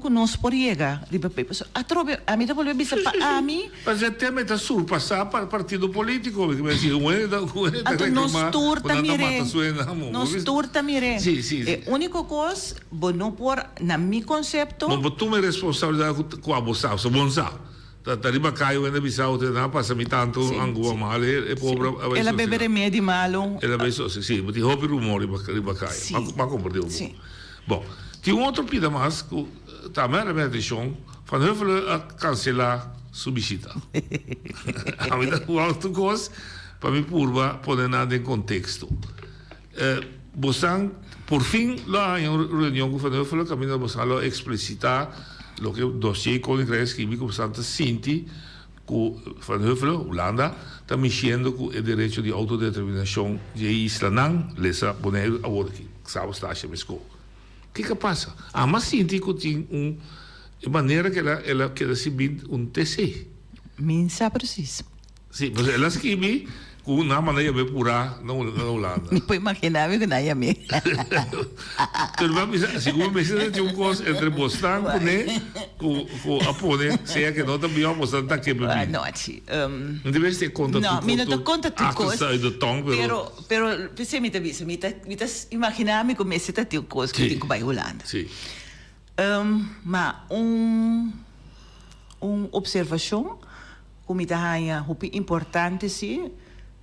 S20: ku nos por yega riba p'e. Pasobra atrobe ami ta bolbe bisa pa ami.
S18: Pasobra e tema e ta surpasá pa partido polítiko. Mi ta un hende ta un hende ta
S20: Anto nos
S18: reklamá
S20: tur
S18: ku
S20: ta
S18: nan ta
S20: mir'é.
S18: mata su hende amo.
S20: Nos tur ta mir'é.
S18: Sí, sí, sí.
S20: E úniko kos bo no por, na mi konsepto.
S18: Bo bo tuma e responsabilidat ku ku abo sa. Pasobra bo no sa. Ta ta riba kai un hende bisa otro nan a pasa mi tantu angua mal e pobre a bai
S20: El a bebe remedi malu.
S18: El a bai sosi si bo tin hopi rumor riba riba kai ma komprende bo bon tin un otro pida mas ku tambe a hala mi atenshon Van Huffelen a kansela su bishita ami ta wak tur kos pa mi purba pone nan den konteksto. Bosan por fin lo a haña un reunion ku Van Huffelen kaminda bosan lo a eksplisitá loke dosier Koninkrijk a skibi ku bosan ta sinti ku Van Huffelen, Hulanda, ta mishiendo ku e derecho di outodeterminashon di e islanan, lesa Boneiru awor aki, Saba Stasia Mesco. Kiko a pasa? Ami a sinti ku tin un e manera ku el a keda sibí un TC.
S20: Mi sa presis.
S18: Sí, pues el a skibi ku nan manda yam'é purá na Hulanda.
S20: Mi por imaginá mi ku nan yam'é.
S18: Pero mi a bisa, sigur mi mester tin un kos entre bosnan kuné ku ku a pone sea ke no ta biba bosnan ta ke bibí.
S20: No, achi.
S18: No ta mester konta tur
S20: No, mi no ta konta tur kos.
S18: Achter de tong, pero.
S20: Pero, pero p'esei mi ta bisa, mi ta mi ta imaginá mi ku mester ta tin un kos ku tin ku bai Hulanda.
S18: Sí.
S20: Ma un un observashon Ku mi ta haña hopi importante si,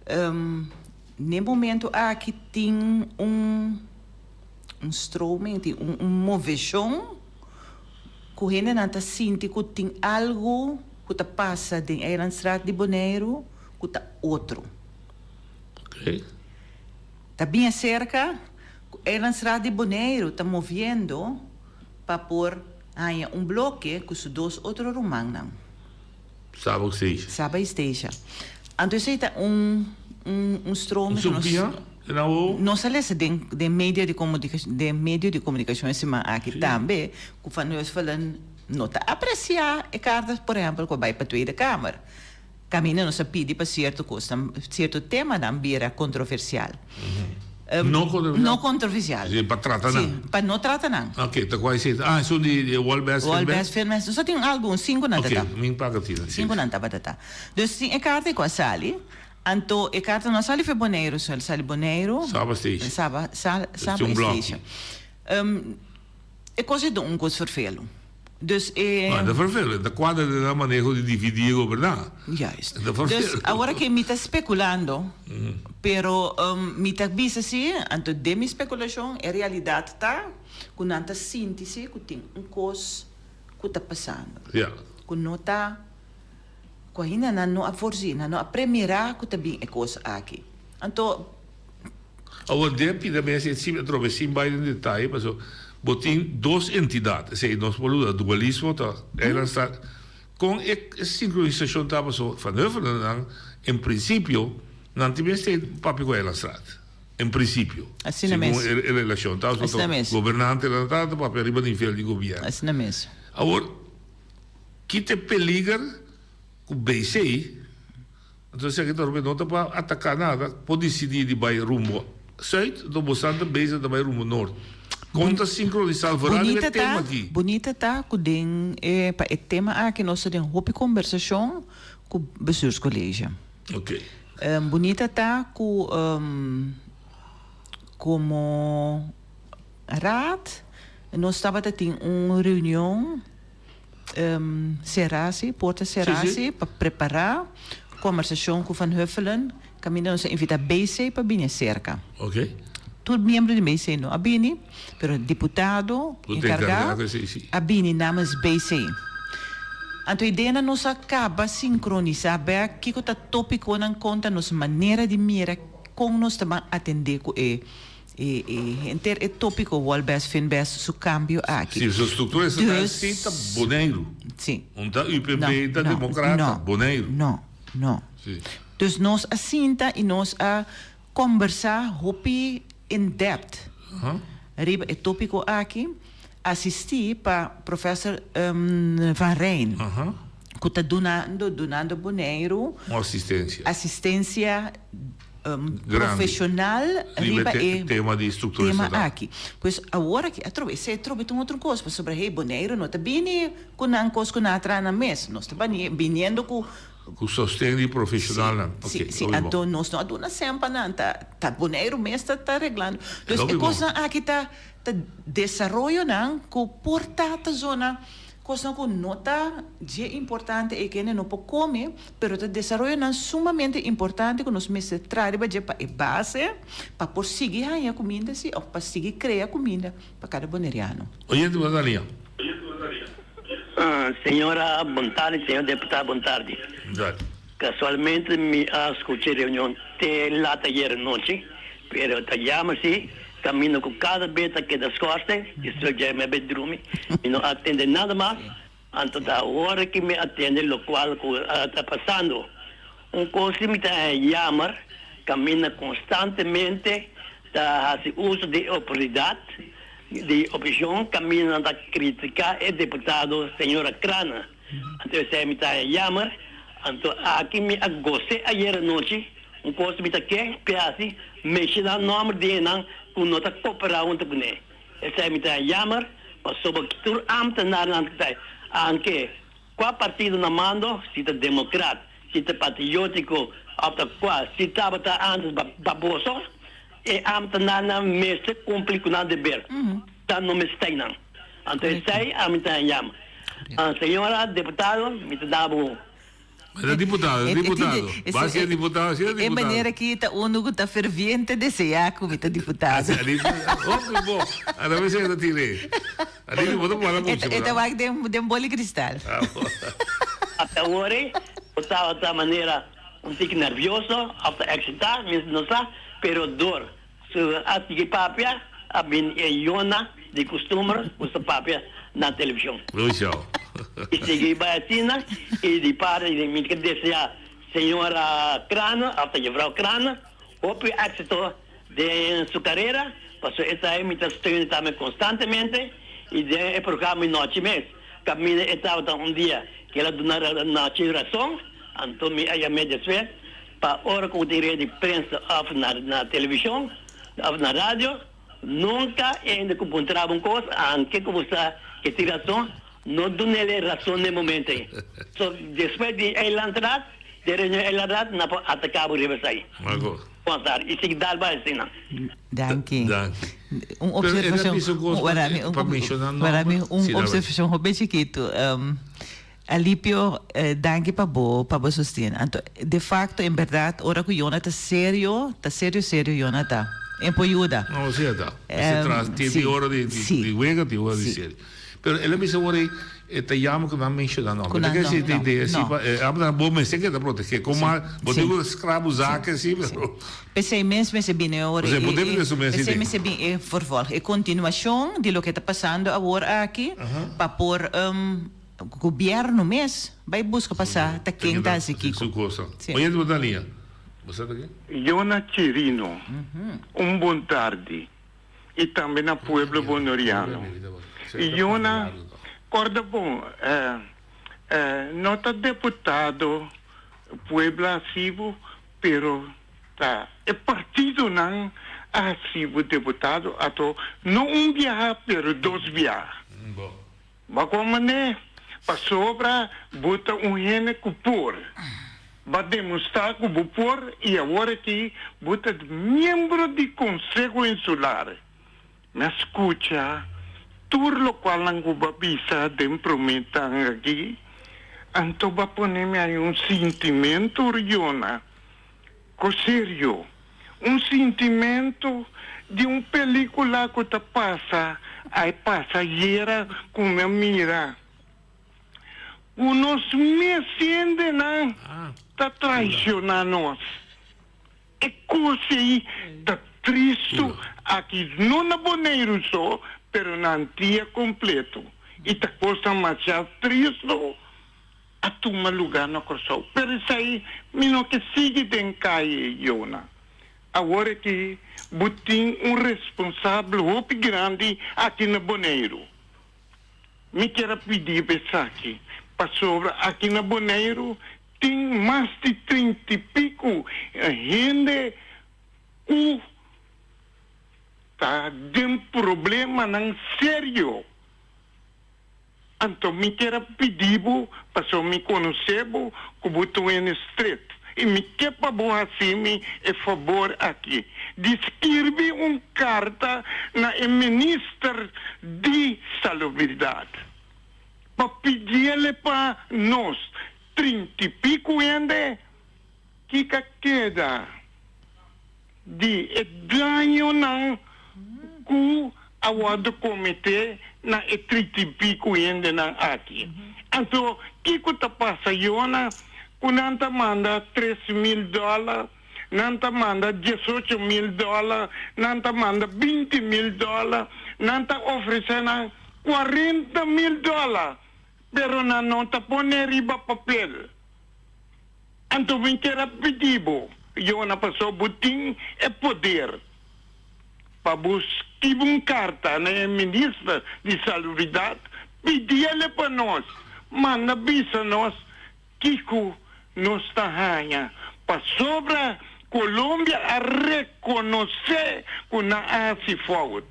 S20: n'e momento aki tin un un stroming, tin un un moveshon ku hendenan ta sinti ku tin algu ku ta pasa den Eilandstraat di Boneiru ku ta otro. Ta bin aserka ku Eilandstraat di Boneiru ta moviendo pa por haña un bloke ku su dos otro rumannan.
S18: Saba ku Stacia.
S20: Saba i Stacia. Anto esei ta un un un stroming ku nos.
S18: Un supia den nan wowo?
S20: Nos a lesa den den media di komunikashon den medio di komunikashon e siman aki tambe ku Van Huisvelen no ta apresiá e karta por ehèmpel ku a bai pa Tweede Kamer. Kaminda nos a pidi pa sierto kosnan sierto temanan bira kontroversial.
S18: No kontroversial?
S20: No kontroversial.
S18: Sí, pa trata nan.
S20: Sí, pa no trata nan.
S18: Ok, ta kua esei? Ah, esun di di Wall Best
S20: Wall Best Filmes. Nos a tin algun, sinku nan ta ta.
S18: Ok, min paga tina.
S20: Sinku nan tabata ta. Dus tin e karta ku a sali, anto e karta no a sali for Boneiru so, el a sali Boneiru.
S18: Saba Station.
S20: Saba, Saba Station. E kos ei ta un kos ferfelu. Dus e.
S18: No, e ta ferfelu. E ta kuadra den nan maneho di dividí e goberná.
S20: Juist.
S18: E ta ferfelu.
S20: Dus awor ke mi ta spekulando, pero mi ta bisa si, anto den mi spekulashon e realidat ta ku nan ta sinti si ku tin un kos ku ta pasando.
S18: Ja.
S20: Ku no ta, ku ainda nan no a voorzien, nan no a premirá ku ta bin e kos aki. Anto.
S18: Awor den pida mes e sin atrobe sin bai den detaye paso bo tin dos entidad esey nos por luda dualismo ta eilandstaat con e sincronisacion ta paso Van Huffelen nan en principio nan tin mester papia cu eilandstaat en principio
S20: Asina mes.
S18: segun e relacion ta paso
S20: Asina mes.
S18: gobernantenan ta ta papia riba nivel di gobierno
S20: Asina mes.
S18: awor ki ta e peliger cu BC. Anto esaki ta rope no ta pa ataká nada, por disidí di bai rumbo sùit, anto bosan ta bezig ta bai rumbo nort. Kon ta sinkronisá vooral riba e tema aki?
S20: Bunita ta ku den e pa e tema aki nos ta den hopi kombersashon ku bestuurscollege.
S18: Oké.
S20: Bunita ta ku komo raad nos tabata tin un reunion. Será si, porta será si, pa prepará kombersashon ku Van Huffelen, kaminda nos a invitá BC pa bini aserka. Tur miembro di BC no a bini, pero diputado enkargá a bini namens BC. Anto ideanan nos a kaba sinkronisá bèk kiko ta tópikonan kon ta nos manera di mira kon nos ta ban atendé ku e E e henter e tópiko Wolbes Finbes su kambio aki.
S18: Si, su struktura estatal
S20: Dus
S18: si ta Boneiru.
S20: Si.
S18: Un ta UPB,
S20: No,
S18: ta
S20: no,
S18: Demokrata,
S20: no,
S18: Boneiru.
S20: no, no.
S18: Si.
S20: Dus nos a sinta i nos a kombersá hopi in depth riba e tópiko aki, asistí pa Professor Van Rijn, ku ta dunando dunando Boneiru
S18: Un asistensia.
S20: asistensia
S18: Grandi.
S20: profesional
S18: Riba
S20: riba
S18: e
S20: e
S18: tema di struktura
S20: tema
S18: estatal.
S20: aki. Pues awor aki atrobe esei atrobe ta un otro kos pasobra hey Boneiru no ta bini ku nan kos ku nan a traha nan mes. Nos ta bani biniendo ku
S18: Ku sosten di profesionalnan.
S20: Si,
S18: Oké,
S20: si,
S18: hopi bon.
S20: anto nos no a duna sèn pa nan ta ta Boneiru mes ta ta reglando. Dus
S18: Hopi
S20: e
S18: bon.
S20: kosnan aki ta ta desaroyonan ku por ta ta zona Kosnan ku no ta dje importante ei kende no por kome, pero ta desaroyonan sumamente importante ku nos mester traha riba dje pa e base pa por sigui haña kuminda si òf pa sigui krea kuminda pa kada boneriano.
S18: Oyente bo ta lia.
S21: Señora bon tardi, señor deputado bon tardi.
S18: Bon tardi.
S21: Casualmente mi a scucha e reunion te laat ayer anochi, pero ta jammer si, caminda cu cada bes ta keda schorsen, y so dje mi a bay drumi, mi no a tende nada mas, anto ta awor ki mi a tende locual cu ta pasando. Un cos si mi ta haña jammer, caminda constantemente ta haci uso di e oportunidad di oposicion caminda nan ta critica e deputado señora Craner. Anto esei mi ta jammer. Anto aki mi a gos'é ayer anochi. Un kos mi ta ke p'e hasi, menshoná nòmber di hennan ku no ta koperá huntu kuné. Esei mi ta jammer, pasobra tur ámtenarnan ta sai, anke kua partido na mando, si ta demokrat, si ta patriótiko òf ta kua, si tabata ántes baboso, e ámtenarnan mester kumpli ku nan deber. Ta no mester nan. Anto esei ami ta yama. Señora deputado, mi ta da bo.
S18: E diputado, e diputado. Ba ser diputado, si e
S20: E
S18: diputado.
S20: manera aki ta unu ku ta ferviente deseá ku mi ta diputado.
S18: Hopi bo. A la vez e ta tir'é. Alipio, bo ta guarda mucho,
S20: E ta wak den den boli kristal.
S21: Hasta awor ei, bo tabata manera un tiki nervioso of ta eksitá, mi no sa, pero dor Su a sigui papia a bin e yona di custumber cu sa papia na television.
S18: Lucio.
S21: Y sigui bay asina y di parti di mi ta desea señora Craner of ta juffrouw Craner hopi exito den su carera pasobra esai mi ta steun tambe constantemente y den e programa mi nochi mes caminda e tabata un dia cu el a duna nochi razon anto mi a yam'e despues Pa ora ku tin red di prensa òf na na televishon òf na radio, nunka hende ku puntra bo un kos, anke ku bo sa ke tin rason, no dun'el e rason n'e momento ei. So, despues di eilandsraad, di e reunion eilandsraad, nan por ataká bo riba esei. Bon tardi i sigui dal bai asina.
S20: Danki.
S18: Danki.
S20: Un
S18: Pero e ta
S20: observacion,
S18: bisa un kos
S20: wara mi,
S18: pa menshoná
S20: wara mi
S18: nòmber.
S20: un
S18: Sí, dal bai.
S20: observacion hopi chikitu. Alipio, danki pa bo, pa bo sosten. Anto, de facto, en berdad, ora cu Yona ta serio, ta serio serio Yona ta. En por yuda.
S18: No, si e ta. Mester tras, tin di ora di, di wega, tin ora di serio. Pero el a bisa ora ei, e ta yama cu nan menciona nomber.
S20: Cu nan
S18: Ta
S20: no,
S18: ke
S20: no,
S18: si idea si
S20: no.
S18: pa, e ambtenaar bo mester keda protege. Con mal, bo tin cu scrabuzá ke si, pero.
S20: P'esei mes mester bini ora
S18: Osea,
S20: e,
S18: bo debe su mes
S20: p'esei
S18: idea.
S20: mester bin e vervolg, e continuacion di loke ta pasando awor aki, pa por Gobierno mes bay busca pa sa ta ken ta haci kico.
S18: Su cosa.
S20: Si.
S18: Oye, bo ta lia. Bo sa ta ken?
S7: Yona Chirino, un bon tardi y tambe na pueblo Boneriano. Yona, corda bon, no ta deputado. Pueblo a hasi bo, pero ta e partidonan a hasi bo deputado, ato no un biaha pero dos biaha. Bo a kon manera? Pasobra bo ta un hende ku por. Bo a demostrá ku bo por i awor aki bo ta miembro di Konseho Insular. Mi a skucha tur lokualnan ku bo a bisa den promé tanga aki, anto bo a pone mi ai un sintimentu, Riona. Ko serio, un sintimentu di un pelikula ku ta pasa ai pasa ayera ku mi a mira. Ku nos mes hendenan ta traishoná nos. E kos ei ta tristu aki no na Boneiru so, pero na Antia kompleto. I ta kosnan masha tristu a tuma lugá na Kòrsou. Pero esei mi no ke sigui den kaye, Yona. Awor aki bo tin un responsabel hopi grandi aki na Boneiru. Mi kier a pidi bo esaki, pasobra aki na Boneiru tin mas di trinta i piku hende ku ta den problemanan serio. Anto mi kier a pidi bo, pasobra mi konosé bo ku bo ta wene stret, i mi ke pa bo hasi mi e fabor aki di skirbi un karta na e minister di Salubridat, pa pidiele pa nos trinta i piku hende kiko a keda di e dañonan ku a wòrdu kometé na e tritipiku hendenan aki. Anto, kiko ta pasa, Yona? Ku nan ta manda 3000 dòler, nan ta manda 18.000 dòler, nan ta manda 20.000 dòler, nan ta ofresé nan 40.000 dòler, pero nan no ta pone riba papel. Anto mi kier a pidi bo, Yona, pasobra bo tin e poder pa bo skibi un karta na e minister di Salubridat, pidiele pa nos manda bisa nos kiko nos ta haña, pasobra Colombia a rekonosé ku nan a hasi fout.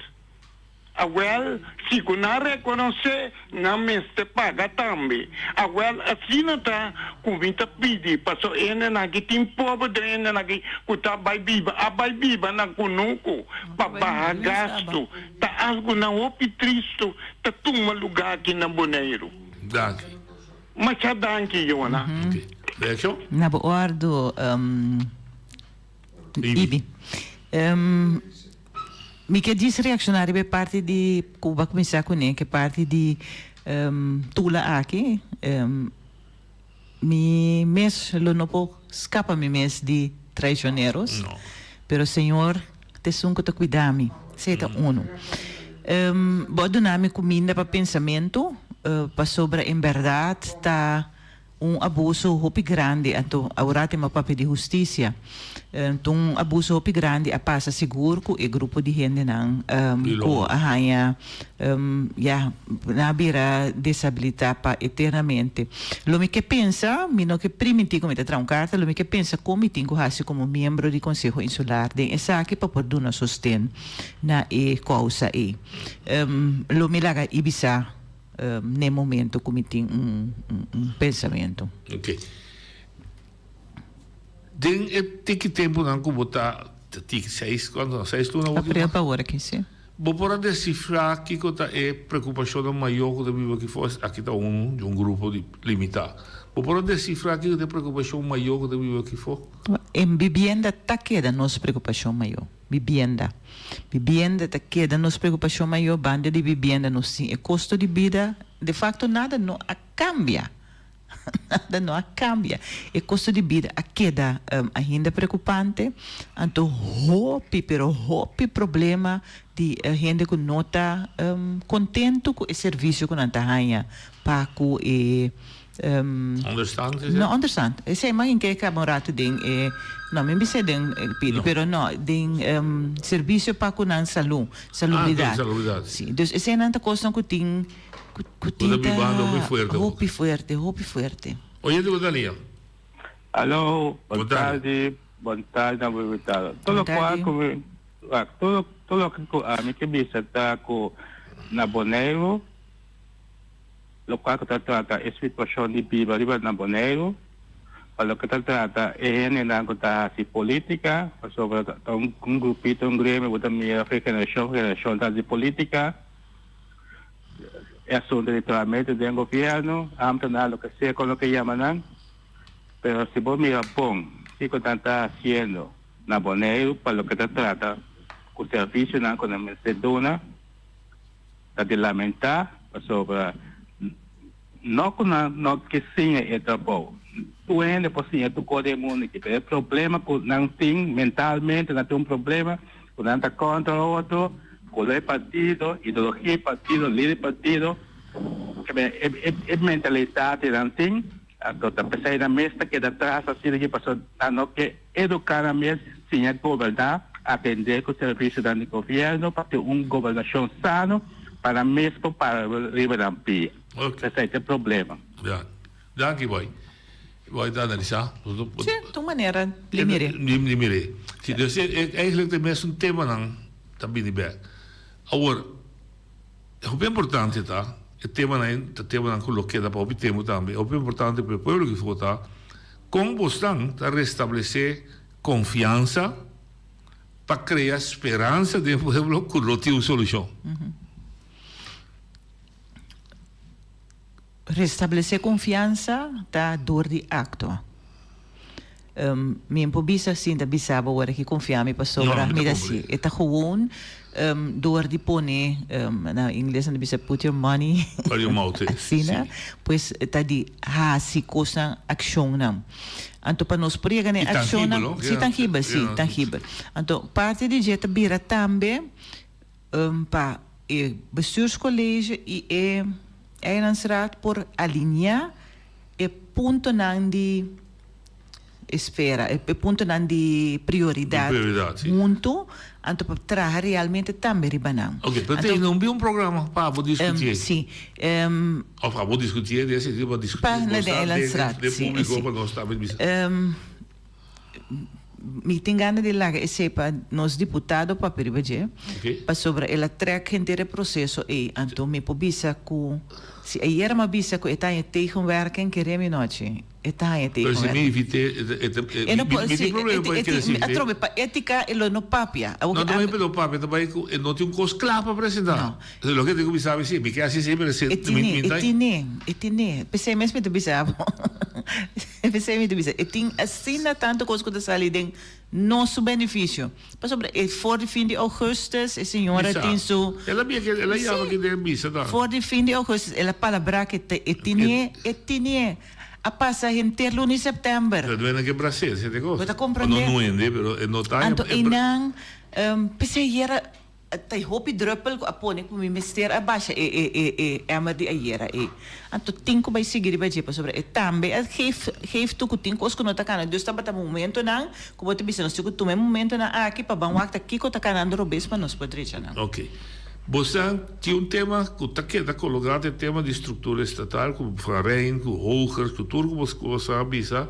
S7: Awel, si ku nan rekonosé, nan mester paga tambe. Awel, asina ta ku mi ta pidi, pasobra e hendenan aki tin pober den e hendenan aki ku ta bai biba, a bai biba na kunuku pa baha gastu. Ta algu nan hopi tristu ta tuma lugá aki na Boneiru.
S18: Danki.
S7: Masha danki, Yona.
S18: Reakshon?
S20: Na bo òrdu, Ibi. Mi ke djis reakshoná riba e parti di ku bo a kuminsá kuné, ku e parti di Tula aki. Mi mes lo no por skapa mi mes di traicioneros, pero Señor ta esun ku ta kuida mi. Esei ta unu. Bo a duna mi kuminda pa pensamentu, pasobra en bèrdat ta. Un abuso hopi grandi, anto awor tin a papia di hustisia. Anto un abuso hopi grandi a pasa sigur ku e grupo di hendenan ku a haña, ya, nan a bira deshabilitá pa eternamente. Lo mi ke pensa, mi no ke primintí ku mi ta traha un karta, lo mi ke pensa kon mi tin ku hasi komo miembro di Konseho Insular den esaki pa por duna sosten na e kousa ei. Lo mi laga i bisa. N'e momento ku mi tin un pensamentu.
S18: Ok. Den e tiki tempunan ku bo ta, tiki seis, kuantu nan? Seis luna último?
S20: April pa awor aki, si.
S18: Bo por a desifrá kiko ta e preokupashonnan mayor ku ta biba aki for? Aki ta un di un grupo di limitá. Bo por a desifrá kiko ta e preokupashon mayor ku ta biba aki for?
S20: E bibienda ta keda nos preokupashon mayor. Bibienda. Bibienda ta keda nos preocupacion mayor, banda di bibienda nos tin e costo di bida, de facto nada no a cambia, nada no a cambia, e costo di bida a keda ainda preocupante, anto hopi pero hopi problema di hende cu no ta contento cu e servicio cu nan ta haya pa cu e
S18: Onderstand is
S20: No onderstand. Esei mag in ke kaba un ratu den e, no mi bisa den pidi, pero no, den servicio pa ku nan salu, salubridat.
S18: Ah, salubridat.
S20: Si, dus eseinan ta kosnan ku tin, ku tin
S18: ta
S20: hopi fuerte, hopi fuerte.
S18: Oyente ku ta lia.
S8: Aló, bon tardi, bon tardi na bo invitado. Todo lokual ku mi, todo todo loke ku ami ke bisa ta ku na Boneiru lokual ku ta trata e situashon di biba riba na Boneiru pa loke ta trata e hendenan ku ta hasi politika pasobra ta un grupito un gremio ku ta mira for generashon for generashon ta hasi politika. E asunto di trahamento den gobierno, ambtenaar loke sea con loke yama nan, pero si bo mira bon kico nan ta haciendo na Boneiru pa loke ta trata cu servicionan cu nan mester duna, ta di lamenta pasobra no cu nan no ke siña e trabou, tur hende por siña tur cos den e mundo aki, pero e problema cu nan tin mentalmente, nan tin un problema cu nan ta contra otro. Color di partido, ideologia di partido, lider di partido, e mentalidad di nan tin, anto ta pesey nan mes ta keda atras asina aki pasobra nan no ke educa nan mes, siña goberna, atende cu servicionan di gobierno pa tin un gobernacion sano pa nan mes por para riba nan pia. Pesey ta e problema.
S18: Ya. Danki boy. Boy ta analisa.
S20: Si, ta un manera di mir'é.
S18: Di mir'é. Si, dus eigenlijk ta e mesun temanan ta bini bek. Awor, hopi importante ta, e temanan ta temanan ku lo keda pa hopi tempu tambe. Hopi importante pa e pueblo ki for ta, kon bosnan ta restablesé konfiansa pa krea speransa den e pueblo ku lo tin un solushon.
S20: Restablesé konfiansa ta dor di akto. Mi por bisa sin ta bisa bo ora ki konfia mi pasobra mi ta si. E ta gewoon dor di pone, na ingles nan ta bisa put your money
S18: Where your mouth is.
S20: Asina. Pues ta di hasi kosnan, akshonnan. Anto pa nos por yega na e akshonnan. Si tangibel, si tangibel. Anto parti di dje ta bira tambe. Pa e Bestuurscollege y e Eilandsraad por alinea e puntonan di esfera, e puntonan di prioridad hunto, anto pa traha realmente tambe riba nan.
S18: Ok, pero te no bin un programa pa abo discuti?
S20: Si.
S18: Of abo discuti den sentido pa discuti
S20: Pa na den Eilandsraad,
S18: si. Den publico pa nos tambe bisa.
S20: Mi tin gana di laga esei pa nos diputado papia riba dje, pasobra el a trek henter e proseso ei. Anto mi por bisa ku si ayera mi a bisa ku e ta haña tegenwerking, kere mi nochi e ta haña
S18: Pero si mi
S20: tegenwerking.
S18: invit'é, e ta,
S20: E no por,
S18: mi
S20: si,
S18: tin problema pa e kere
S20: e
S18: sinti.
S20: atrobe pa étika e lo no papia. Awor
S18: No
S20: ke
S18: ta bai
S20: ami.
S18: pa e no papia, ta bai ku e no tin un kos kla pa presentá.
S20: No.
S18: Loke tin ku bisa mi si, mi ke hasi esei pero
S20: E
S18: mi
S20: tine, e
S18: ta.
S20: tine, e tine. P'esei mes mi ta bisa bo. P'esei mi ta bisa, e tin asina tantu kos ku ta sali den nos su benefisio. Pasobra e for di fin di ougùstus e señora
S18: Bisa.
S20: tin su.
S18: El a bia ke, el a yama
S20: Sí.
S18: ke den bisa ta.
S20: For di fin di ougùstus el a palabrá ke ta e tine, e tine. A pasa henter luna di sèptèmber.
S18: Pero duende ke Brasil, siete kos.
S20: Bo ta komprondé?
S18: No nuende, pero e no ta.
S20: Anto einan, p'esei ayera Ta e hopi druppel ku a pone ku mi mester a basha e e e e emmer di ayera ei. Anto tin ku bai sigui riba dje pasobra e tambe a geef geef tu ku tin kos ku no ta kana. Dus tabata momentonan ku bo ta bisa nos tin ku tuma e momentonan aki pa ban wak ta kiko ta kanando robes pa nos por drecha nan.
S18: Ok. Bo sa tin un tema ku ta keda kologá ta e tema di struktura estatal ku Van Rijn, ku Hogers, ku tur ku bo sa a bisa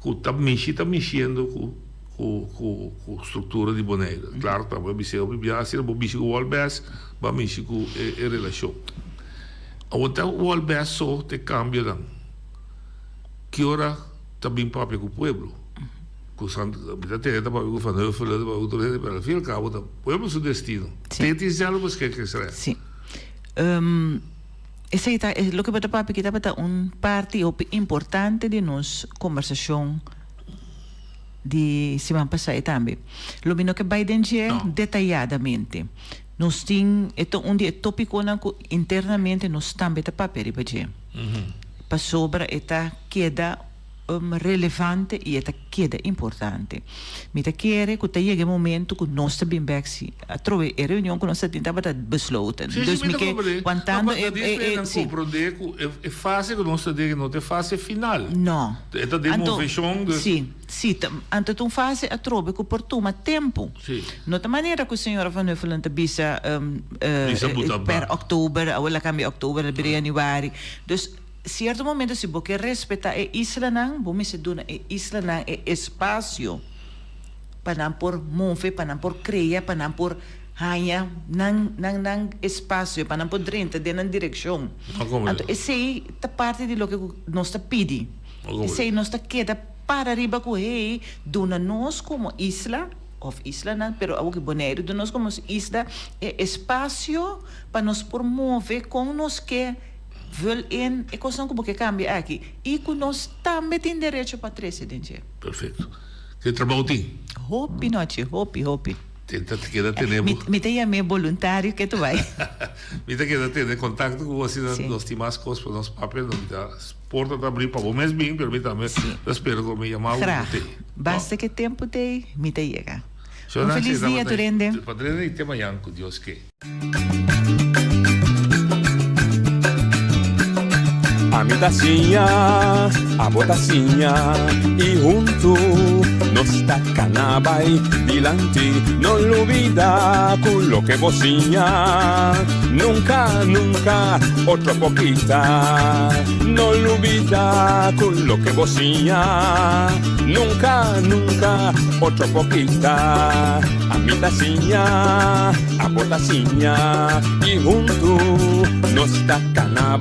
S18: ku ta mishi ta mishiendo ku. Ku ku ku struktura di Bonaire. Klaro ta bo a bis'é hopi bia asina bo bishi ku Wolbes bo a mishi ku e e relashon. Awor ta Wolbes so ta e kambionan. Ki ora ta bin papia ku pueblo? Ku san mi ta tende ta papia ku Van Huffelen ta papia ku tur hende pero al fin y al kabo ta pueblo su destino.
S20: Sí.
S18: Te tin sèlf beskikkingsrecht.
S20: Sí. Esei ta loke bo ta papia aki tabata un parti hopi importante di nos kombersashon. Di siman pasá e tambe. Lo mi no ke bai den dje detayadamente. Nos tin, e ta un di e tópikonan ku internamente nos tambe ta papia riba dje. Pasobra e ta keda relevante i e ta keda importante. Mi ta kere ku ta yega e momento ku nos ta bin bèk si. Atrobe e reunion ku nos ta tin tabata besloten.
S18: Sí, sí,
S20: Dus
S18: mi
S20: mi
S18: ta
S20: ke
S18: komprendé.
S20: wantando
S18: No,
S20: e
S18: pa
S20: e
S18: e
S20: e
S18: nan
S20: si.
S18: komprendé ku e e fase ku nos ta den no ta e fase final.
S20: No.
S18: E ta den
S20: Anto,
S18: moveshon, dus.
S20: si, si. Ta, anto ta un fase atrobe ku por tuma tempu.
S18: Sí.
S20: No ta manera ku señora Van Huffelen ta bisa
S18: Bisa buta
S20: per
S18: ba.
S20: oktober, awor el a kambia oktober, el a bira januari. Dus. Sierto momento si bo ke respetá e islanan, bo mester duna e islanan e espasio pa nan por move, pa nan por krea, pa nan por haña nan nan nan espasio, pa nan por drenta den nan direkshon. Anto esei ta parti di loke ku nos ta pidi. Esei nos ta keda para riba ku hey, duna nos komo isla òf islanan, pero awor ku Boneiru, duna nos komo isla e espasio pa nos por move kon nos ke. Vul in e kosnan ku bo ke kambia aki i ku nos tambe tin derecho pa trese den dje.
S18: Perfecto. Ke trabou tin?
S20: Hopi nochi, hopi, hopi.
S18: Tin ta keda tene bo.
S20: Mi ta yam'é boluntario ke ta bai.
S18: Mi ta keda tene kontakto ku bo asina nos tin mas kos pa nos papia. No mi ta porta ta abrí pa bo mes bin, pero mi tambe ta spera ku mi yama bo
S20: Graag.
S18: ku te.
S20: Basta ke tempu t'ei, mi ta yega. Un felis dia tur hende.
S18: Pa drenta i te mañan ku Dios ke.
S17: Ami ta siña, abo ta siña y huntu nos ta cana bay dilanti. No lubida cu loke bo siña nunca, nunca otro por kita. No lubida cu loke bo siña nunca, nunca otro por kita. Ami ta siña, abo ta siña y huntu nos ta cana bay.